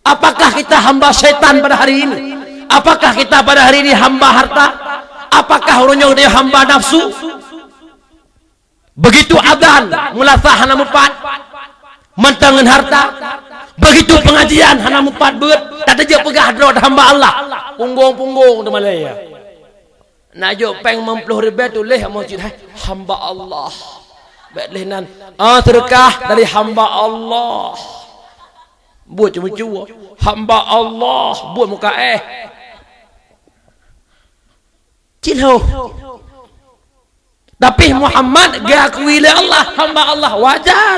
Apakah kita hamba syaitan pada hari ini? Apakah kita pada hari ini hamba harta? Apakah uroe nyoe hamba nafsu? Begitu azan, meulasa hana mupat, mantong ngon harta. Begitu pengajian hana mupat beuet, tajeuet peugah droe hamba Allah. Punggong-punggong teumalée. Na jok péng limong ploh ribée tuléh lam meuseujid, hai, hamba Allah. Bék lé nan, ah, seudeukah dari hamba Allah. Buet ceumeucue, hamba Allah, buet muka éh. Cilhoh. Tapi Muhammad geukui lé Allah, hamba Allah, wajar.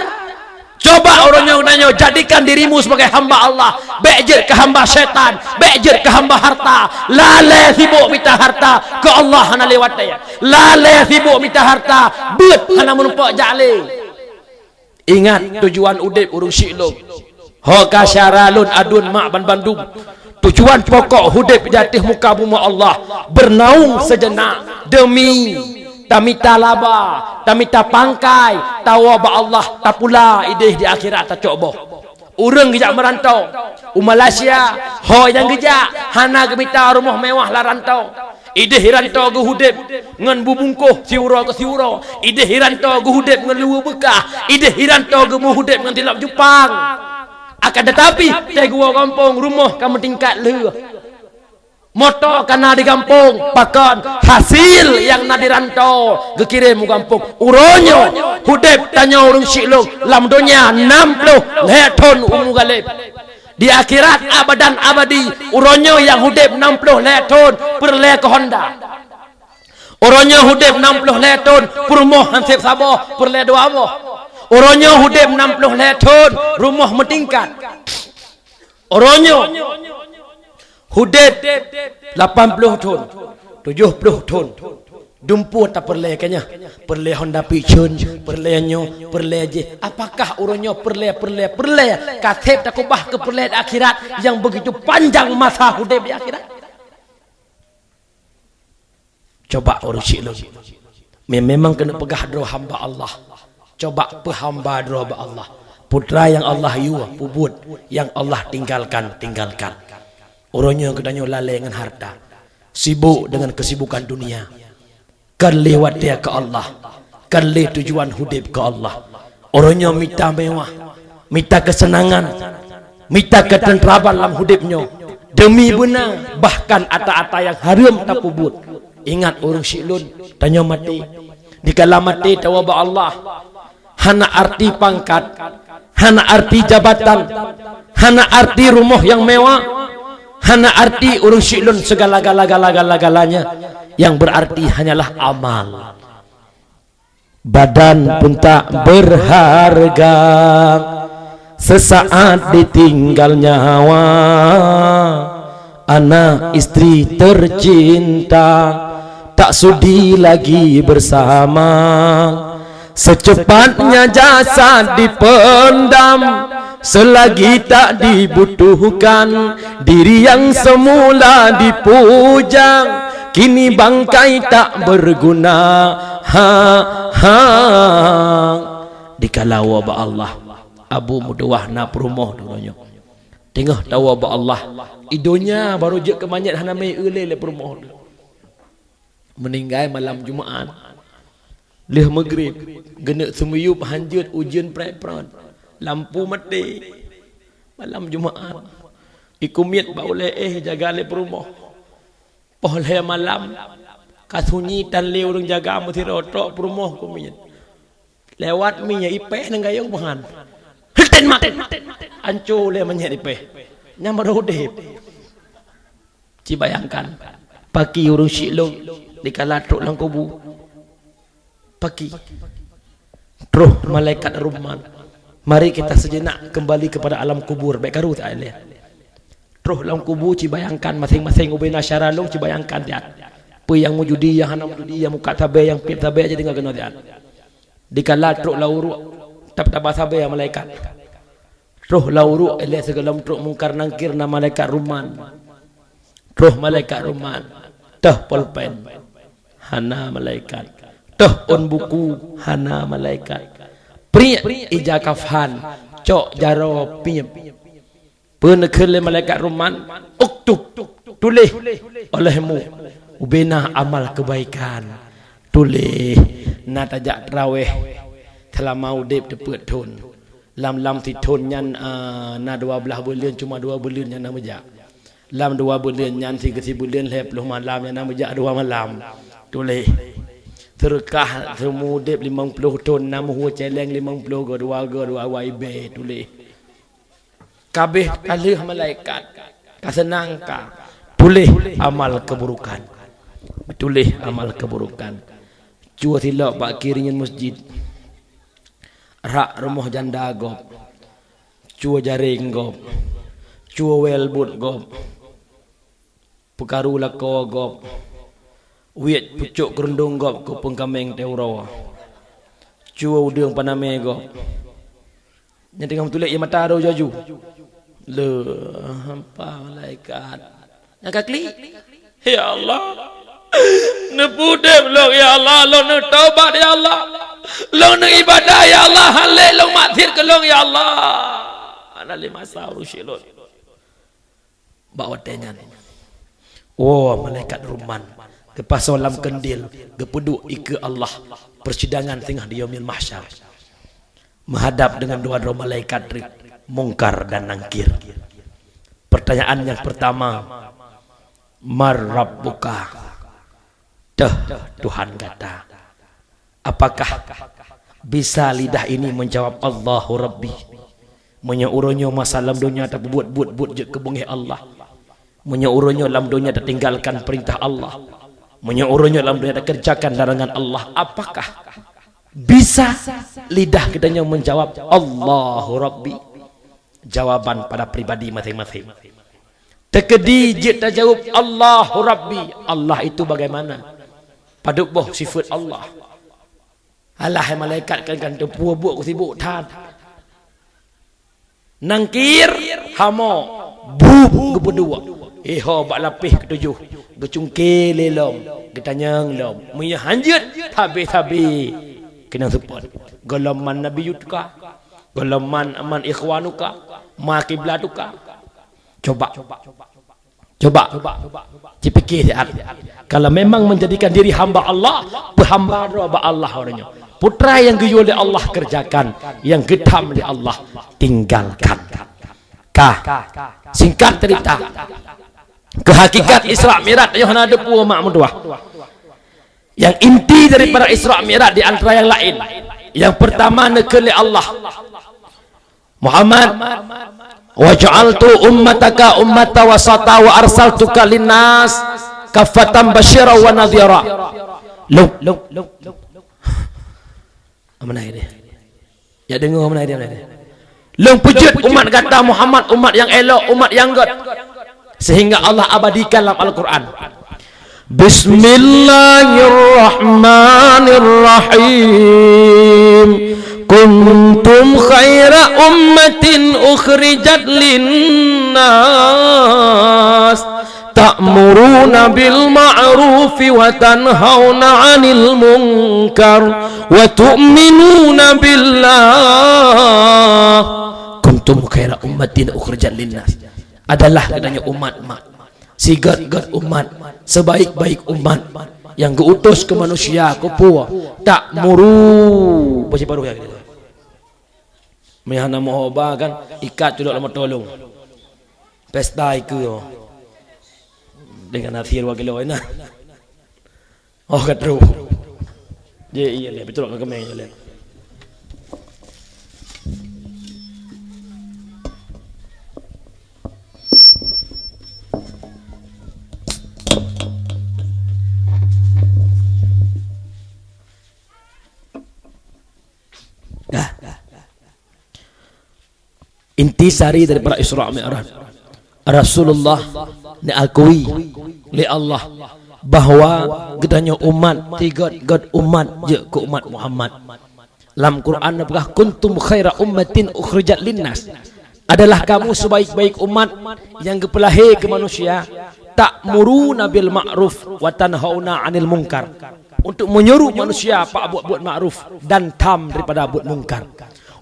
Coba ureuëng nyoe tanyoe, jadikan dirimu sebagai hamba Allah. Bék jeuet keu hamba syaitan, bék jeuet keu hamba harta. Lalée sibuk mita harta, keu Allah hana lé watée. Lalée sibuk mita harta, beuet hana meurumpok jak lé. Ingat tujuan udeb ureuëng syiek lôn. Ho ka syara lôn aduen mak banmandum. Tujuan pokok udeb di ateueh muka bumoe Allah, beunaung seujenak deumi tamita laba, tamita pangkai, tawoe bak Allah, tapula ideh di akhirat tacok boh. Ureuëng geujak meurantau u Malaysia, ho nyang geujak hana geumita rumoh mewah lam rantau. Ideh i rantau geuhudeb ngon bubungkoh siuroe keu siuroe. Ideh i rantau geuhudeb ngon luweue beukah. Ideh i rantau geumeuhudeb ngon tilop Jepang. Akan teutapi, teguwa gampông rumoh ka meutingkat lheueh. Moto ka na di gampông, pakon hasil nyang na di rantau geukirém u gampông. Uroe nyoe hudeb tanyoe ureuëng syiek lôn lam donya nam ploh lhée thon umu galeb. Di akhirat abadan abadi, uroe nyoe nyang hudeb nam ploh lhée thon peureulée keu honda. Uroe nyoe hudeb nam ploh lhée thon peurumoh han seb saboh peureulée dua boh. Uroe nyoe hudeb nam ploh lhée thon rumoh meutingkat. Uroe nyoe hudeb lapan ploh thon, tujoh ploh thon. Dumpeue tapeureulée keu nyan, peureulée honda piceun, peureulée nyoe, peureulée jih. Apakah uroe nyoe peureulée, peureulée, peureulée ka seb takeubah keu peureulée di akhirat nyang beugitu panjang masa hudeb di akhirat? Coba ureuëng syiek lôn. Me-, memang keuneuk peugah droe hamba Allah. Coba peuhamba droe bak Allah. Putra nyang Allah yue, peubuet, nyang Allah tinggalkan, tinggalkan. Uroe nyoe geutanyoe lalée ngon harta, sibuk deungon keusibukan dunia. Kon lé watée keu Allah, kon lé tujuan hudeb keu Allah. Uroe nyoe mita mewah, mita keuseunangan, mita keuteuntraman lam hudeb nyoe. Deumi beuna, bahkan ata-ata nyang hareuem tapeubuet. Ingat ureuëng syiek lôn, tanyoe maté. Dikala maté tawoe bak Allah. Hana arti pangkat, hana arti jabatan, hana arti rumoh nyang mewah, hana arti ureuëng syiek lôn segala-gala, gala-gala galanya yang berarti hanyalah amal. Badan pun tak berharga, sesaat ditinggal nyawa. Anak istri tercinta tak sudi lagi bersama. Secepatnya jasad dipendam, selagi tak dibutuhkan. Diri yang semula dipuja, kini bangkai tak berguna. Ha, ha. Dikala woe bak Allah, abu meutuwah na peurumoh di donya. Teungoh tawoe bak Allah, i donya barô jeuet keu manyét hana mé eu lé lé peurumoh. Meuninggai malam Jumat. Lheueh meugrib, geuneuk seumiyueb hanjeuet ujeuen prét-prot. Lampu maté. Malam Jumat. Ikeumiet bak ulée éh jaga lé peurumoh. Poh lhée malam, ka sunyi tan lé ureuëng jaga meusidroe trok peurumoh keumiet. Lewat mi nyan ipéh ngon gayong meuhan. Heuteun mat. Anco lé manyét ipéh. Nyang barô udeb. Ci bayangkan, paki ureuëng syiek lôn dikala trok lam kubu. Paki. Troh malaikat ruman. Mari kita sejenak kembali kepada alam kubur. Bék karu tak lé. Troh lam kubu ci bayangkan maséng-maséng ubena syara lôn ci bayangkan tiat. Peue nyang meujudi, nyang hana meujudi, nyang mukat sabe, nyang piep sabe, jadi ngon keunoe tiat. Dikala trok lam uruek, tap-taba sabe malaikat. Troh lam uruek ilée sigohlom trok Mungkar Nangkir na malaikat ruman. Troh malaikat ruman, toh polpen, hana malaikat. Toh ôn buku, hana malaikat. Priek ija kafan, cok jaroe piep. Peue neukheun lé malaikat ruman, "Uktub, tuléh olehmu ubena amal keubaikan." Tuléh, na tajak traweh seulama udeb teupeuet thon. Lam-lam sithon nyan, a, na dua blaih buleuen, cuma dua buleuen nyang na meujak. Lam dua buleuen nyan, sigoe sibuleuen lhée ploh malam nyang na meujak dua malam. Tuléh. Seureukah seumeu udeb limong ploh thon, na meuhue céléng limong ploh goe, dua goe, dua wai bée. Tuléh. Ka abéh ka lheueh malaikat, ka seunang ka, tuléh amal keuburukan. Meutuléh amal keuburokan. Cue silop bak kirieng masjid. Rak rumoh janda gob. Cue jareng gob. Cue wél buet gob. Peukaru lakoe gob. Wiet pucok keurundong gob keu peungkaméng teuh uroe. Cue udeueng panamé gob. Nyang teungoh meutuléh ie mata roh jaju. Le hampa malaikat. Nyang ka klik. Ya Allah. Neupudeb lôn ya Allah, lôn neutaubat ya Allah. Lôn neuibadah ya Allah, han lé lôn maksiet keu lôn ya Allah. Hana lé masa ureueng syedara lôn. Bak watée nyan, woe malaikat ruman, geupasoe lam keundil, geupeuduek ikeue Allah, peusidangan singoh di Yaumil Mahsyar. Meuhadab deungon dua droe malaikat, Mungkar dan Nangkir. Pertanyaan yang pertama, "Man rabbuka?" Teuh Tuhan gata. Apakah bisa lidah ini menjawab, "Allahu Rabbi"? Meunyoe uroe nyoe masa lam donya tapeubuet buet-buet jeuet keu beungéh Allah. Meunyoe uroe nyoe lam donya tatinggalkan peurintah Allah. Meunyoe uroe nyoe lam donya takeureujakan larangan Allah. Apakah bisa lidah geutanyoe menjawab, "Allahu Rabbi"? Jawaban pada pribadi maséng-maséng. Teukeudi jeuet tajaweueb, "Allahu Rabbi", Allah itu bagaimana? Padub boh sifeut Allah. Alah, hai malaikat kan, kan teupeu buet keu sibuk that. Nangkir, hamo, bup geupeuduek. Iho bak lapéh keutujoh, geucungké lé lom, geutanyong lom. Meunyoe hanjeuet, habéh-habéh. Keunong seupôt. Gohlom man Nabi yutuka. Gohlom man, man ikhwanuka. Ma kiblatuka. Coba. Coba, cipike siat. Kalau memang menjadikan diri hamba Allah, peuhamba droe bak Allah uroe nyoe. Peue nyang geuyue lé Allah, kerjakan, nyang geutam lé Allah, tinggalkan. Ka, singkat cerita, keu hakikat Isra Mi'raj nyoe hana deue mak meutuah. Yang inti daripada Isra Mi'raj di antara yang lain, yang pertama neukheun lé Allah, Muhammad, "Wa ja'altu ummataka ummata wasata wa arsaltuka linnas kaffatan basyira wa nadhira." Lôn, lôn, lôn. Amanah ini. Ya, deungoe amanah ini, amanah ini. Lôn peujeuet umat gata Muhammad, umat nyang elok, umat nyang gét. Sehingga Allah abadikan lam Al-Quran. Bismillahirrahmanirrahim. Kuntum khaira ummatin ukhrijat linnas. Ta'muruna bil ma'rufi wa tanhauna 'anil munkar wa tu'minuna billah. Kuntum khaira ummatin ukhrijat linnas. Adalah geutanyoe umat mak. Sigét-gét umat, sebaik-baik umat nyang geuutus keu manusia, keu peue? Ta'muru. Beusi baroh ya. Meuhana meuhoba kan, ikat culok lam tolong. Pesta ikeue. Dengan akhir wakil lawan. Oh, ka trok. Jé, iya lé, betul ka kemeng lé. Dah. Intisari daripada Isra Mi'raj, Rasulullah neuakui lé Allah bahwa geutanyoe umat, tigét-gét umat jeuet keu umat Muhammad. Lam Quran neupeugah, "Kuntum khaira ummatin ukhrijat linnas." Adalah kamu sebaik-baik umat yang geupeulahé keu manusia, ta'muruna bil ma'ruf wa tanhauna 'anil munkar. Untuk menyuruh manusia pak buet-buet ma'ruf dan tham daripada buet mungkar.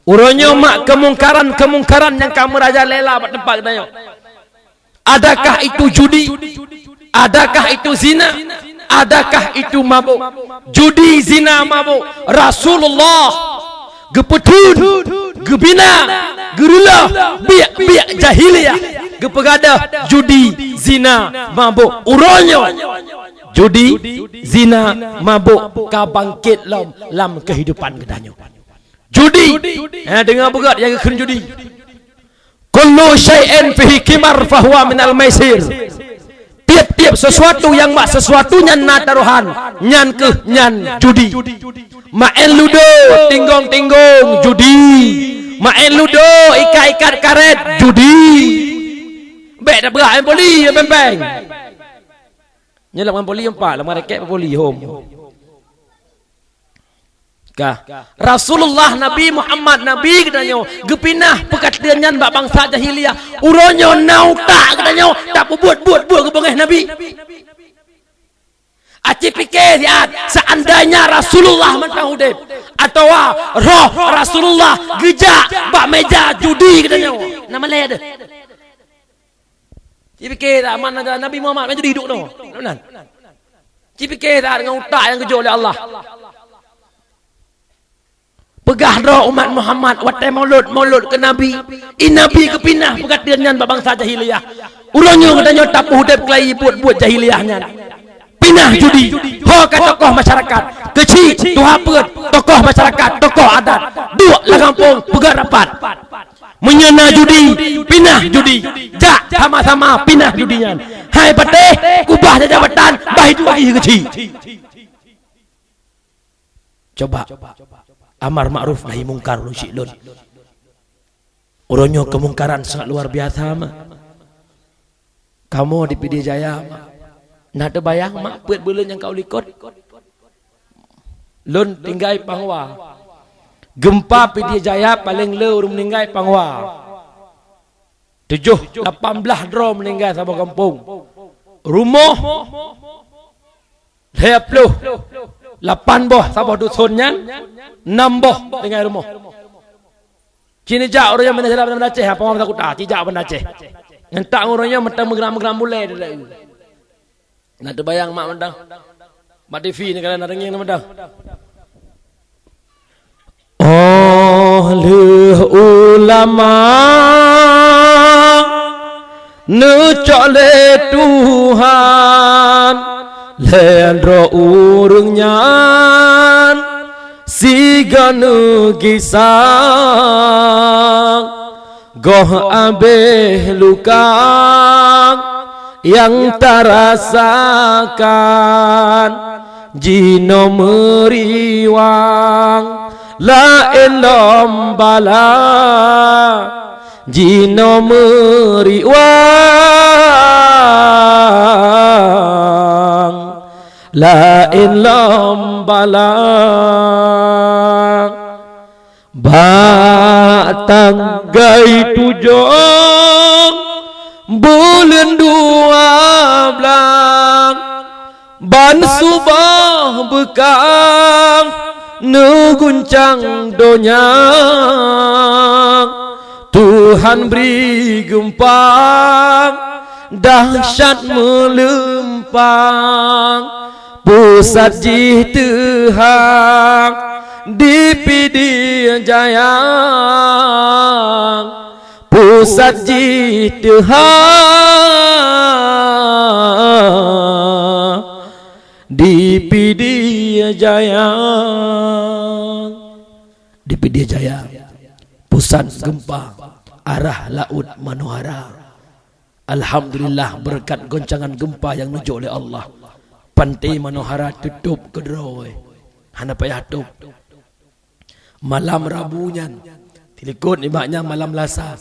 Uroe nyoe mak kemungkaran-kemungkaran nyang ka meurajalela bak teumpat geutanyoe. Adakah itu judi? Adakah itu zina? Adakah itu mabuk? Judi, zina, mabuk. Rasulullah geupeutheun, geubina, geureuloh biek-biek jahiliyah, geupeugadôh judi, zina, mabuk. Uroe nyoe judi, zina, mabuk ka bangkét lom lam keuhidupan geutanyoe. Judi, eh, deungoe beugét nyang geukheun judi. "Kullu syai'in fihi qimar fahuwa minal maisir." Tiep-tiep Tiep sesuatu nyang bak sesuatu nyan na tarohan, nyan keuh nyan judi. Maén ludo, tinggong-tinggong, judi. Maén ludo, ikat-ikat karet, judi. Bèk tabeurak ngon poli, péng-péng. Nyoe lam ngon poli empat, lam ngon reket poli, hom. Ka. Rasulullah Nabi Muhammad Nabi geutanyoe geupinah peukateun nyan bak bansa jahiliyah. Uroe nyoe na utak geutanyoe tapeubuet-buet-buet geubeungéh Nabi. Aci pike siat, seandainya Rasulullah mantong udeb, atawa roh Rasulullah geujak bak meja judi geutanyoe, na malèe deh. Ci pike that, mana Nabi Muhammad meunan judi duek nyoe. Meunan. Ci pike that ngon utak nyang geujok lé Allah. Peugah droe umat Muhammad watèe molot-molot keu Nabi, i Nabi geupinah peukateun nyan bak bansa jahiliyah. Uroe nyoe geutanyoe tapeuudeb keulai buet-buet jahiliyah nyan. Pinah judi, ho ka tokoh masyarakat, keuchik, tuha peuet, tokoh masyarakat, tokoh adat, duek lam gampông, peugah rapat. Meunyoe na judi, pinah judi. Jak sama-sama pinah judi nyan. Hai patéh, kubah jabatan, bah itu lagi keuchik. Coba, amar makruf nahi mungkar ulôn syiek lôn. Uroe nyoe keumungkaran sangat luar biasa, mak. Kamoe di Pidie Jaya, mak. Na teubayang, mak, peuet buleuen nyang ka u likot? Lôn tinggai Pangwa. Geumpa Pidie Jaya paleng le ureueng meuninggai Pangwa. Tujoh, lapan blaih droe meuninggai saboh gampông. Rumoh lhèe ploh lapan boh saboh duson nyan, nam boh tinggai rumoh. Ci neujak ureueng nyan Banda Aceh, apa Banda Aceh, ci jak Banda Aceh. Ngon tak ureueng nyan meuteumeugram-meugram bulèe. Na teubayang mak mantong. Mak T V ni kalau na deungieng mantong. Oh lheueh ulama neucok lé Tuhan, lhèe droe ureueng nyan sigoe neugisang. Goh abéh luka nyang tarasakan, jinoe meuriwang laén lom bala, jinoe meuriwang laén lom bala. Bak tanggai tujoh buleuen dua blaih, ban suboh beukang neuguncang donya. Tuhan bri geumpa dahsyat meuleumpang, pusat jih teuhang di Pidie Jaya, pusat jih teuhang di Pidie Jaya. Di Pidie Jaya, pusat geumpa arah Laôt Manohara. Alhamdulillah, beureukat goncangan geumpa nyang neujok lé Allah, Panté Manohara teutôb keudroe, hana payah tôb. Malam Rabu nyan, dilikot nibak nyan malam Lasa,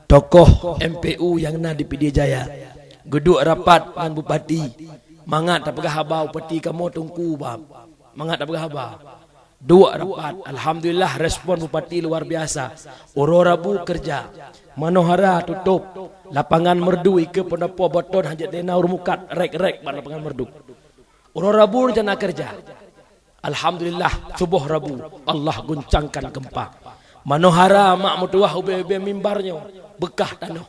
tokoh M P U nyang na di Pidie Jaya geuduek rapat ngon bupati, mangat tapeugah haba bupati kamoe Teungku, bab mangat tapeugah haba. Duek rapat, alhamdulillah, respon bupati luar biasa. Uroe Rabu keureuja, Manohara tutôb, lapangan Meureudu ikeue peundapoe beuton hana jeuet lé na ureueng mukat, rék-rék bak lapangan Meureudu. Uroe Rabu rencana keureuja. Alhamdulillah, suboh Rabu, Allah guncangkan geumpa. Manohara mak meutuwah ubé-ubé mimbar nyoe, beukah tanoh.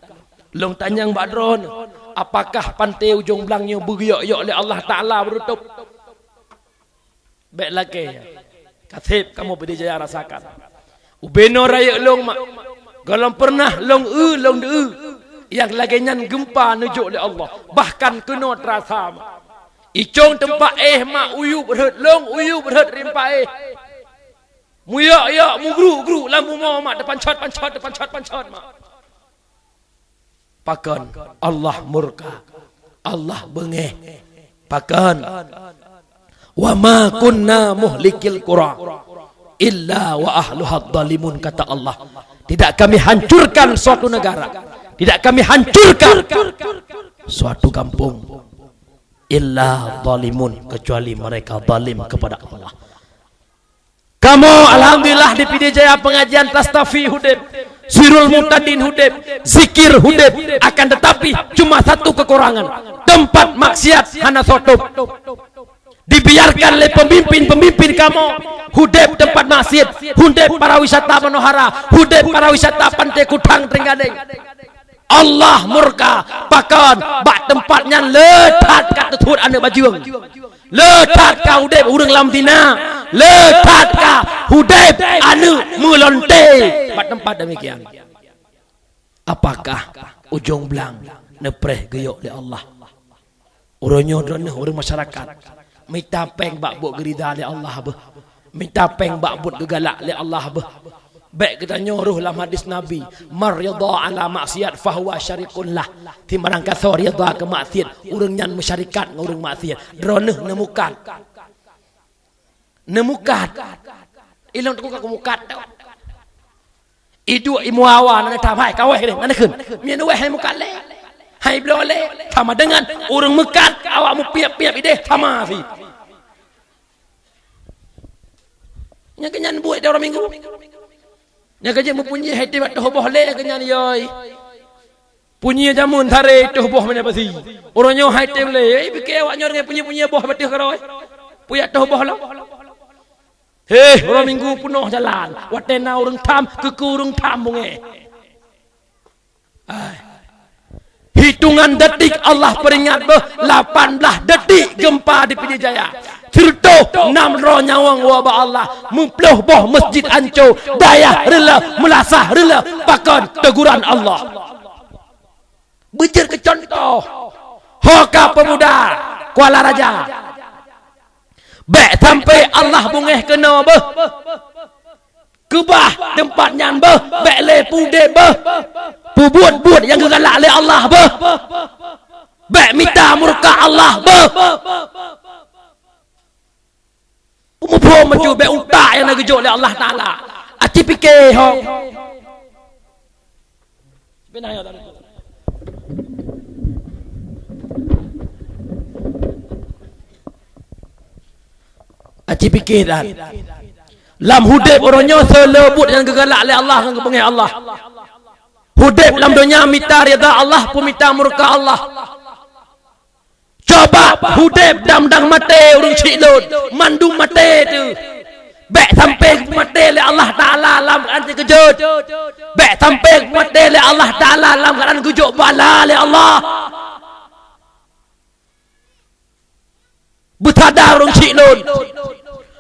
Lôn tanyong bak droeneuh, apakah Panté Ujong Blang nyoe beugeuyok-yok lé Allah Taala beurutôb? Bèk lakèe nyan. Ka sép kamoe Pidie Jaya rasakan. Ubé noe rayeuk lôn mak, gohlom peureunah lôn eu, lôn deueu nyang lagèe nyan geumpa neujok lé Allah. Bahkan keunoe teurasa mak. Icong teumpat éh mak, uyueb rhot lôn, uyueb rhot rimpa éh. Muyok-yok, mugruk-gruk lam bumoe mak, teupancot-pancot, teupancot-pancot mak. Pakon? Allah murka. Allah beungéh. Pakon? "Wa ma kunna muhlikil qura illa wa ahluha zalimun," kata Allah. Tidak kami hancurkan suatu negara, tidak kami hancurkan suatu kampung, illa zalimun, kecuali mereka zalim kepada Allah. Kamoe, alhamdulillah, di Pidie Jaya pengajian Tastafi hudeb, Sirul Muhtadin hudeb, zikir hudeb, akan tetapi cuma satu kekurangan, tempat maksiat hana soe tôb. Dibiarkan lé pemimpin-pemimpin kamoe hudeb tempat maksiat, hudeb pariwisata manohara, hudeb pariwisata Pantai Kutang Trenggalek. Allah murka, pakon? Bak teumpat nyan le that ka teuthot aneuk bajeueng, le that ka udeb ureueng lam zina, le that ka udeb aneuk meulonte. Bak teumpat demikian. Apakah ujong blang neupreh geuyok lé Allah? Uroe nyoe droeneuh ureueng masyarakat mita péng bak buet geurida lé Allah beuh, mita péng bak buet geugalak lé Allah beuh. Bék geutanyoe rhoh lam hadis Nabi, "Man ridha ala maksiat fahuwa syarikun lah." Sibarang kasoe ridha keu maksiat, ureueng nyan meusyarikat ngon ureueng maksiat. Droeneuh neumukat. Neumukat. Ilong teungku ka kumukat tau. Iduek imuawa nan tham hai kaweh deh, nan kheun. Mian weh hai mukat lé. Hai bloe lé. Sama dengan ureueng meukat awak mupiep-piep ideh sama si. Nyang keunyan buet di uroe Minggu. Nyang keujeuet meupunyi hai tieb toh boh lé keunyan yoi. Punyi jameun saré toh boh meunyo pasi. Uroe nyoe hai tem lé, eh, pike awak nyoe deungon punyi-punyi boh bateh keurôi. Puyak toh boh lom. Heh, uroe Minggu peunoh jalan. Watée na ureuëng tham, keuku ureuëng tham bungéh. Ai. Hitungan detik Allah peuringat beuh, lapan blaih detik gempa di Pidie Jaya. Sireutoh nam droe nyawöng woe bak Allah, meuploh boh masjid anco, dayah reuleh, meulasah reuleh, pakon teguran Allah. Beujeuet keu cuntoh, ho ka peumuda Kuala Raja. Bék sampai Allah bungéh keunoe beuh. Keubah teumpat nyan beuh, bék lé peudeh beuh. Peubuet-buet nyang geugalak lé Allah beuh. Bék mita murka Allah beuh. Peumuphom maju bék utak nyang na geujok lé Allah Taala. Aci pike ho. Aci pike dan lam hudeb uroe nyoe seuleubuet nyang geugalak lé Allah ngon geubeungéh Allah. Hudeb lam donya mita ridha Allah, peumita murka Allah. Coba hudeb dam-dam maté ureuëng syiek lôn, mandum maté teuh. Bék sampai maté lé Allah Taala lam keuadaan teukeujot. Bék sampai maté lé Allah Taala lam keuadaan geujok bala lé Allah. Beusadar ureuëng syiek lôn.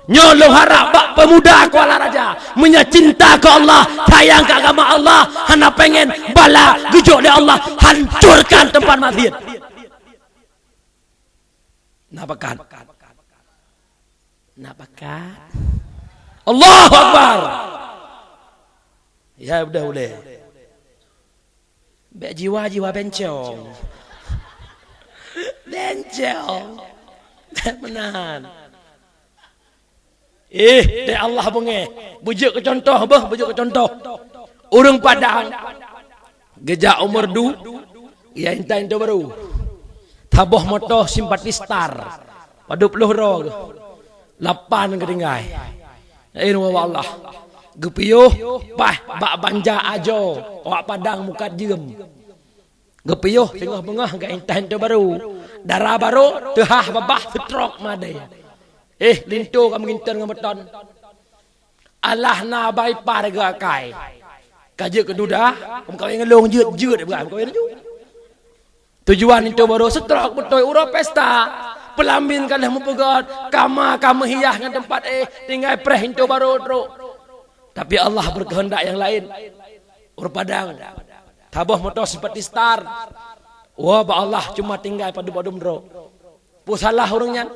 Nyoe lôn harap bak peumuda Kuala Raja, meunyoe cinta keu Allah, sayang keu agama Allah, hana pengen bala geujok lé Allah, hancurkan teumpat maksiat. Na pakat. Na pakat. Allahu Akbar. Ya udah uleh. Bék jiwa-jiwa bencong. Bencong. Bék meunan. Eh, dek Allah beungéh. Beujeuet keu cuntoh beuh, beujeuet keu cuntoh. Ureuëng Padang geujak u Meureudu, ya intan Intobaru. Taboh moto simpati Star. Padub ploh droe geuh. Lapan geutinggai. Laén wa Allah. Geupiôh bah bak banja ajo, awak Padang mukat jeuem. Geupiôh teungoh beungoh geuintan Intobaru. Dara barô teuhah babah seutrok madé. Eh, linto ka meuginton ngon beuton. Alah na bai par geuakai. Ka jeuet keu duda, meukawen ngon lôn jeuet-jeuet beugai meukawen laju. Tujuan Intobaru seutrok beutôi uroe pesta. Peulambin ka lheueh meupeugöt, kama ka meuhiah ngon teumpat éh, tinggai preh Intobaru trok. Tapi Allah berkehendak yang lain. Ureuëng Padang. Taboh moto simpati Star. Woe bak Allah cuma tinggai padub-padub droe. Peue salah ureuëng nyan?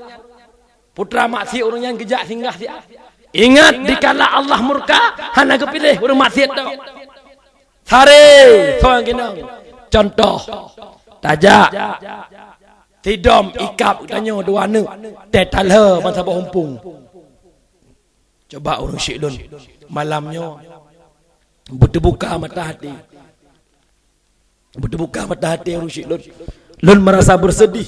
Putra maksiat ureuëng nyan geujak singgah siat. Ingat dikala Allah murka, hana geupiléh ureuëng maksiat tu. Sare, soe nyang keunong. Cuntoh. Tajak. Sidom ikab geutanyoe dua aneuk, teutalhé ban saboh umpung. Coba ureuëng syiek lôn malam nyoe beuteubuka mata hati. Beuteubuka mata hati ureuëng syiek lôn. Lôn meurasa beuseudeh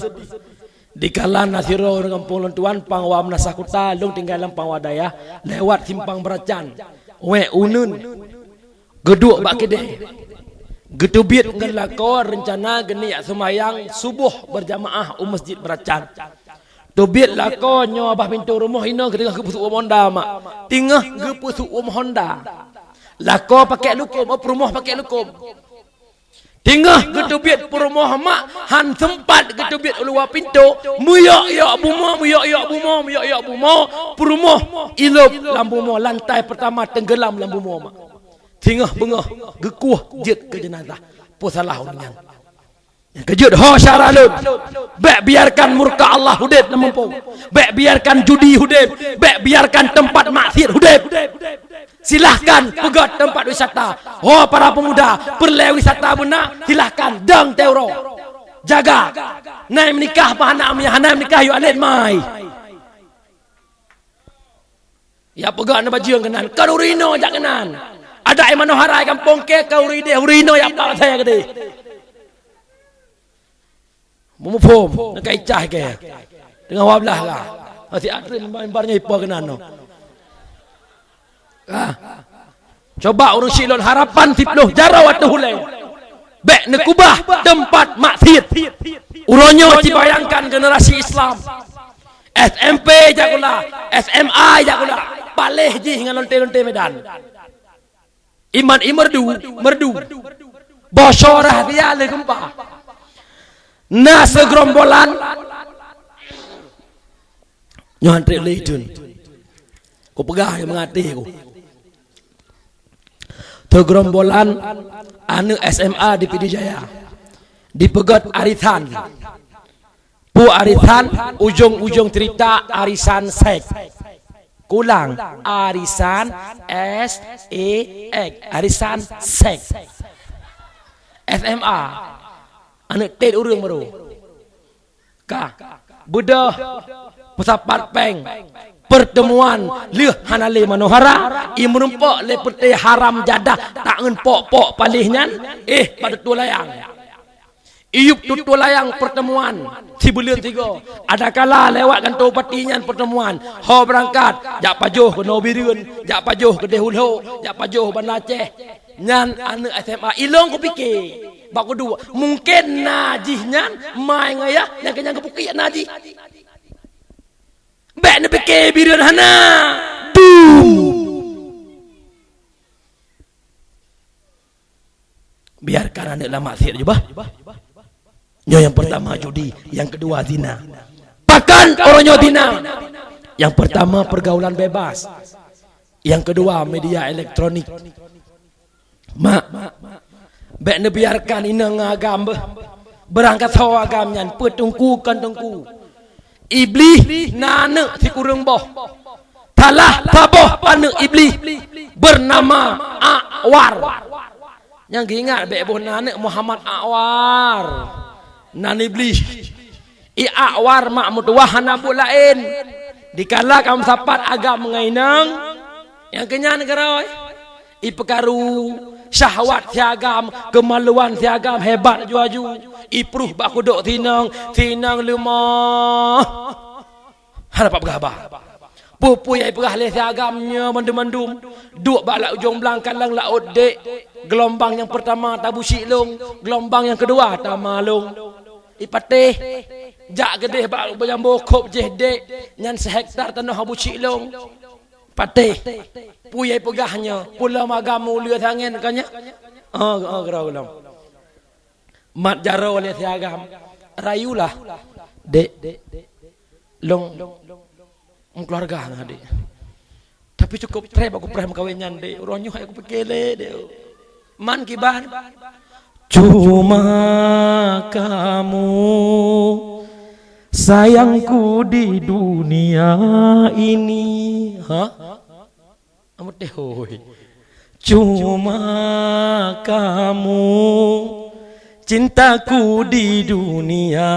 dikala na sidroe ureuëng gampông lôn tuan, Pangwa Meunasah Kuta, lôn tinggai lam Pangwa Dayah, lewat simpang Beuracan, wék uneuen, geuduek bak keudè, geuteubiet ngon lakoe reuncana geuneuk seumayang suboh beurjamaah u Masjid Beuracan. Teubiet lakoe nyoe babah pintoe rumoh, inoe geuteungoh geupeusuk uom honda, mak. Teungoh geupeusuk uom honda. Lakoe pakèk lukôm, oh, peurumoh pakèk lukôm. Teungoh geuteubiet peurumoh, mak, han seumpat geuteubiet u luwa pintoe, meuyok-yok bumoe, meuyok-yok bumoe, meuyok-yok bumoe, peurumoh ilôb lam bumoe, lantai peurtama teunggeulam lam bumoe, mak. Singoh beungoh geukueh jeuet keu jeunazah. Peue salah ureuëng nyan? Nyang keujeuet ho syara lôn, bék biarkan murka Allah udeb lam muphom. Bék biarkan judi udeb. Bék biarkan teumpat maksiat udeb. Silahkan peugét teumpat wisata. Ho para pemuda, peureulée wisata beuna, silahkan dong teuroe. Jaga. Nai meunikah bah aneuk, hana meunikah yue alet mai. Ya peugah na bajeueng keunan, ka ureuëng inoe jak keunan. Adak i manohara i gampông kèe ka ureuëng ideh, ureuëng inoe ya pla saya keudeh. Meumuphom, na ka icah kèe. Teungoh dua blaih ka. Masih ada mimbar-mimbar nyoe ipo keunan noh. Ah. Coba ureuëng syiek lôn harapan siplôh jaroe ateueh ulée. Bék neukubah teumpat maksiat. Uroe nyoe ci bayangkan generasi Islam. S M P jak kula, S M A jak kula, paléh jih ngon lonte-lonte Medan. Iman i merdu, merdu. Bosoe rahsia lé geumpa. Na sigeurombolan. Nyoe han treb lé idun. Kupeugah nyang meungaté ku. Sigeurombolan aneuk S M A di Pidie Jaya. Dipeugét arisan. Peue arisan, ujong-ujong cerita arisan seks. Kulang, arisan S E X, arisan seks. S M A, aneuk tet ureuëng baru. Ka, beudôh peusapat péng. Pertemuan lheueh hana lé manohara, i meurumpok lé peuté haram jadah, tangeun pok-pok paléh nyan, eh, bak tutoe layang. Iyup tutoe layang pertemuan sibuleuen sigoe. Adakala lewat kantô bupati nyan pertemuan, ho beurangkat, jak pajoh keunoe Bireuen, jak pajoh keudeh Ulhok, jak pajoh Banda Aceh. Nyan aneuk S M A. Ilôn kupike, bak kuduek, mungken na jih nyan mai ngon ayah, nyang keunyan geupeukiek na jih. Bék neupike Bireuen hana. Dum. Biarkan aneuk lam maksiat jubah. Nyoe nyang pertama judi, nyang keudua zina. Pakon uroe nyoe zina? Nyang pertama pergaulan bebas. Nyang keudua media elektronik. Mak, bék neubiarkan inong agam beuh. Beurangkasoe agam nyan peuteungku kon teungku. Iblih na aneuk sikureueng boh. Salah saboh aneuk Iblih beunama Akwar. Nyang geuingat bék boh na aneuk Muhammad Akwar. Nan Iblih. I Akwar mak meutuwah hana buet laén. Dikala ka meusapat agam ngon inong, nyang keunyan keurôi. Ipeukaru syahwat si agam, keumaluan si agam hebat aju-aju. Ipruh bak kudok si inong, si inong leumoh. Hana pat peugah haba. Peue-peue nyang ipeugah lé si agam nyoe mandum-mandum. Duek bak ujong blang kaleng laôt dek. Geulumbang nyang peurtama tabucik lôn, geulumbang nyang keudua tama lôn. Ipatéh, jak keudeh bak beujambo khôb jih dek, nyan seuhektar tanoh abucik lôn. Patéh, peue nyang ipeugah nyoe, peue lom agam uleue tangen ka nyoe? Oh, oh, keudroe lom. Mat jaroe lé si agam, rayulah, dek, lôn meukeuluwarga ngon adek. Tapi cukôp treb aku preh meukawen nyan, dek. Uroe nyoe hai kupike lé, dek. Man kiban? Cuma kamu sayangku di dunia ini. Ha? Amat deh, hoi. Cuma kamu cintaku di dunia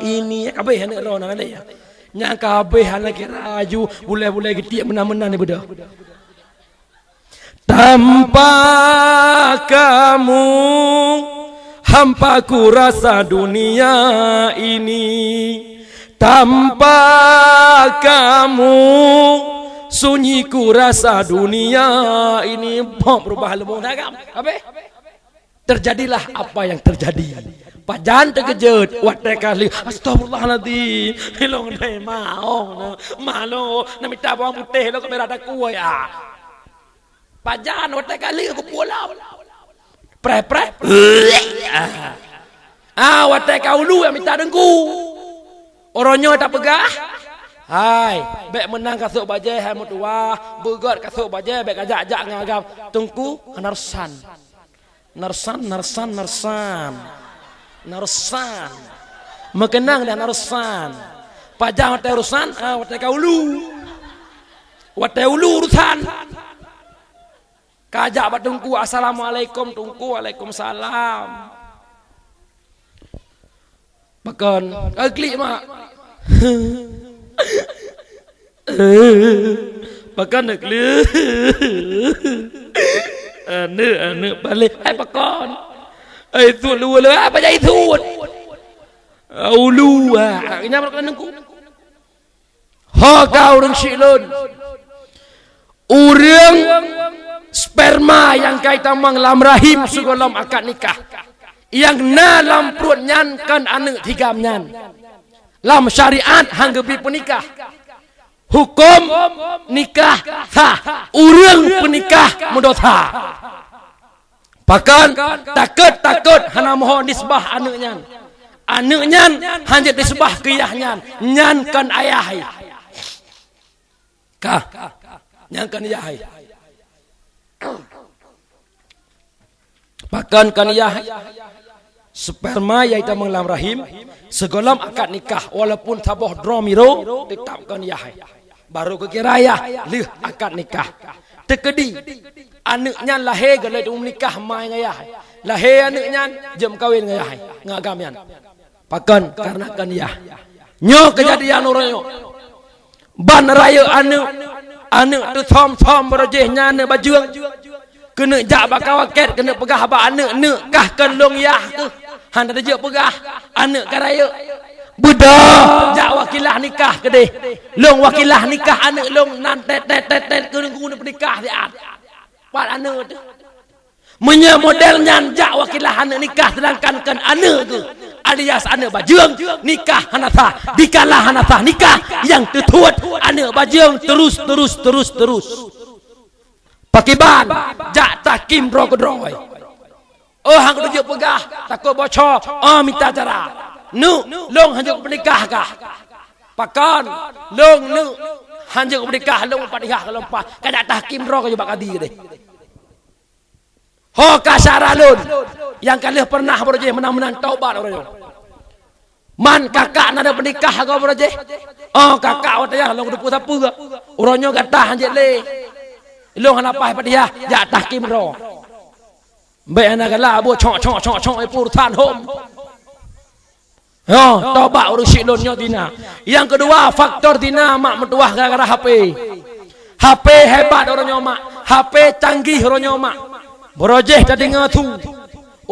ini. Ka habéh aneuk droe na lé. Nyang ka habéh aneuk kira aju, bulai-bulai geutiek meunan-meunan ni beudôh. Tanpa kamu, hampa ku rasa dunia ini. Tanpa kamu, sunyi ku rasa dunia ini. Boh, beurubah leumo dah kan? Habéh? Terjadilah apa yang terjadi. Pajan teukeujot, watée ka lheueh, "Astagfirullahaladzim, ilong dai maong na, malo, na mita bawang putéh lo ka merah daku ya." Pajan watée ka lheueh kupeue lom. Preh-preh. Ah, watée ka ulu nyang mita deungku. Uroe nyoe tapeugah, "Hai, bék meunan kasôk bajée hai meutuwah, beugét kasôk bajée bék kajak-jak ngon agam." Teungku, hana reusan. Narsan, narsan, narsan. Narsan. Meukeunang dah narsan. Pajan watée urusan, ah, watée ka ulu. Watée ulu urusan. Kajak bak teungku, "Assalamualaikum teungku." "Waalaikumsalam." Pakon? Ka klik, Mak. Pakon na klik? Aneuk, aneuk paléh. Hai pakon? Hai thot luwa le, apa jadi thot? Ulu, ah, nyang pakon nengku. Ho ka ureuëng syiek lôn. Ureuëng sperma nyang ka itamong lam rahim sigohlom akad nikah, nyang na lam pruet nyan kon aneuk tigam nyan. Lam syariat han geubri peunikah. Huköm nikah sah, ureuëng peunikah meudosa. Pakon? Takot-takot hana meuho nisbah aneuk nyan. Aneuk nyan han jeuet nisbah keu yah nyan. Nyan kon ayah hai. Ka. Nyan kon yah hai. Pakon kon yah hai? Sperma nyang itamong lam rahim, sigohlom akad nikah, walaupun saboh droe miro, teutap kon yah hai. Barô geukira yah lheueh akad nikah. Teukeudi, aneuk nyan lahé gohlom meunikah ma ngon yah. Lahé aneuk nyan, jeuet meukawen ngon yah, ngon agam nyan. Pakon? Kareuna kon yah. Nyoe keujadian uroe nyoe. Ban rayeuk aneuk, aneuk teuthom-thom barô jih nyan aneuk bajeueng. Keuneuk jak bak kawaket, keuneuk peugah bak aneuk, "Neuk, kah kon lôn yah keuh." Hana teujeuet peugah, aneuk ka rayeuk. Beudôh, jak wakilah nikah keudeh. Lôn wakilah nikah aneuk lôn nan tet, tet, tet, tet, keuneuk, keuneuk peunikah siat. Pat aneuk teuh. Meunyoe model nyan jak wakilah aneuk nikah, seudangkan kon aneuk geuh, alias aneuk bajeueng, nikah hana sah. Dikala hana sah nikah, nyang teuthot aneuk bajeueng terus, terus, terus, terus. Pakiban, jak tahkim droe keudroe. Oh, han kuteujeuet peugah, takot bocor, oh, mita cara. Neuk, lôn han jeuet peunikah kah. Pakon, lôn neuk, han jeuet peunikah, lôn Fatihah ka lôn paih. Kajak tahkim droe keujak bak kadi keudeh. Ho ka syara lôn, nyang ka lheueh peureunah barô jih meunan-meunan taubat uroe nyoe. Man kakak na peunikah gob barô jih. Oh, kakak watée nyan lôn kuteupeu sapeue. Uroe nyoe gata han jeuet lé. Lôn hana paih Fatihah, jak tahkim droe. Bék hana galak buet cok, cok, cok, cok, eh, pur than hom. Nyoe, taubat ureuëng syiek lôn nyoe zina. Nyang keudua, faktor zina mak meutuwah gara-gara H P. H P hebat uroe nyoe mak. H P canggih uroe nyoe mak. Barô jih tadeungoe su.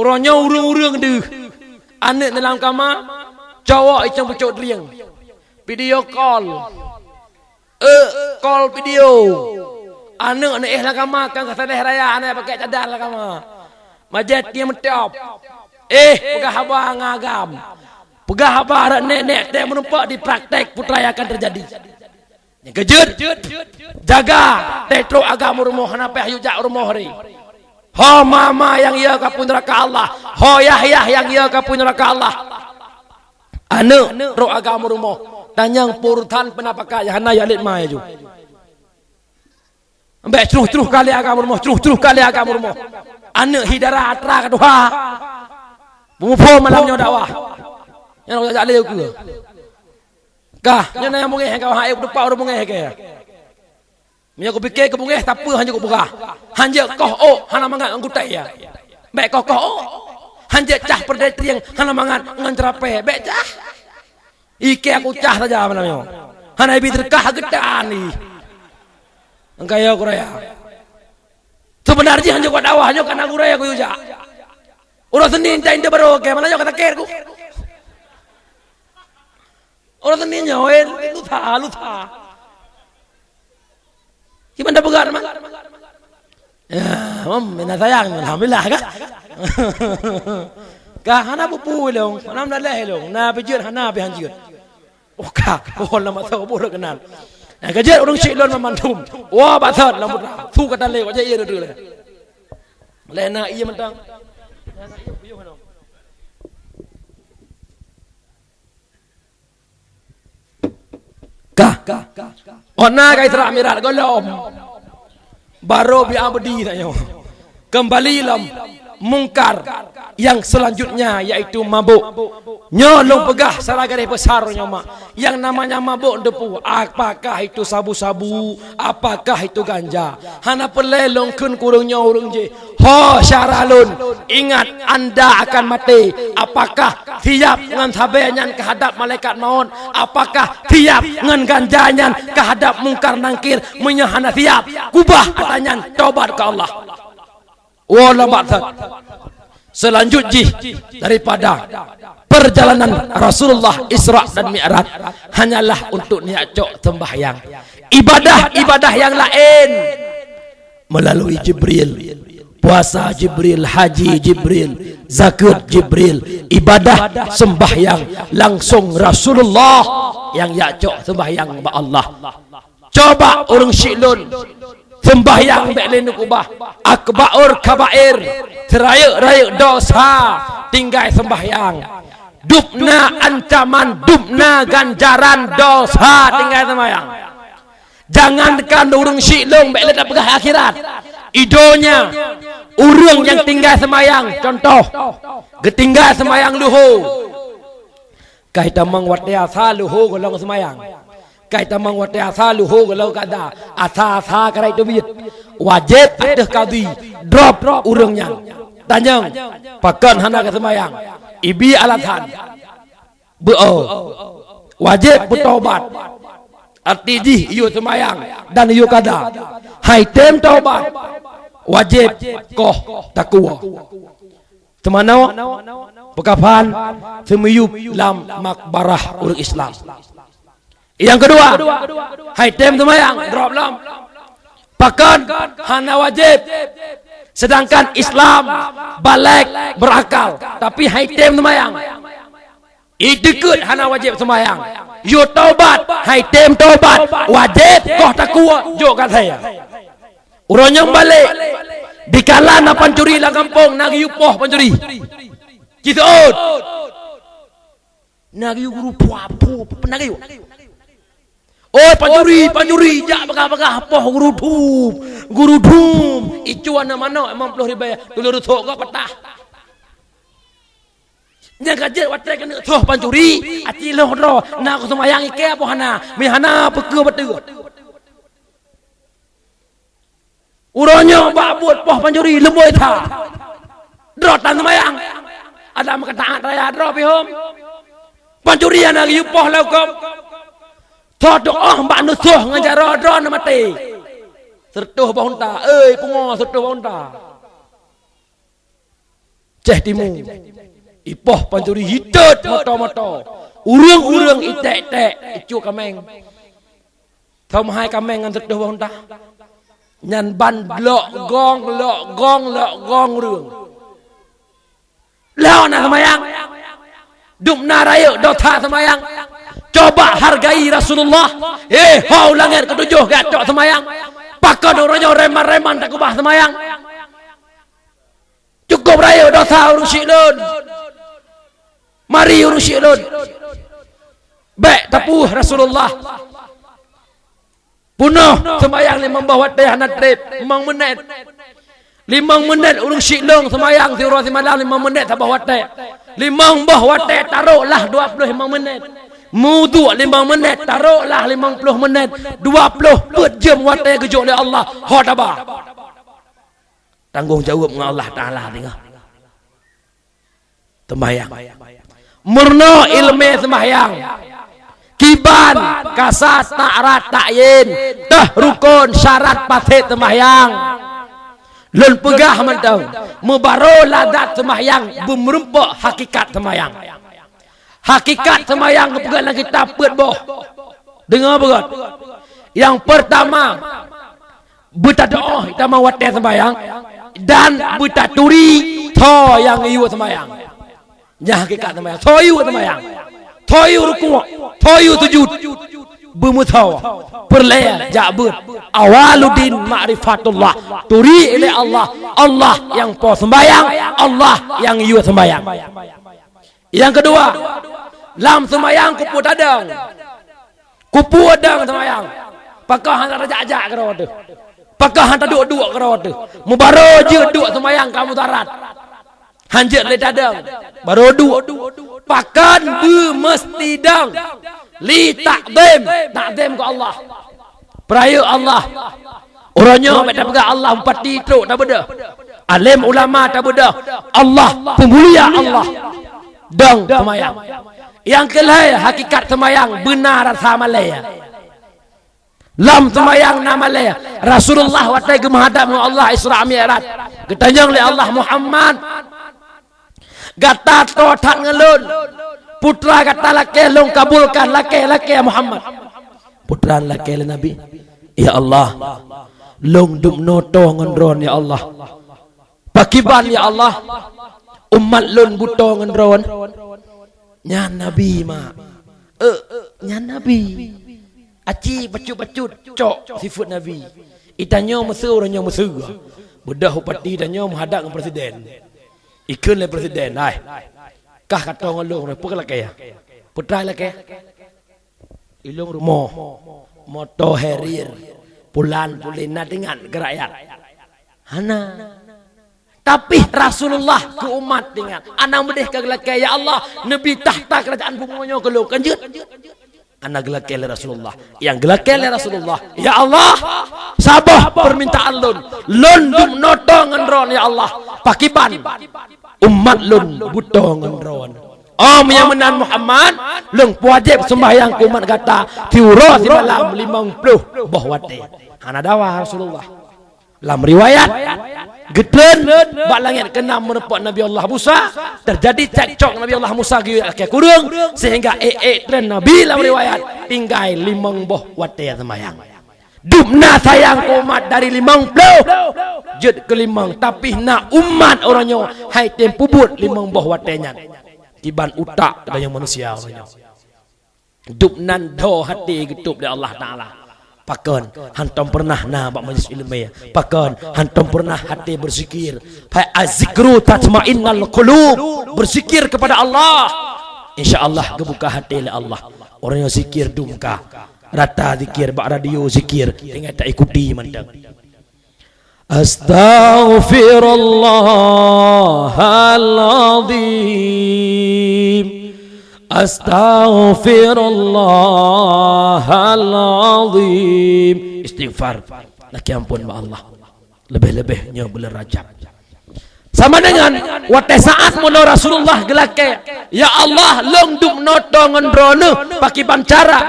Uroe nyoe ureuëng-ureuëng deuh. Aneuk na lam kama, cowok icong pucok drieng. Video call. Eh, call video. Aneuk neuéh lam kama kan ka sadeh raya, aneuk pakai cadar lam kama. Majet dia meutop. Eh, peugah haba ngon agam. Peugah haba rot nek-nek teuh meurumpok di praktek putra yang akan terjadi. Nyang keujeuet, jaga teuh trok agam u rumoh, hana payah yue jak u rumoh ri. Ho mama nyang yö kah peue neuraka Allah, ho yah-yah nyang yö kah peue neuraka Allah. Aneuk trok agam u rumoh, tanyong pur than peuna pakai, hana yah lét ma aju. Ambek cruh-cruh kali agam u rumoh, cruh-cruh kali agam u rumoh. Aneuk hi dara atra ka tuha. Peumuphom malam nyoe dakwah. Nyan jak lé ukeue. Kah, nyan nyang beungéh ka hai, depak ureuëng beungéh keu. Meunyoe kupike keu beungéh, sapeue han jeuet kupeugah. Han jeuet koh ôk, hana mangat ngon kutai ya. Bék koh-koh ôk. Hanjeuet cah peureudèe trieng hana mangat ngon ceurapèe, bèk cah. Ikèe kucah saja malam nyoe. Hana ibi teureukah geutan ih. Engkaya kuraya. Seubeuna jih hanjeuet kuat dakwah nyoe kana gurèe kuyue jak. Uroe Senin cai nte barô kèe, malam nyoe ka sakét ku. Uroe Senin nyoe, eh, lusa, lusa. Kiban dah peugah teuma. Ya, mam, na sayang, alhamdulillah kan? Ka hana peue-peue lôn, hana meudaleh lôn, na pijeuet hana pih hanjeuet. Oh ka, oh lama tau boh keunan. Nah, ka jeuet ureueng syiek lôn mandum. Wah, batat lam putra. Su ka talé, wajah iya duduk lé. Lé na iya mantong. Kah. Ona ka Isra Mi'raj gohlom. Baro bi abdi tanyoe. Kembali lom mungkar yang selanjutnya yaitu mabuk. Nyoe lôn peugah secara garis besar nyoe mak. Yang namanya mabuk depu, apakah itu sabu-sabu, apakah itu ganja? Hana peureulèe lôn kheun keu ureueng nyoe ureueng jéh. Ho syara lôn, ingat anda akan maté. Apakah siap ngon sabe nyan keuhadap malaikat maut? Apakah siap ngon ganja nyan keuhadap Mungkar Nangkir? Meunyoe hana siap, kubah atra nyan, tobat keu Allah. Woe lambat that. Selanjut jih daripada perjalanan Rasulullah Isra dan Mi'raj hanyalah untuk neujak cok sembahyang. Ibadah-ibadah yang laén melalui Jibril. Puasa Jibril, haji Jibril, zakat Jibril, ibadah sembahyang langsung Rasulullah nyang jak cok sembahyang bak Allah. Coba ureueng syiek lôn sembahyang bèk lé neukubah. Akbarul kabair, seurayeuk-rayeuk dosa tinggai sembahyang. Dubna ancaman, dubna ganjaran dosa tinggai sembahyang. Jangankan ureueng syiek lôn bèk lé tapeugah akhirat. I donya, ureueng nyang tinggai seumayang, contoh, geutinggai seumayang luho. Kai tamong watèe asa luho gohlom seumayang. Kai tamong watèe asa luho gohlom kada. Asa-asa karai teubiet. Wajéb ateueh kadhi drop ureueng nyan. Tanyong, pakon hana geuseumayang? Ibi alasan. Beu-o. Wajéb beutobat. Arti jih yue seumayang dan yue kada. Hai tem tobat. Wajéb koh takue. Teumanoe peukafan seumiyueb lam makbarah ureueng Islam. Nyang keudua, hai tem seumayang, drop lom. Pakon hana wajéb. Sedangkan Islam balek berakal, tapi hai tem seumayang. Idikeue hana wajéb seumayang. Yue tobat, hai tem tobat, wajéb koh takue, jok ka saya. Uroe nyoe balek, dikala na pancuri lam gampông, na geuyue poh pancuri. Ciseuôt. Na geuyue guru pua, pu, na geuyue. Oi, pancuri, pancuri, jak bagah-bagah poh guru thum, guru thum. Icu aneuk manok limong ploh ribèe, tuleueng rusok gop patah. Nyang ka jeuet watèe keuneuk soh pancuri, aci lheueh droe, na geuseumayang ikèe boh hana, meuhana peukeue beutôi. Uroe nyoe bak buet poh pancuri leumboi that. Droe tan seumayang. Ada meukataát raya droe pih hom. Pancuri hana geuyue poh lam hukôm. Tho teuôh bak neusoh ngon jaroe droe neumaté. Seureutôh boh unta, eh, pungo seureutôh boh unta. Ceh timu. Ipoh pancuri hitot moto-moto. Ureueng-ureueng iték-ték, icu kaméng. Thom hai kaméng ngon seureutôh boh unta. Nyan ban lok gong, lok gong, lok gong ureueng. Lheueh na seumayang. Dum na rayeuk dosa seumayang. Coba hargai Rasulullah. Eh, ho u langét keutujôh geucok seumayang. Pakon uroe nyoe reman-reman takeubah seumayang. Cukôp rayeuk dosa ureueng syiek lôn. Mari ureueng syiek lôn. Bèk tapuih Rasulullah. Peunoh seumayang limong boh watèe hana trép, limong meunét. Limong meunét ureueng syiek lôn seumayang siuroe simalam limong meunét saboh watèe. Limong boh watèe tarôk lah dua ploh limong meunét. Meuwudhu limong meunét, tarôk lah limong ploh meunét. Dua ploh peuet jeuem watèe geujok lé Allah, ho taba. Tanggông jaweueb ngon Allah Taala singoh. Sembahyang. Meurunoe ileumèe sembahyang. Kiban, kasat, ta'arat, ta'yin, teuh rukon, syarat, paset sembahyang. Lôn peugah mantong, meubarô ladat sembahyang, beumeureumpok hakikat sembahyang. Hakikat sembahyang geupeugah lam kitab peuet boh. Deungö beugöt. Nyang peurtama, beutadoa tamong watèe sembahyang dan beutaturi tho nyang yue sembahyang. Nyan hakikat sembahyang. Tho yue sembahyang. Tho yue rukuk. Tho yue sujud. Beumeusoe. Peureulèe jak beuet. Awwaluddin ma'rifatullah. Turi lé Allah. Allah nyang po sembahyang. Allah nyang yue sembahyang. Nyang keudua, lam sembahyang keupeue tadong. Keupeue dong sembahyang. Pakon hana tajak-jak keudroe teuh. Pakon hana taduek-duek keudroe teuh. Meubarô jeuet duek sembahyang ka mudarat. Han jeuet lé tadong. Barô duek. Pakon beumeuseuti dong. Li takzim. Takzim keu Allah. Peurayeuk Allah. Uroe nyoe bèk tapeugah Allah bupati trok tabeudôh. Além ulama tabeudôh. Allah, peumulia Allah. Dong seumayang. Nyang keulhèe hakikat seumayang beuna rasa malèe. Lam seumayang na malèe. Rasulullah watèe geumeuhadab ngon Allah Isra Mi'raj, geutanyong lé Allah, "Muhammad, gata toe that ngon lôn. Putra gata lakèe lôn kabulkan, lakèe, lakèe ya Muhammad." Putra lakèe lé Nabi, "Ya Allah, lôn dubnoe toe ngon droen ya Allah. Pakiban ya Allah, umat lôn beutoe ngon droen?" Nyan Nabi, mak. Eh, nyan Nabi. Aci pacut-pacut cok sifeuet Nabi. Itanyoe meuseu, uroe nyoe meuseu. Beudôh bupati tanyoe meuhadab ngon presiden. Ikheun lé presiden, "Hai, kah ka toe ngon lôn, peue lakèe?" "Peue lakèe?" "Ilôn rumoh, moto Harrier, pulan pulen na teuingat keu rakyat?" "Hana." "Tapi Rasulullah keu umat teuingat. Hana meudeh ka geulakèe, ya Allah, neubi takhta keurajeuen bumoe nyoe keu lôn, kan jeuet?" Hana geulakèe lé Rasulullah. Nyang geulakèe lé Rasulullah, "Ya Allah, saboh peumintaan lôn. Lôn dubnoe toe ngon droen, ya Allah. Pakiban umat lôn beutoe ngon droen?" "Oh, meunyo meunan Muhammad, lôn peuwajéb seumbahyang keu umat gata siuroe simalam limong ploh boh watèe." Hana dawa Rasulullah. Lam riwayat, geutreun bak langèt keunam meurumpok Nabi Allah Musa, teujadi cekcok Nabi Allah Musa geuyue lakèe kureueng, sehingga ék-ék treun Nabi lam riwayat tinggai limong boh watèe seumbahyang. Dubna sayang keu umat dari limong ploh jeuet keu limong, tapi na umat uroe nyoe han tém peubuet limong boh watèe nyan. Kiban utak geutanyoe manusia uroe nyoe. Dubnan dho até geutôb lé Allah Taala. Pakon hantom peureunah na bak majlis ileumèe? Pakon hantom peureunah até beuzikir? Fa az-zikru tatmainnul qulub. Beuzikir kepada Allah, insya Allah geubuka até lé Allah. Uroe nyoe zikir dum ka. Rata zikir, bak radio zikir, tinggai taikuti mantong. Astaghfirullahaladzim. Astaghfirullahaladzim. Istighfar. Lakèe ampôn bak Allah. Leubeh-leubeh nyoe buleuen Rajab. Sama dengan watèe saat meunoe Rasulullah geulakèe, "Ya Allah, lôn dubnoe toe ngon droeneuh, pakiban cara?"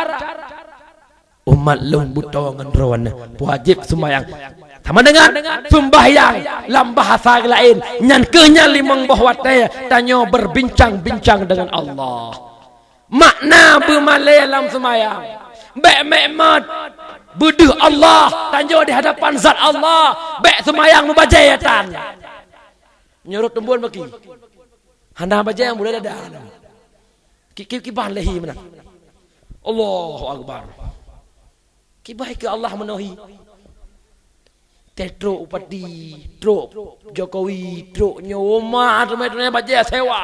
Umat lôn beutoe ngon droeneuh, peuwajéb seumbahyang. Sama dengan seumbahyang lam bahasa laén, nyan keuh nyan limong boh watèe tanyoe berbincang-bincang dengan Allah. Makna beumalèe lam seumbahyang, bèk meu'èt, beudeuh Allah, tanyoe di hadapan zat Allah, bèk seumbahyang meubajèe tan. Nyoe rot teumbon baki. Hana bajèe, mulai dada. Ki-, ki-, kiban lé hi meunan. Allahu Akbar. Kiban keu Allah meunoe hi. Teuh trok bupati, trok Jokowi, trok nyoe, ma teumé-teumé bajèe sewa.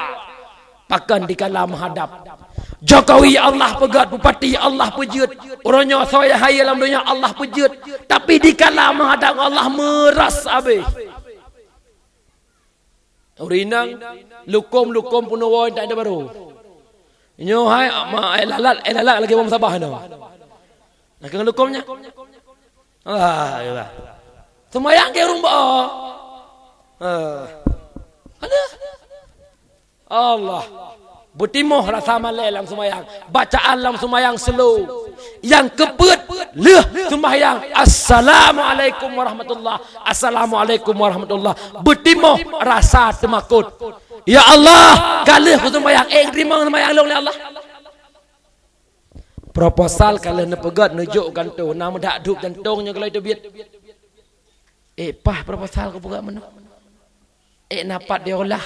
Pakon dikala meuhadab Jokowi Allah peugöt, bupati Allah peujeuet, uroe nyoe soe hayeue lam donya Allah peujeuet. Tapi dikala meuhadab ngon Allah meuras abéh. Ureueng inong, lukôm-lukôm peunoh woe intat barô. Nyoe hai, ma, eh, lalat, eh, lalat lagèe bông sabah nyoe. Nah, keu lukôm nyan. Ah, iyalah. Seumayang keu ureueng bak. Ah. Alah. Allah. Beutimoh rasa malée lam seumayang. Bacaan lam seumayang slow. Nyang keupeuet lheueh seumayang, "Assalamualaikum warahmatullah. Assalamualaikum warahmatullah." Beutimoh rasa teumakot. "Ya Allah, ka lheueh kuseumayang." Eh, teurimong seumayang lôn, ya Allah. Proposal ka lheueh neupeugét, neujok u kantô, na meudak dub jantong nyoe golom teubiet. Eh, paih proposal kupeugét meunoe. Eh, na pat diolah.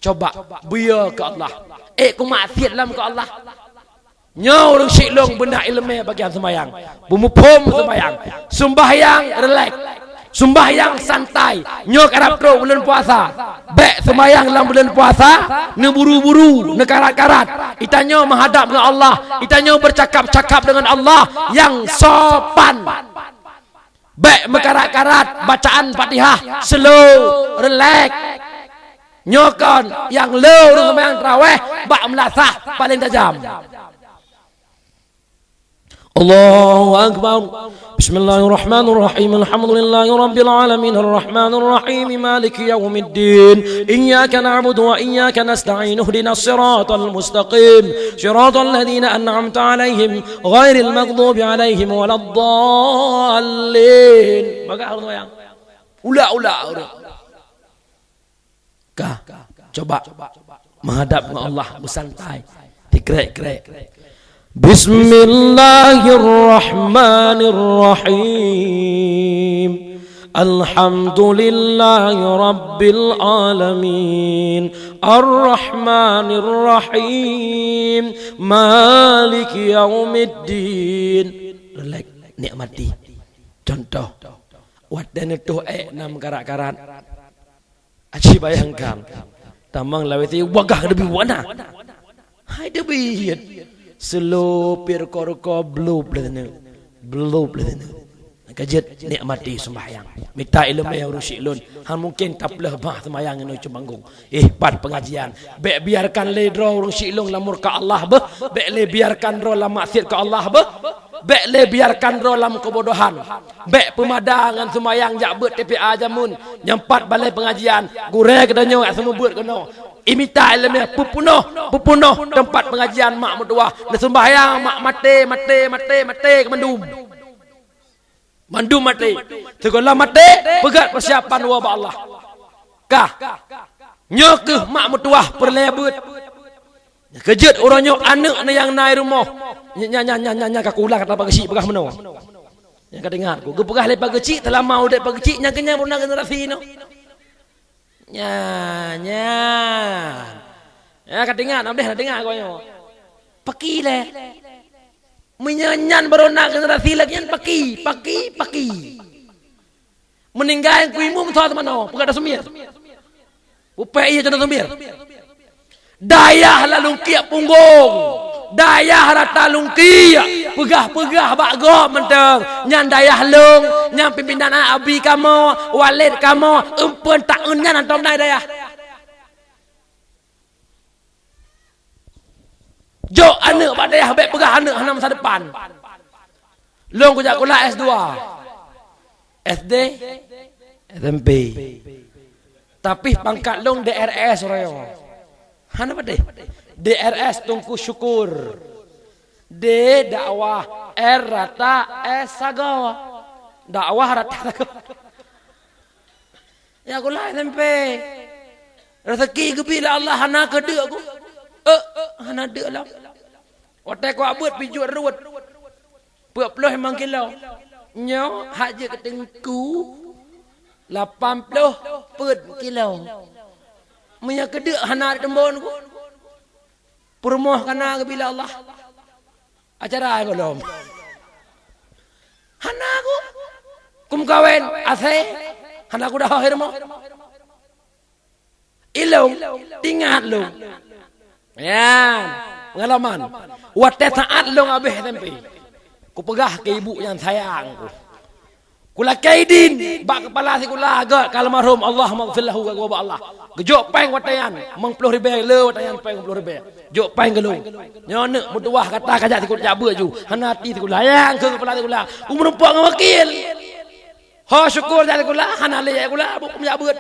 Coba, beu yo keu Allah. Eh, kumaksiet lom keu Allah. Nyoe ureuëng syiek lôn beuna iéleumé bagian seumayang. Beumuphom seumayang. Sumbahyang rilek. Sumbahyang santai. Nyoe karab trok buleuen puasa. Bék seumayang lam buleuen puasa, neuburu-buru, neukarat-karat. Itanyoe meuhadab ngon Allah, itanyoe beucakap-cakap deungon Allah nyang sopan. Bék meukarat-karat, bacaan Fatihah slow, rilek. Nyoe kon nyang le ureuëng seumayang tarawih bak meulasah paleng tajam. Allahu Akbar. Bismillahirrahmanirrahim. Alhamdulillahirabbil alamin. Arrahmanirrahim. Maliki yaumiddin. Iyyaka na'budu wa iyyaka nasta'in. Ihdinas siratal mustaqim. Siratal ladzina an'amta 'alaihim ghairil maghdubi 'alaihim waladdallin. Bagah ureuëng seumayang. Ulak-ulak ureuëng. Ka, coba meuhadab ngon Allah beusantai, tikrek-krek. Bismillahirrahmanirrahim. Alhamdulillahi rabbil alamin. Arrahmanirrahim. Maliki yaumiddin. Rilek, nikmati. Contoh, watée neutoh ék na meukarat-karat. Aci bayangkan, tamong lawét wagah leubeh wana. Hai teubiet. Slow pih ruko-ruko, blub lé teuneu. Blub lé teuneu. Ka jeuet nikmati seumayang. Mita iéleumé ureuëng syiek lôn. Han mungken tapeuleueh bah seumayang inoe ceumanggong. Eh, pat pengajian. Bék biarkan lé droe ureuëng syiek lôn lam murka Allah beuh. Bék lé biarkan droe lam maksiat keu Allah beuh. Bék lé biarkan droe lam keubodohan. Bék peumada ngon seumayang jak beuet T P A jameun nyang pat balée pengajian. Gurée geutanyoe jak seumeubeuet keunoe. Imita iéleumé peupeunoh, peupeunoh teumpat pengajian mak meutuwah. Neuseumayang mak maté, maté, maté, maté keu mandum. Mandum maté. Sigohlom maté, peugét peusiapan woe bak Allah. Kah. Nyoe keuh mak meutuwah peureulée beuet. Keujeuet uroe nyoe aneuëk na nyang na i rumoh. Nya, nya, nya, nya, nya, nya, ka kulang kata Pak Geuchik peugah meunoe. Nyang ka teuingat ku. Geupeugah lé Pak Geuchik, teulama udép Pak Geuchik, nyang keunyan puna generasi nyoe. Nya, nyan. Ya, ka teuingat, na udeh na teuingat ku nyoe. Paki lé. Meunyoe nyan baru na generasi lagée nyan paki, paki, paki. Meuninggai ku imeum soe teumanoe, peugah dah seumier. Upék iya contoh seumier. Dayah lalungkiek punggong. Dayah rata lungkiek. Peugah-peugah bak gob mantong. Nyan dayah lôn, nyan pimpinan abi kamoe, walét kamoe, eumpeuen taeun nyan hantom na i dayah. Jok aneuëk bak dayah bék peugah aneuëk hana masa depan. Lôn kujak kula S dua. S D, S M P. Tapi pangkat lôn D R S uroe nyoe. Hana padeh. D R S Teungku Syukur. D dakwah, R rata, S sagoe. Dakwah rata sagoe. Ya kula S M P. Rezeki geubri lé Allah hana keu deuk ku. Eh, eh, hana deuk lom. Watée ku abeuet pijuet ruet. Peuet ploh limong kilo. Nyoe hak jeuet keu teungku lapan ploh peuet kilo. Meunyoe keu deuk hana teumbon ku. Peurumoh kana geubri lé Allah. Acara gohlom. Hana ku. Kumeukawen, asée, hana ku dah akhé rumoh. Ilong, tingat lôn. Nyan, pengalaman. Watée saát lôn habéh S M P. Kupeugah keu ibu nyang sayang ku. Kulakée idin bak keupala sikula gét ka almarhum, Allahummaghfir lahu, gét geuba Allah. Geujok péng watée nyan, limong ploh ribée le watée nyan péng limong ploh ribée. Jok péng keu lôn. Nyoe neuk meutuwah gata kajak sikula jak beuet ju. Hana ati sikula. Nyang keu keupala sikula. Ku meurumpok ngon wakil. Ho syukur jak sikula, hana lé jak sikula, bukon jak beuet.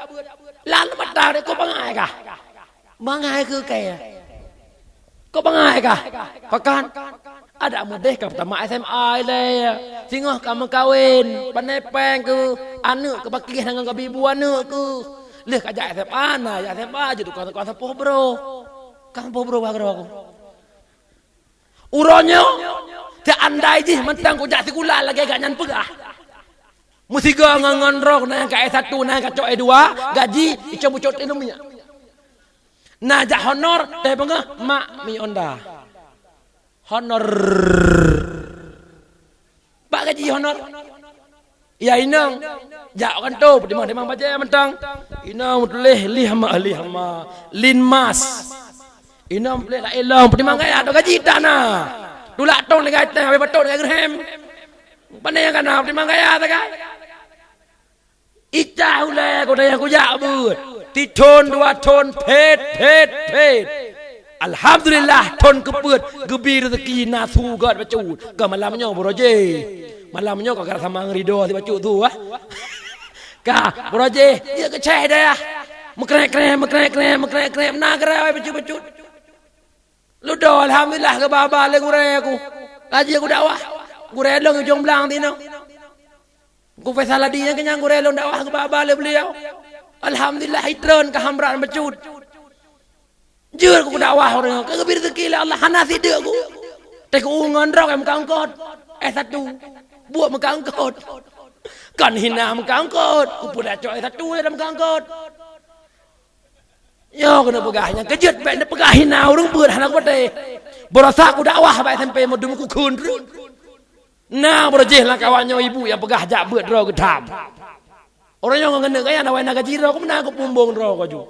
Lam mata deh ku bangai kah. Bangai keu kèe. Kok bangai kah? Pakon? Adak meudeh ka peutamah S M A ilèe. Singoh ka meukawen, pané péng keu aneuk keu pakèh ngon gabi bu aneuk keu. Lheuh ka jak S M A na, jak S M A jeuet tukang-tukang sapoh broh. Tukang sapoh broh bak droe keu. Uroe nyoe, teuandai jih mantong kujak sikula lagèe gobnyan peugah. Meusigoe ngon, ngon droe na nyang ka S satu, na nyang ka cok S dua, gaji icok bucok teuh minyeuk. Na jak honor, teuh beungoh, mak, mi Honda. Honor. Bak gaji honor. Ya inong, jak kanto, peutimang-timang bajèe mantong. Inong tuléh lih ma, lih ma, linmas. Inong tuléh laén lom, peutimang gaya, tu gaji tan na. Tulak tong lagèe teh, habéh batot lagèe geurhem. Pane nyang kana, peutimang gaya, ta kan? Icah ulèe kota nyang kujak beuet. Tithon dua thon, phet, phet, phet. Alhamdulillah, thon keupeuet geubi reuzeki na su gèt bacut. Ka malam nyoe, Bro Jih. Malam nyoe ka rasa mangat ridho si bacut su, ah. Ka, Bro Jih, jeuet keu ceh dayah. Meukrek-krek, meukrek-krek, meukrek-krek, na geura bacut-bacut. Ludoe, alhamdulillah, geuba-ba lé gurèe ku. Ka jeuet kudakwah. Gurèe lôn ujong blang tinoe. Ku Faisal Hadi nyan keunyan gurèe lôn dakwah geuba-ba lé beuliau. Alhamdulillah, itreun ka ham brat bacut. Jeuet ku dakwah ureueng nyoe, ka geubri reuzeki lé Allah, hana sideuk ku. Teuh ku ngon droe meukaengkot. S satu. Buet meukaengkot. Kon hina meukaengkot. Ku peudaco S satu lam meukaengkot. Nyoe keuneuk peugah, nyang keujeuet bèk neupeugah hina ureueng beuet hana kupatéh. Baroesa ku dakwah bak S M P Meudum ku kheun treuk. Na Bro Jih lam kawan nyoe ibu nyang peugah jak beuet droe geutham. Ureueng nyoe ngon keuneuk gaya na wai na gaji droe, ku meunan ku pumbong droe ku ju.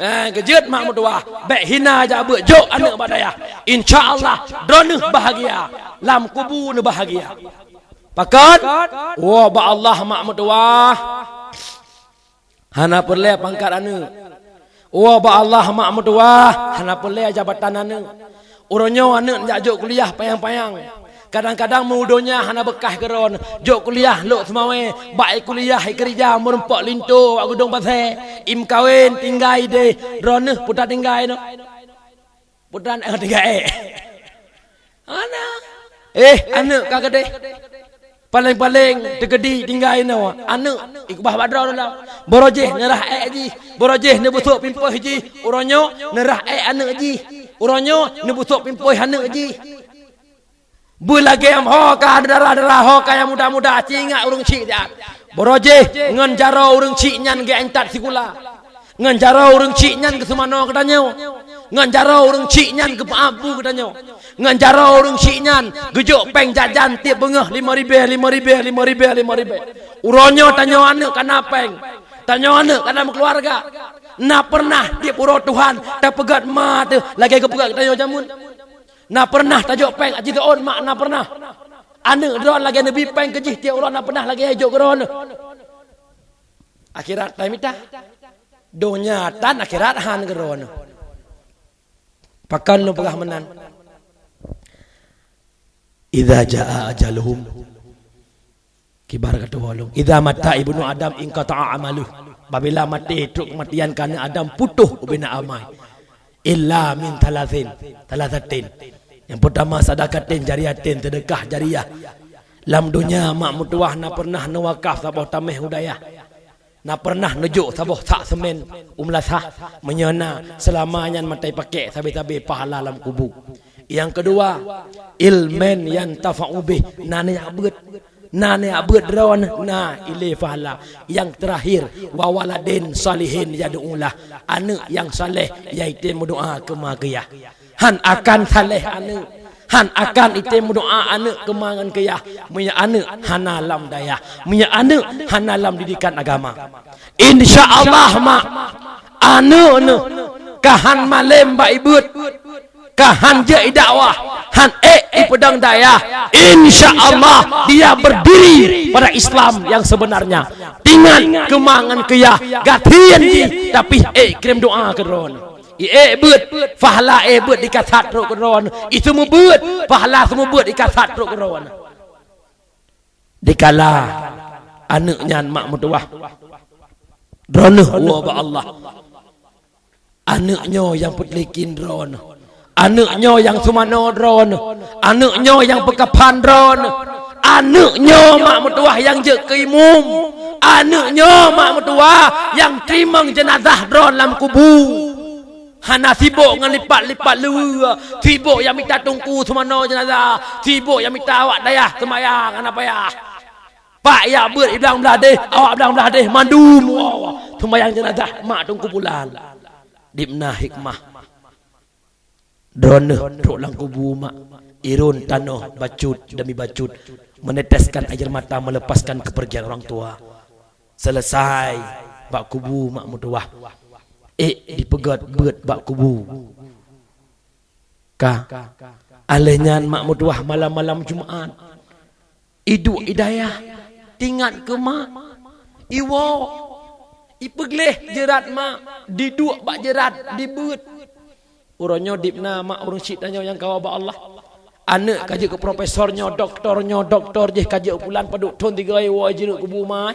Eh, keujeuet mak meutuwah, bèk hina jak beuet jok aneuk bak dayah. Insya Allah, droeneuh bahagia, lam kubu neubahagia. Pakon? Woe bak Allah mak meutuwah. Hana peureulèe pangkat aneuk. Woe bak Allah mak meutuwah, hana peureulèe jabatan aneuk. Uroe nyoe aneuk jak jok kuliah panyang-panyang. Kadang-kadang meu donya hana beukah keu droeneuh. Jok kuliah lok seumawé, bak i kuliah i keurija meurumpok linto bak geudong pasé. I meukawen tinggai idéh, droeneuh peue tatinggai nyoe. Peue tan, eh, tinggai ék. Hana. Eh, aneuk ka keudéh. Paleng-paleng teukeudi tinggai inoe. Aneuk ikeubah bak droe lom. Bro Jih neurhah ék jih. Bro Jih neubeusôk pimpôh jih. Uroe nyoe neurhah ék aneuk jih. Uroe nyoe neubeusôk pimpôh aneuk jih. Beulagèe ho ka dara-dara, ho ka nyang muda-muda, ci ingat ureueng chik siat. Bro Jih ngon jaroe ureueng chik nyan geuintat sikula. Ngon jaroe ureueng chik nyan geuseumanoe geutanyoe. Ngon jaroe ureueng chik nyan geupeuabu geutanyoe. Ngon jaroe ureueng chik nyan geujok péng jajan tiep beungoh limong ribèe, limong ribèe, limong ribèe, limong ribèe. Uroe nyoe tanyoe aneuk ka na péng. Tanyoe aneuk ka na meukeuluwarga. Na peureunah tiep uroe Tuhan tapeugöt ma teuh lagèe geupeugöt geutanyoe jameun? Na peureunah tajok péng aji teuôn mak, na peureunah? Aneuk droe lagèe neubi péng keu jih tiep uroe, na peureunah lagèe jok keu droeneuh? Akhirat tan mita. Donya tan, akhirat han keu droeneuh. Pakon lôn peugah meunan? Idza jaa ajaluhum. Kiban ka tuwoe lôn. Idza mata ibnu Adam inqata'a amaluh. Babila maté trok keumatian keuneuk Adam, putôh ubena amai. Illa min thalathin, thalathatin. Nyang peutama sadaqatin jariyatin, seudeukah jariyah. Lam donya mak meutuwah na peureunah neuwakaf saboh taméh u dayah. Na peureunah neujok saboh sak seumén u meulasah, meunyoe na, seulama nyan maté pakék sabe-sabe pahala lam kubu. Nyang keudua, ilmin yantafa'u bih, na neujak beuet. Na neujak beuet droeneuh, na ilée pahala. Nyang teurakhir, wa waladin shalihin yad'ulah, aneuk nyang saleh nyang item meudoa keu ma keu yah. Han akan saleh aneuk. Han akan item meudoa aneuk keu ma ngon keu yah, meunyoe aneuk hana lam dayah, meunyoe aneuk hana lam didikan agama. Insya Allah, mak, aneuk neuh ka han malém bak ibeuet, ka han jeuet idakwah, han ék ipeudong dayah. Insya Allah, dia berdiri pada Islam yang sebenarnya. Ingat keu ma ngon keu yah, gasien jih, tapi ék kirém doa keu droeneuh. I ék beuet, pahala ék beuet dikasat trok keu droeneuh. I seumeubeuet, pahala seumeubeuet dikasat trok keu droeneuh. Dikala aneuk nyan mak meutuwah, droeneuh woe bak Allah. Aneuk nyoe nyang peuteulikin droeneuh. Aneuk nyoe nyang seumanoe droeneuh. Aneuk nyoe nyang peukaphan droeneuh. Aneuk nyoe mak meutuwah nyang jeuet keu imum. Aneuk nyoe mak meutuwah nyang teurimong jeunazah droeneuh lam kubu. Hana sibok ngon lipat-lipat luweue, sibok nyang mita teungku seumanoe jeunazah, sibok nyang mita awak dayah seumayang hana payah. Pak yak beuet i blang blah deh, awak blang blah deh mandum, wa, wa, seumayang jeunazah mak teungku pulan. Dibna hikmah. Droeneuh trok lam kubu mak, irôn tanoh bacut demi bacut, meneteskan air mata melepaskan kepergian orang tua. Selesai bak kubu mak meutuwah, ék dipeugöt beuet bak kubu. Ka, alèh nyan mak meutuwah malam-malam Jumat, iduek i dayah, teuingat keu mak, iwoe, ipeugleh jeurat mak, diduek bak jeurat, dibeuet. Uroe nyoe dibna mak ureueng syiek tanyoe nyang kawa bak Allah. Aneuk ka jeuet keu profesor nyoe, doktor nyoe, doktor jih ka jeuet pulan padub thon tiga iwoe jeuet kubu mai.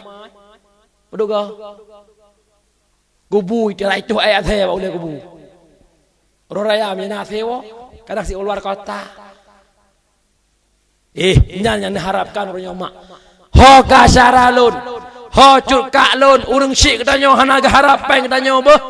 Padub ga? Kubu itirai tuh ayat saya bak ulèe kubu. Roh raya mina sewo, kadang si luar kota. Eh, nyan nyang neuharapkan uroe nyoe mak. Ho ka syara lôn, ho cut kak lôn, ureueng syiek geutanyoe hana geuharap péng geutanyoe beuh,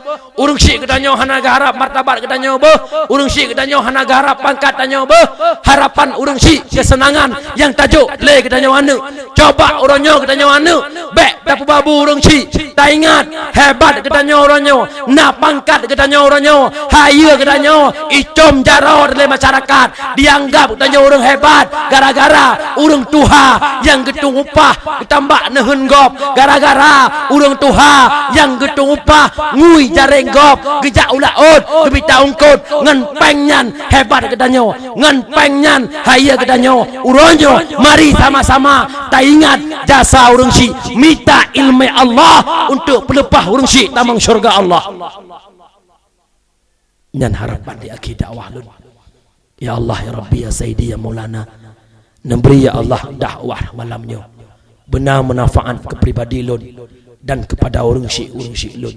ureueng syiek geutanyoe hana geuharap martabat geutanyoe beuh, ureueng syiek geutanyoe hana geuharap pangkat tanyoe beuh. Harapan ureueng syiek keuseunangan nyang tajok lé geutanyoe aneuk. Coba uroe nyoe geutanyoe aneuk, bèk tapeubabu ureueng syiek. Taingat, hebat geutanyoe uroe nyoe, na pangkat geutanyoe uroe nyoe, hayeue geutanyoe, icom jaroe lé masyarakat, dianggap geutanyoe ureueng hebat gara-gara ureueng tuha nyang geutung upah geutambak neuheun gob, gara-gara ureueng tuha nyang geutung upah ngui jareng gob geujak u laôt geumita eungkôt ngon péng nyan. Hebat geutanyoe, ngon péng nyan hayeue geutanyoe. Uroe nyoe mari sama-sama taingat jasa ureueng syiek, mita ileumèe Allah untuk peuleupah ureueng syiek tamong syeuruga Allah. Nyan harapan di akhé dakwah lôn. Ya Allah, ya Rabbi, ya Sayyidi, ya Maulana, neubri ya Allah dakwah malam nyoe beuna meunafaat keu pribadi lôn dan keupada ureueng syiek-ureueng syiek lôn.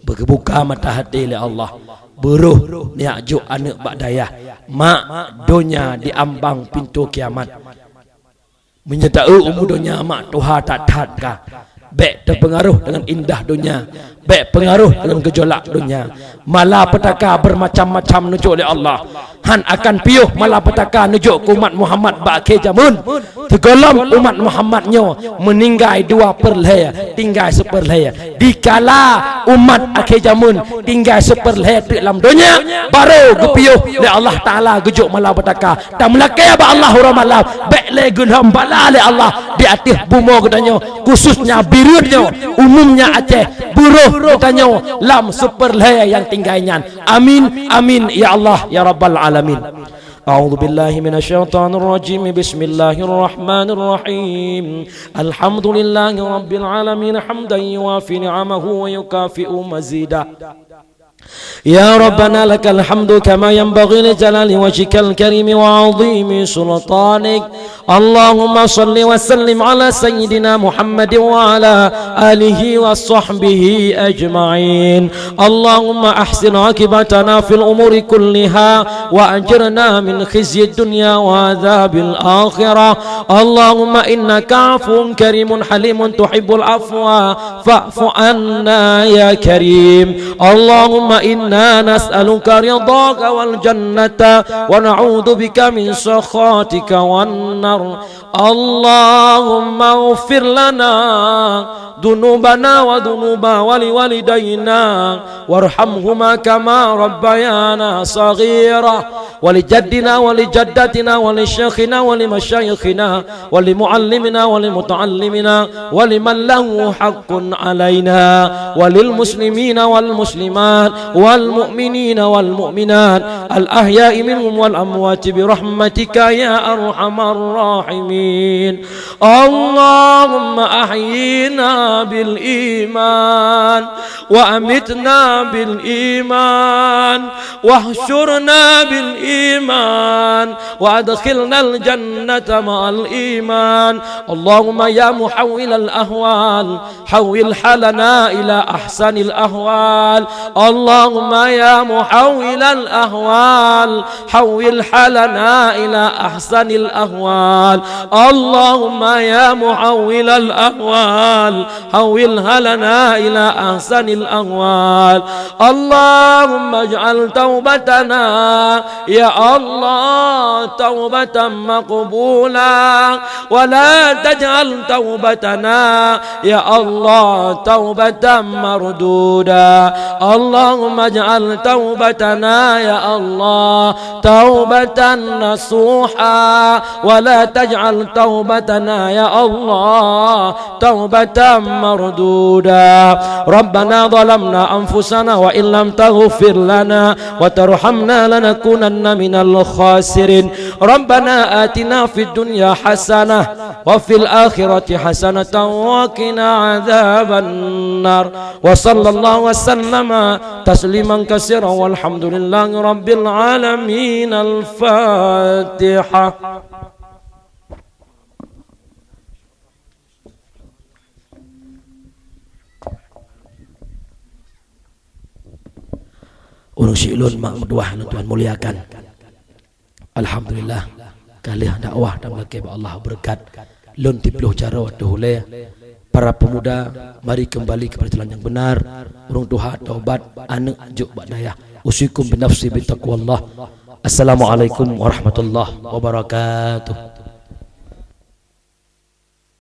Beugeubuka mata até lé Allah, beurôh neujak jok aneuk bak dayah, mak, donya diambang pintoe kiamat. Meunyoe taeu umu donya mak tuha that-that ka, bèk teupeungaroh deungon indah donya, bèk peungaroh deungon geujolak donya. Malapetaka beureumacam-macam neujok lé Allah. Han akan piôh malapetaka neujok keu umat Muhammad bak akhé jameun. Sigohlom umat Muhammad nyoe meuninggai dua peureulhèe, tinggai sipeureulhèe. Dikala umat akhé jameun tinggai sipeureulhèe teuk lam donya, barô geupiôh lé Allah Taala geujok malapetaka. Tameulakèe bak Allah uroe malam, bèk lé geulham bala lé Allah di ateueh bumoe geutanyoe, khususnya Bireuen nyoe, umumnya Aceh, beurôh geutanyoe lam sipeureulhèe nyang tinggai nyan. Amin, amin, ya Allah, ya Rabbal Alamin. أعوذ بالله من الشيطان الرجيم. بسم الله الرحمن الرحيم. الحمد لله رب العالمين، حمدا يوافي نعمه ويكافئ مزيده. يا ربنا لك الحمد كما ينبغي لجلال وجهك الكريم وعظيم سلطانك. اللهم صل وسلم على سيدنا محمد وعلى آله وصحبه أجمعين. اللهم أحسن عاقبتنا في الأمور كلها وأجرنا من خزي الدنيا وعذاب الآخرة. اللهم إنك عفو كريم حليم تحب العفو فاعف عنا يا كريم. اللهم إنا نسألك رضاك والجنة ونعوذ بك من سخطك والنار. اللهم اغفر لنا ذنوبنا وذنوب والدينا وارحمهما كما ربيانا صغيرا. ولجدنا ولجدتنا ولشيخنا ولمشايخنا ولمعلمنا ولمتعلمنا ولمن له حق علينا وللمسلمين والمسلمات والمؤمنين والمؤمنات الأحياء منهم والأموات برحمتك يا أرحم الراحمين. اللهم أحينا بالإيمان وأمتنا بالإيمان واحشرنا بالإيمان وأدخلنا الجنة مع الإيمان. اللهم يا محول الأحوال حول حالنا إلى أحسن الأحوال. اللهم يا محول الأحوال حول حالنا إلى أحسن الأحوال. اللهم يا محول الأحوال حولها لنا إلى أحسن الأحوال. اللهم اجعل توبتنا يا الله توبة مقبولة، ولا تجعل توبتنا يا الله توبة مردودة. اللهم اجعل توبتنا يا الله توبة نصوحا، ولا تجعل توبتنا يا الله توبة مردودة. ربنا ظلمنا أنفسنا وإن لم تغفر لنا وترحمنا لنكونن من الخاسرين. ربنا آتنا في الدنيا حسنة وفي الآخرة حسنة وقنا عذاب النار. وصلى الله وسلم تسليما كثيرا والحمد لله رب العالمين. الفاتحة. Ureuëng syiek lôn mak meutuah nyang Tuhan muliakan. Alhamdulillah, ka lheueh dakwah dan lakée bak Allah beureukat. Lôn tiplôh jaroe ateueh ulée. Para pemuda, mari kembali kepada jalan yang benar. Ureuëng tuha taubat, aneuëk jok bak dayah. Usikum binafsi bitaqwallah. Assalamualaikum warahmatullahi wabarakatuh.